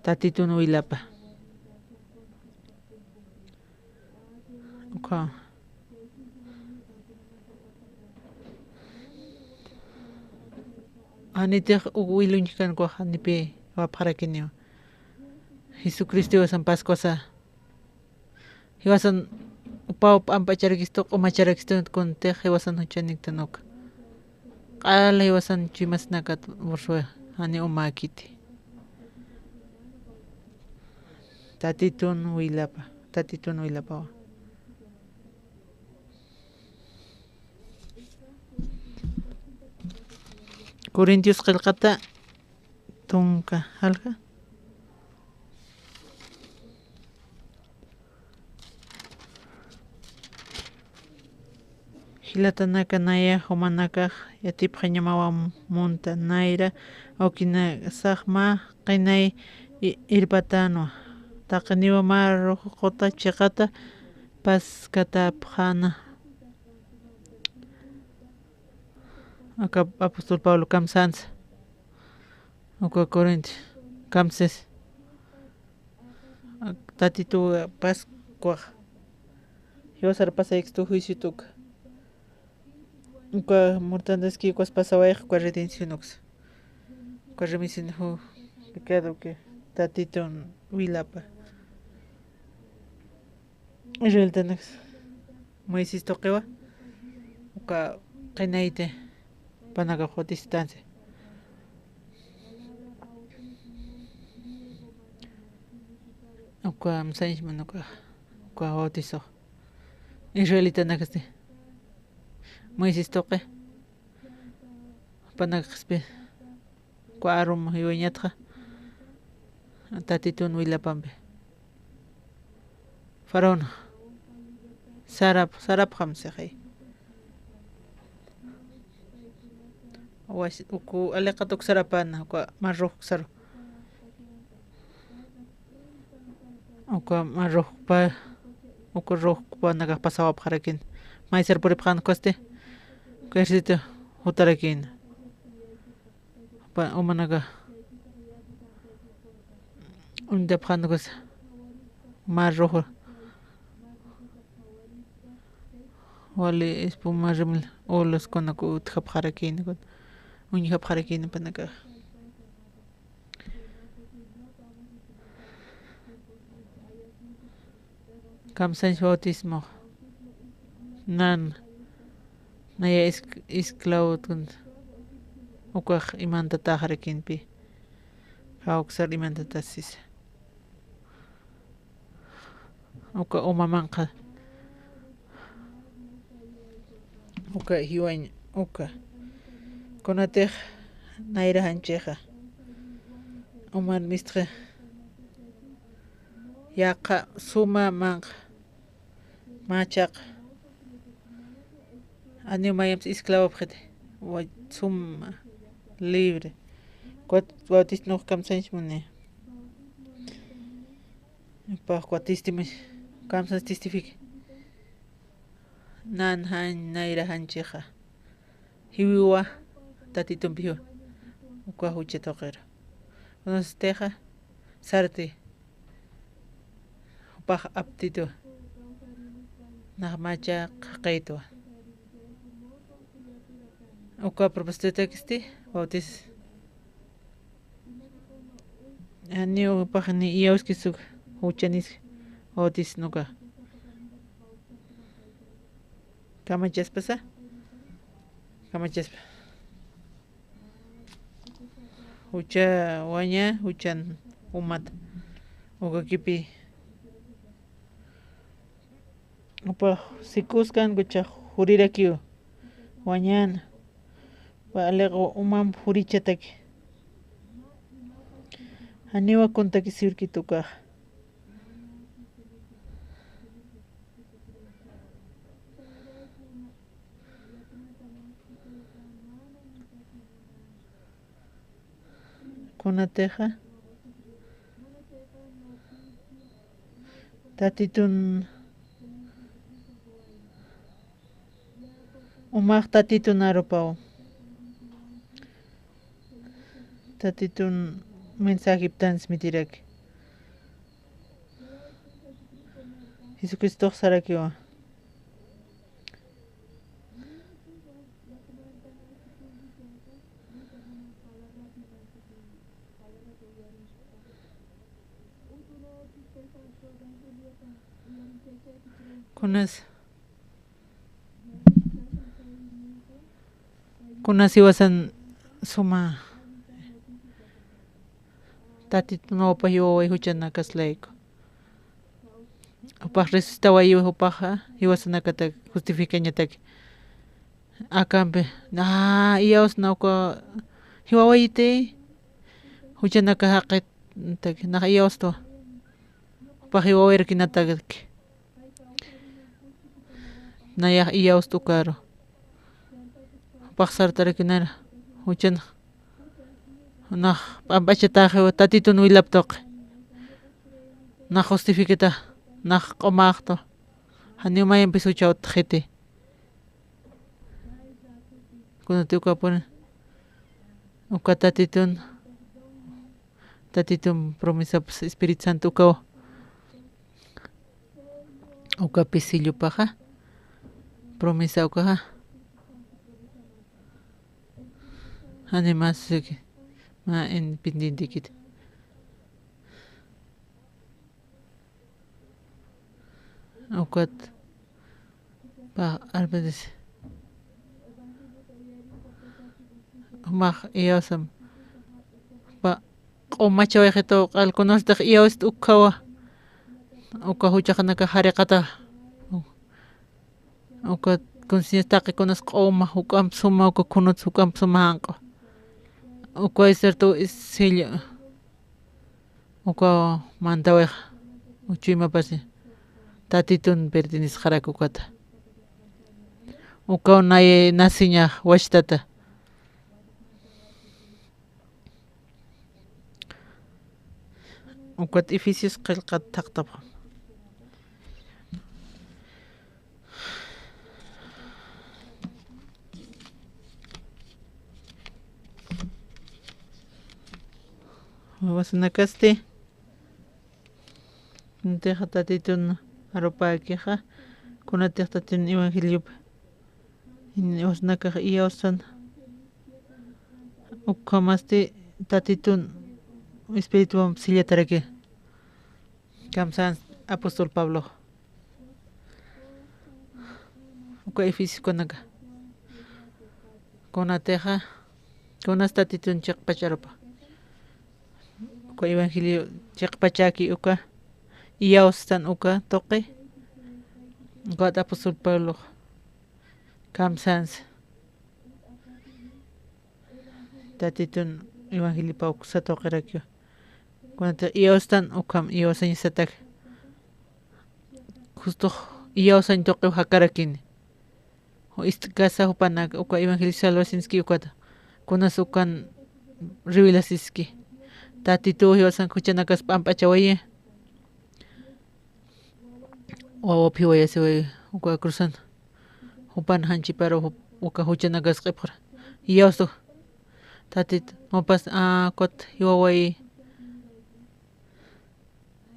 Tatitun wilapa. Uka. Janitix uk wil uñjkan ukax janipi wapxarakiniw. Jesucristo jiwasan Pascuasa. Jiwasan upaw p'amp'acharakistu, q'umacharakistu, kuntix jiwasan juchaniktan uka. Q'ala jiwasan chuymasnakat bursuwa, jani umakiti. Tatitun wilapa, Tatitun wilapawa. Corintios qillqata tunka jalja. Jilatanaka, naya jumanakax yatipxañamawa munta nayra awkinasax mä qinay i-, irpatanwa. Taqiniwa mä ruxquta chiqata paskatapxäna. Aka apóstol Pablo kamsänsa. Uka Corinto kamsis. Tatituw Pascuax. Jiwasar pasaykistu juiciot uka. Uka murtantaski ukas pasawayx uka redención uksa. Uka remisión ju pecado que Tatitun wilapa. Israelitanaks Moisés tuqiwa uka qinayti panaka jutisitansi. Uka amsañsman uka, uka bautizo. Israelitanakasti Moisés tuqi panaka qhispi. Uka arum jiwañatxa Tatitun wilapampi. Faraón sarap, sarapxam sixi. Uku aliqat uk sarapana, uka Mar Rojo saru. Uka Mar Rojo pa, uka Rojo panakax pasawapxarakin. Maysar puripxan ukasti, uka ejército jutarakin. Pa, umanaka uñtapxan ukasa Mar Rojo. Wali espuma rimil olas kunak utjapxarakïna, uñjapxarakïna panakax. Kamsañs bautismo. Nan. Naya es-, esclavotun. Ukax imantatäxarakïnpi. Jawksar imantatäsisa. Uka uma manqha. Uka jiwañ, uka. Kunatix nayra janchixa. Umar mistxi. Yaqha suma manqha. Machaq. Janiw mayamps esclavopxiti. Wa-, suma libre. Ukat bautisnux kamsañs muni. Pax uka testimonio, kamsas testifique. Nan jan, nayra janchixa. Jiwiwa Tatitumpiwa. Uka jucha tuqiru. Kunasistixa sarti. Jupax aptitu. Nax macha qhaqitwa. Uka propósitotakisti bautis. Janiw jupax ni iyawskis uk juchanis bautisnuka. Kamachaspasa. Kamachaspa. Jucha waña, juchan umat. Ukakipi. Upa sikuskan kucha jurirakiw. Wañan. Upa aliqu umamp jurichataki. Janiwa kuntakisiwrkit ukax. Kunatixa. Tatitun, umax Tatitun arupaw. Tatitun mensajiptan smitiraki. Jesucristox sarakiwa. Kunas, kunas iwasan suma Tatitun wawpa jiwaway juchanakas layku. Jupax resucitawayiwa jupaxa, jiwasanakata justificañataki. Akampi, na, iyawsna uka jiwawayiti, juchanaka jaqitaki, nax iyawstwa. Jupax jiwawayirkinataki. Nayax iyawst ukaru. Jupax sartarakinara, juchan nax p'amp'achataxiwa Tatitun wilap tuqi. Nax justificata, nax q'umaxtu. Janiw mayampis juchawt xiti. Kunati ukapuni, uka Tatitun, Tatitun promesapas Espíritu Santo ukawa. Uka pisillupaxa, promesa ukaxa. Animasiki, mä independientekiti. Ukat, pa, arpidis. Jumax iyawsam. Pa, q'umachawayxitu q'al kunastix iyawst ukhawa. Uka juchaxanaka jariqata. Uka conciencia taqi kunas q'uma, juk'amp suma, uka kunats juk'amp suma janq'u. Uka isertu isillu. Uka mantawix, uchuymapasi, Tatitun pertenesxarak ukata. Uka naye nasiñax wachtata. Ukat Efesios qillqat thaqtapxam. Wawasanakasti, kunatixa Tatitun arupäkixa, kunatix Tatitun evangeliop, wawasanakax iyawsan, ukhamasti Tatitun Espirituwan sillataraki. Kamsan apóstol Pablo. Uka Efesioskunaka. Kunatixa, kunas Tatitun chiqpacharupa. Uka evangelio chiqpachaki uka. Iyawstan uka tuqi. Ukat apóstol Pablo. Kamsansa. Tatitun evangeliopa uksa tuqirakiwa. Kunatix iyawstan ukham iyawsañasatak. Justux iyawsañ tuqiw jakarakini. Ju ist'kasa jupanak uka evangelio salvasinski ukata. Kunas ukan revelasiski. Tatituw jiwasan juchanakas p'amp'achawayi. Wawap jiwayasiway uka cruzan. Jupan janchiparu jup-, uka juchanakas q'ipxra. Iyawstu. Tatit, mapas, a, ukat jiwaway.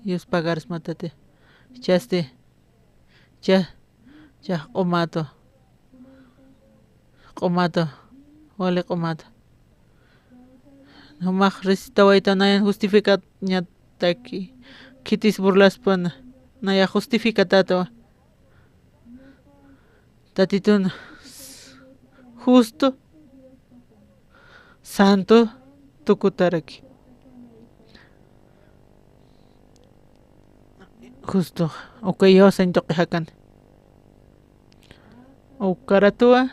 Yus pagarsma tati. Chasti. Cha, cha q'umatu. Q'umatu. Wali q'umatu. Jumax resucitawayta nayan justificañataki. Khitis burlaspana. Naya justificatätwa. Tatitun justo, santo tukutaraki. Justo, uka iyawsañ tuqi jakan. Ukaratuwa,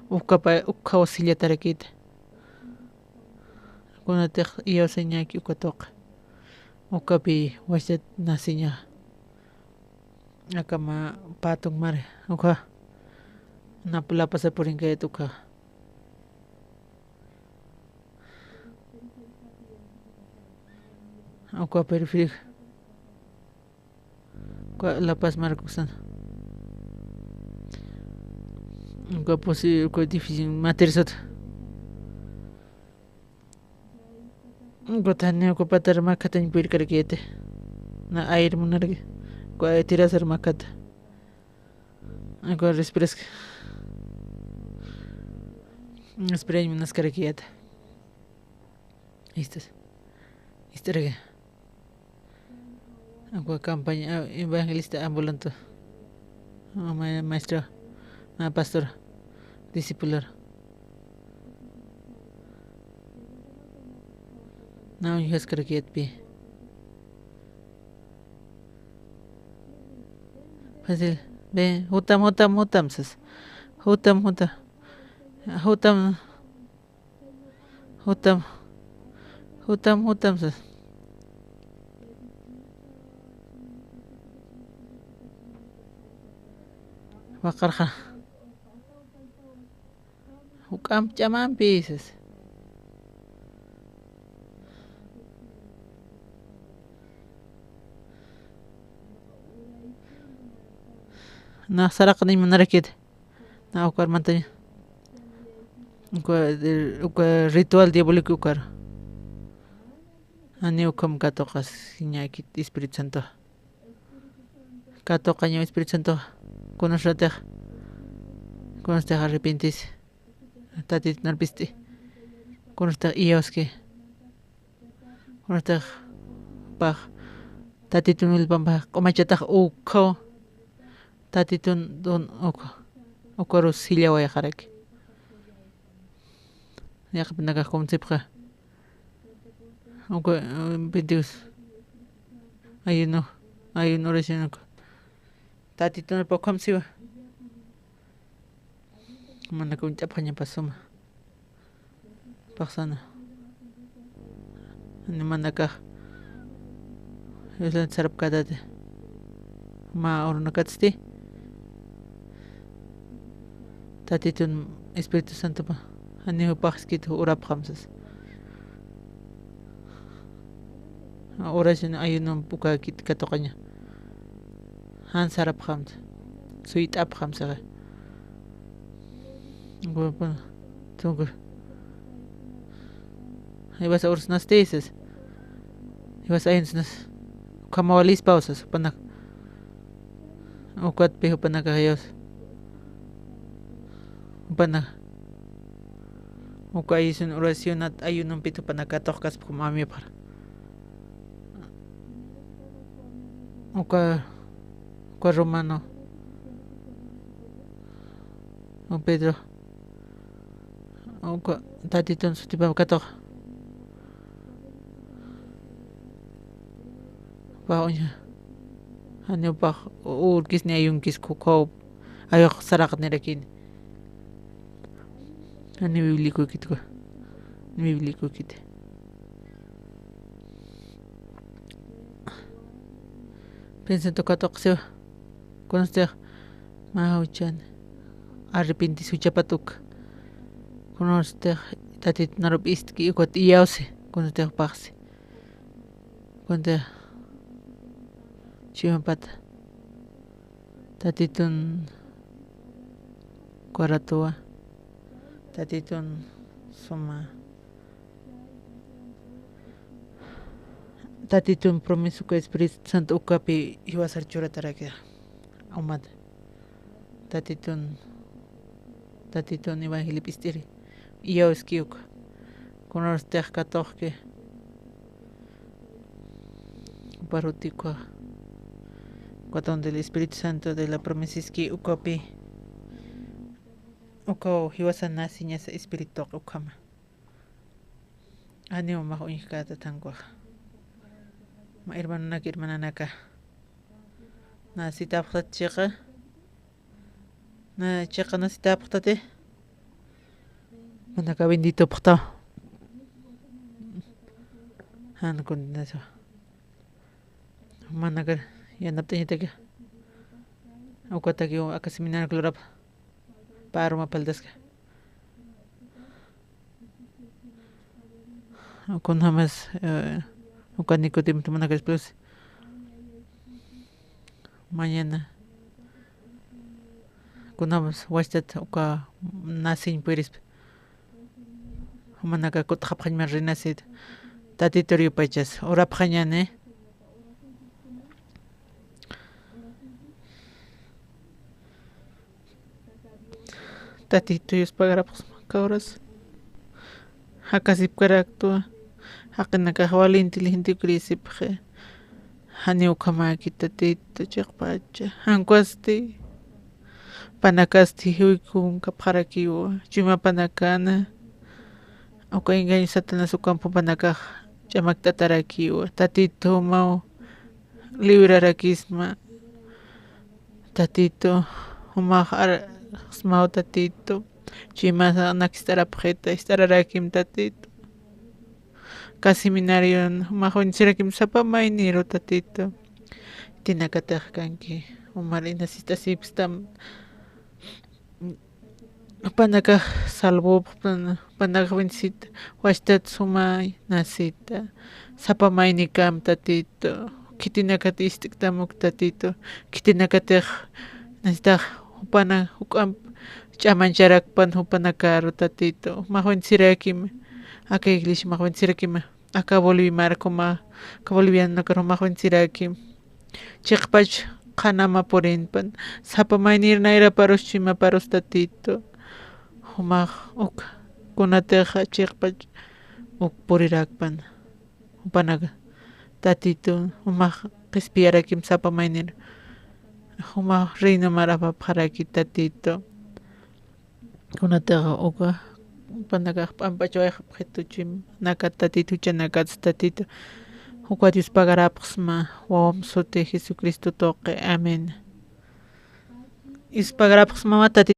ukapa, ukhaw sillatarakita. Kunatix iyawsañaki uka tuqi. Ukapi wachat nasiña. Akama patun mari, uka. Nap lapasa purinkayat uka. Uka perfil. Uka La Paz markusan. Uka pusi, uka difícil, materasat. Uka tani, uka patar makatañ puirkarakiyati. Na air munaraki. Uka tirasar makata. Uka respirask. Respirañ munaskarakiyata. Istas. Istaraki. Uka campaña, ah, evangelista ambulante. Ah, ma-, maestro, ah, pastor, discípulo. Na uñjaskarakiyatpi. Fácil. Ve, jutam, jutam, jutam, sas. Jutam, jutam. Jutam. Jutam, jutam, jutam, sas. Waqarxa. Juk'amp ch'amampi, sas. Nax saraqniñ munarakit. Na ukar mantaña. Uka, uka ritual diabólico ukar. Jani ukham katuqasiñäkit Espíritu Santo. Katuqaña Espíritu Santo. Kunasatix. Kunasatix arrepentisi. Tatit narpisti. Kunasatix iyawski. Kunasatix pax. Tatitun willpampax q'umachatax ukhaw. Tatitun dun uka, ukarus jillawayxaraki. Yaqhipanakax kumsipxa. Uka, eh, veintidos. Ayuno, ayuno oración uka. Tatitun pä ukham siwa. Manaka uñt'apxañapas suma. Paxsana. Jani manakax. Dioslan sarapkätati. Mä urunakatsti. Tatitun Espíritu Santopa. Jani jupax iskit urapxam sas. Oración ayuno ukäkit katuqaña. Jan sarapxamta, suyt'apxamta. Tunka. Jiwasa ursnasti sas. Jiwasa ayunsnas. Ukhamaw alispaw sas, jupanak. Ukatpi jupanakax jiwas. Jupanak. Uka ayusun oracionat ayunumpit jupanak katuqkaspa jumamipxar. Uka, uka romano. O Pedro. Uka tatitun sutipa katuq. Upax uñja. Jani upax urkis ni ayunkis kukhaw. Ayux saraqnirakini. Jani bíblico kit uka. Bíblico kit. Pensamiento katuq siwa. Kunasatix mä juchan arrepentis juchapat uk. Kunasatix tatit narup istki ukat iyawsi. Kunasatix paxsi. Kunasatix chimapat. Tatitun kwaratuwa, Tatitun suma. Tatitun promesa uka Espíritu Santo ukapi jiwasar churatarakix. Umat. Tatitun, Tatitun evangelio p'ist'iri. Iyawski uka. Kunasatix katuqki. Juparuti uka, uka don del Espíritu Santo de la promesa iski ukapi, ukaw jiwasan nasiñasa espirituq ukhama. Janiw max uñjkäta thankuxa. Mä hermanonak, hermananaka. Nasitäpxtat chiqa. Na chiqa nasitäpxtati. Manaka benditopxtaw. Jan condenación. Manaka yanapt'añataki. Ukataki aka seminario lurap. Pä aruma phaltaska. Kunjamas, eh, uka Nicodemo tumanaka espíritu. Mañana kunapis wachtat uka nasiñ purispa, jumanaka kutxapxañma renacido. Tatitur yupaychas urapxañani. Tatitu yuspagarapxsma kawras jakasipkaraktwa. Jaqinakax wali inteligentew creesipxi. Janiw ukhamäki Tatitu chiqpacha, jankwasti panakasti jiwikunkapxarakiwa chuyma panakana. Uka engaño satanás ukamp jupanakax ch'amakt'atarakiwa. Tatitu jumaw librarakisma. Tatitu jumax arxsmaw. Tatitu chuyma nakist'arapxita ist'ararakim. Tatitu ka seminarion jumax bendecirakim sapa mayniru. Tatitu jitinakatix kanki jumar inasist'asipkstam. Jupanakax salvopxpan, jupanakax bendecita. Wachtat sumay nasita sapa maynikam. Tatitu khitinakat ist'ktam uk. Tatitu khitinakatix nasitax jupana juk'amp ch'amancharakpan jupanakaru. Tatitu jumax bendecirakim. Aka iglesia jumax bendecirakim. Aka boliviamar juma aka bolivianakar jumax bendecirakim. Chiqpach qhanama purinpan sapa maynir nayraparus chuymaparus. Tatitu jumax uk kunatixa chiqpach uk purirakpan jupanaka. Tatitu jumax qhispiyarakim sapa maynir. Jumax reinomar apapxaraki. Tatitu kunatixa uka jupanakax p'ampachawayxapxitu chuyma nakat. Tatitu juchanakatsa. Tatitu jukat yuspagarapxsma wawamp suti jesucristo tuqi. Amén. Yuspagarapxsmawa. Tatitu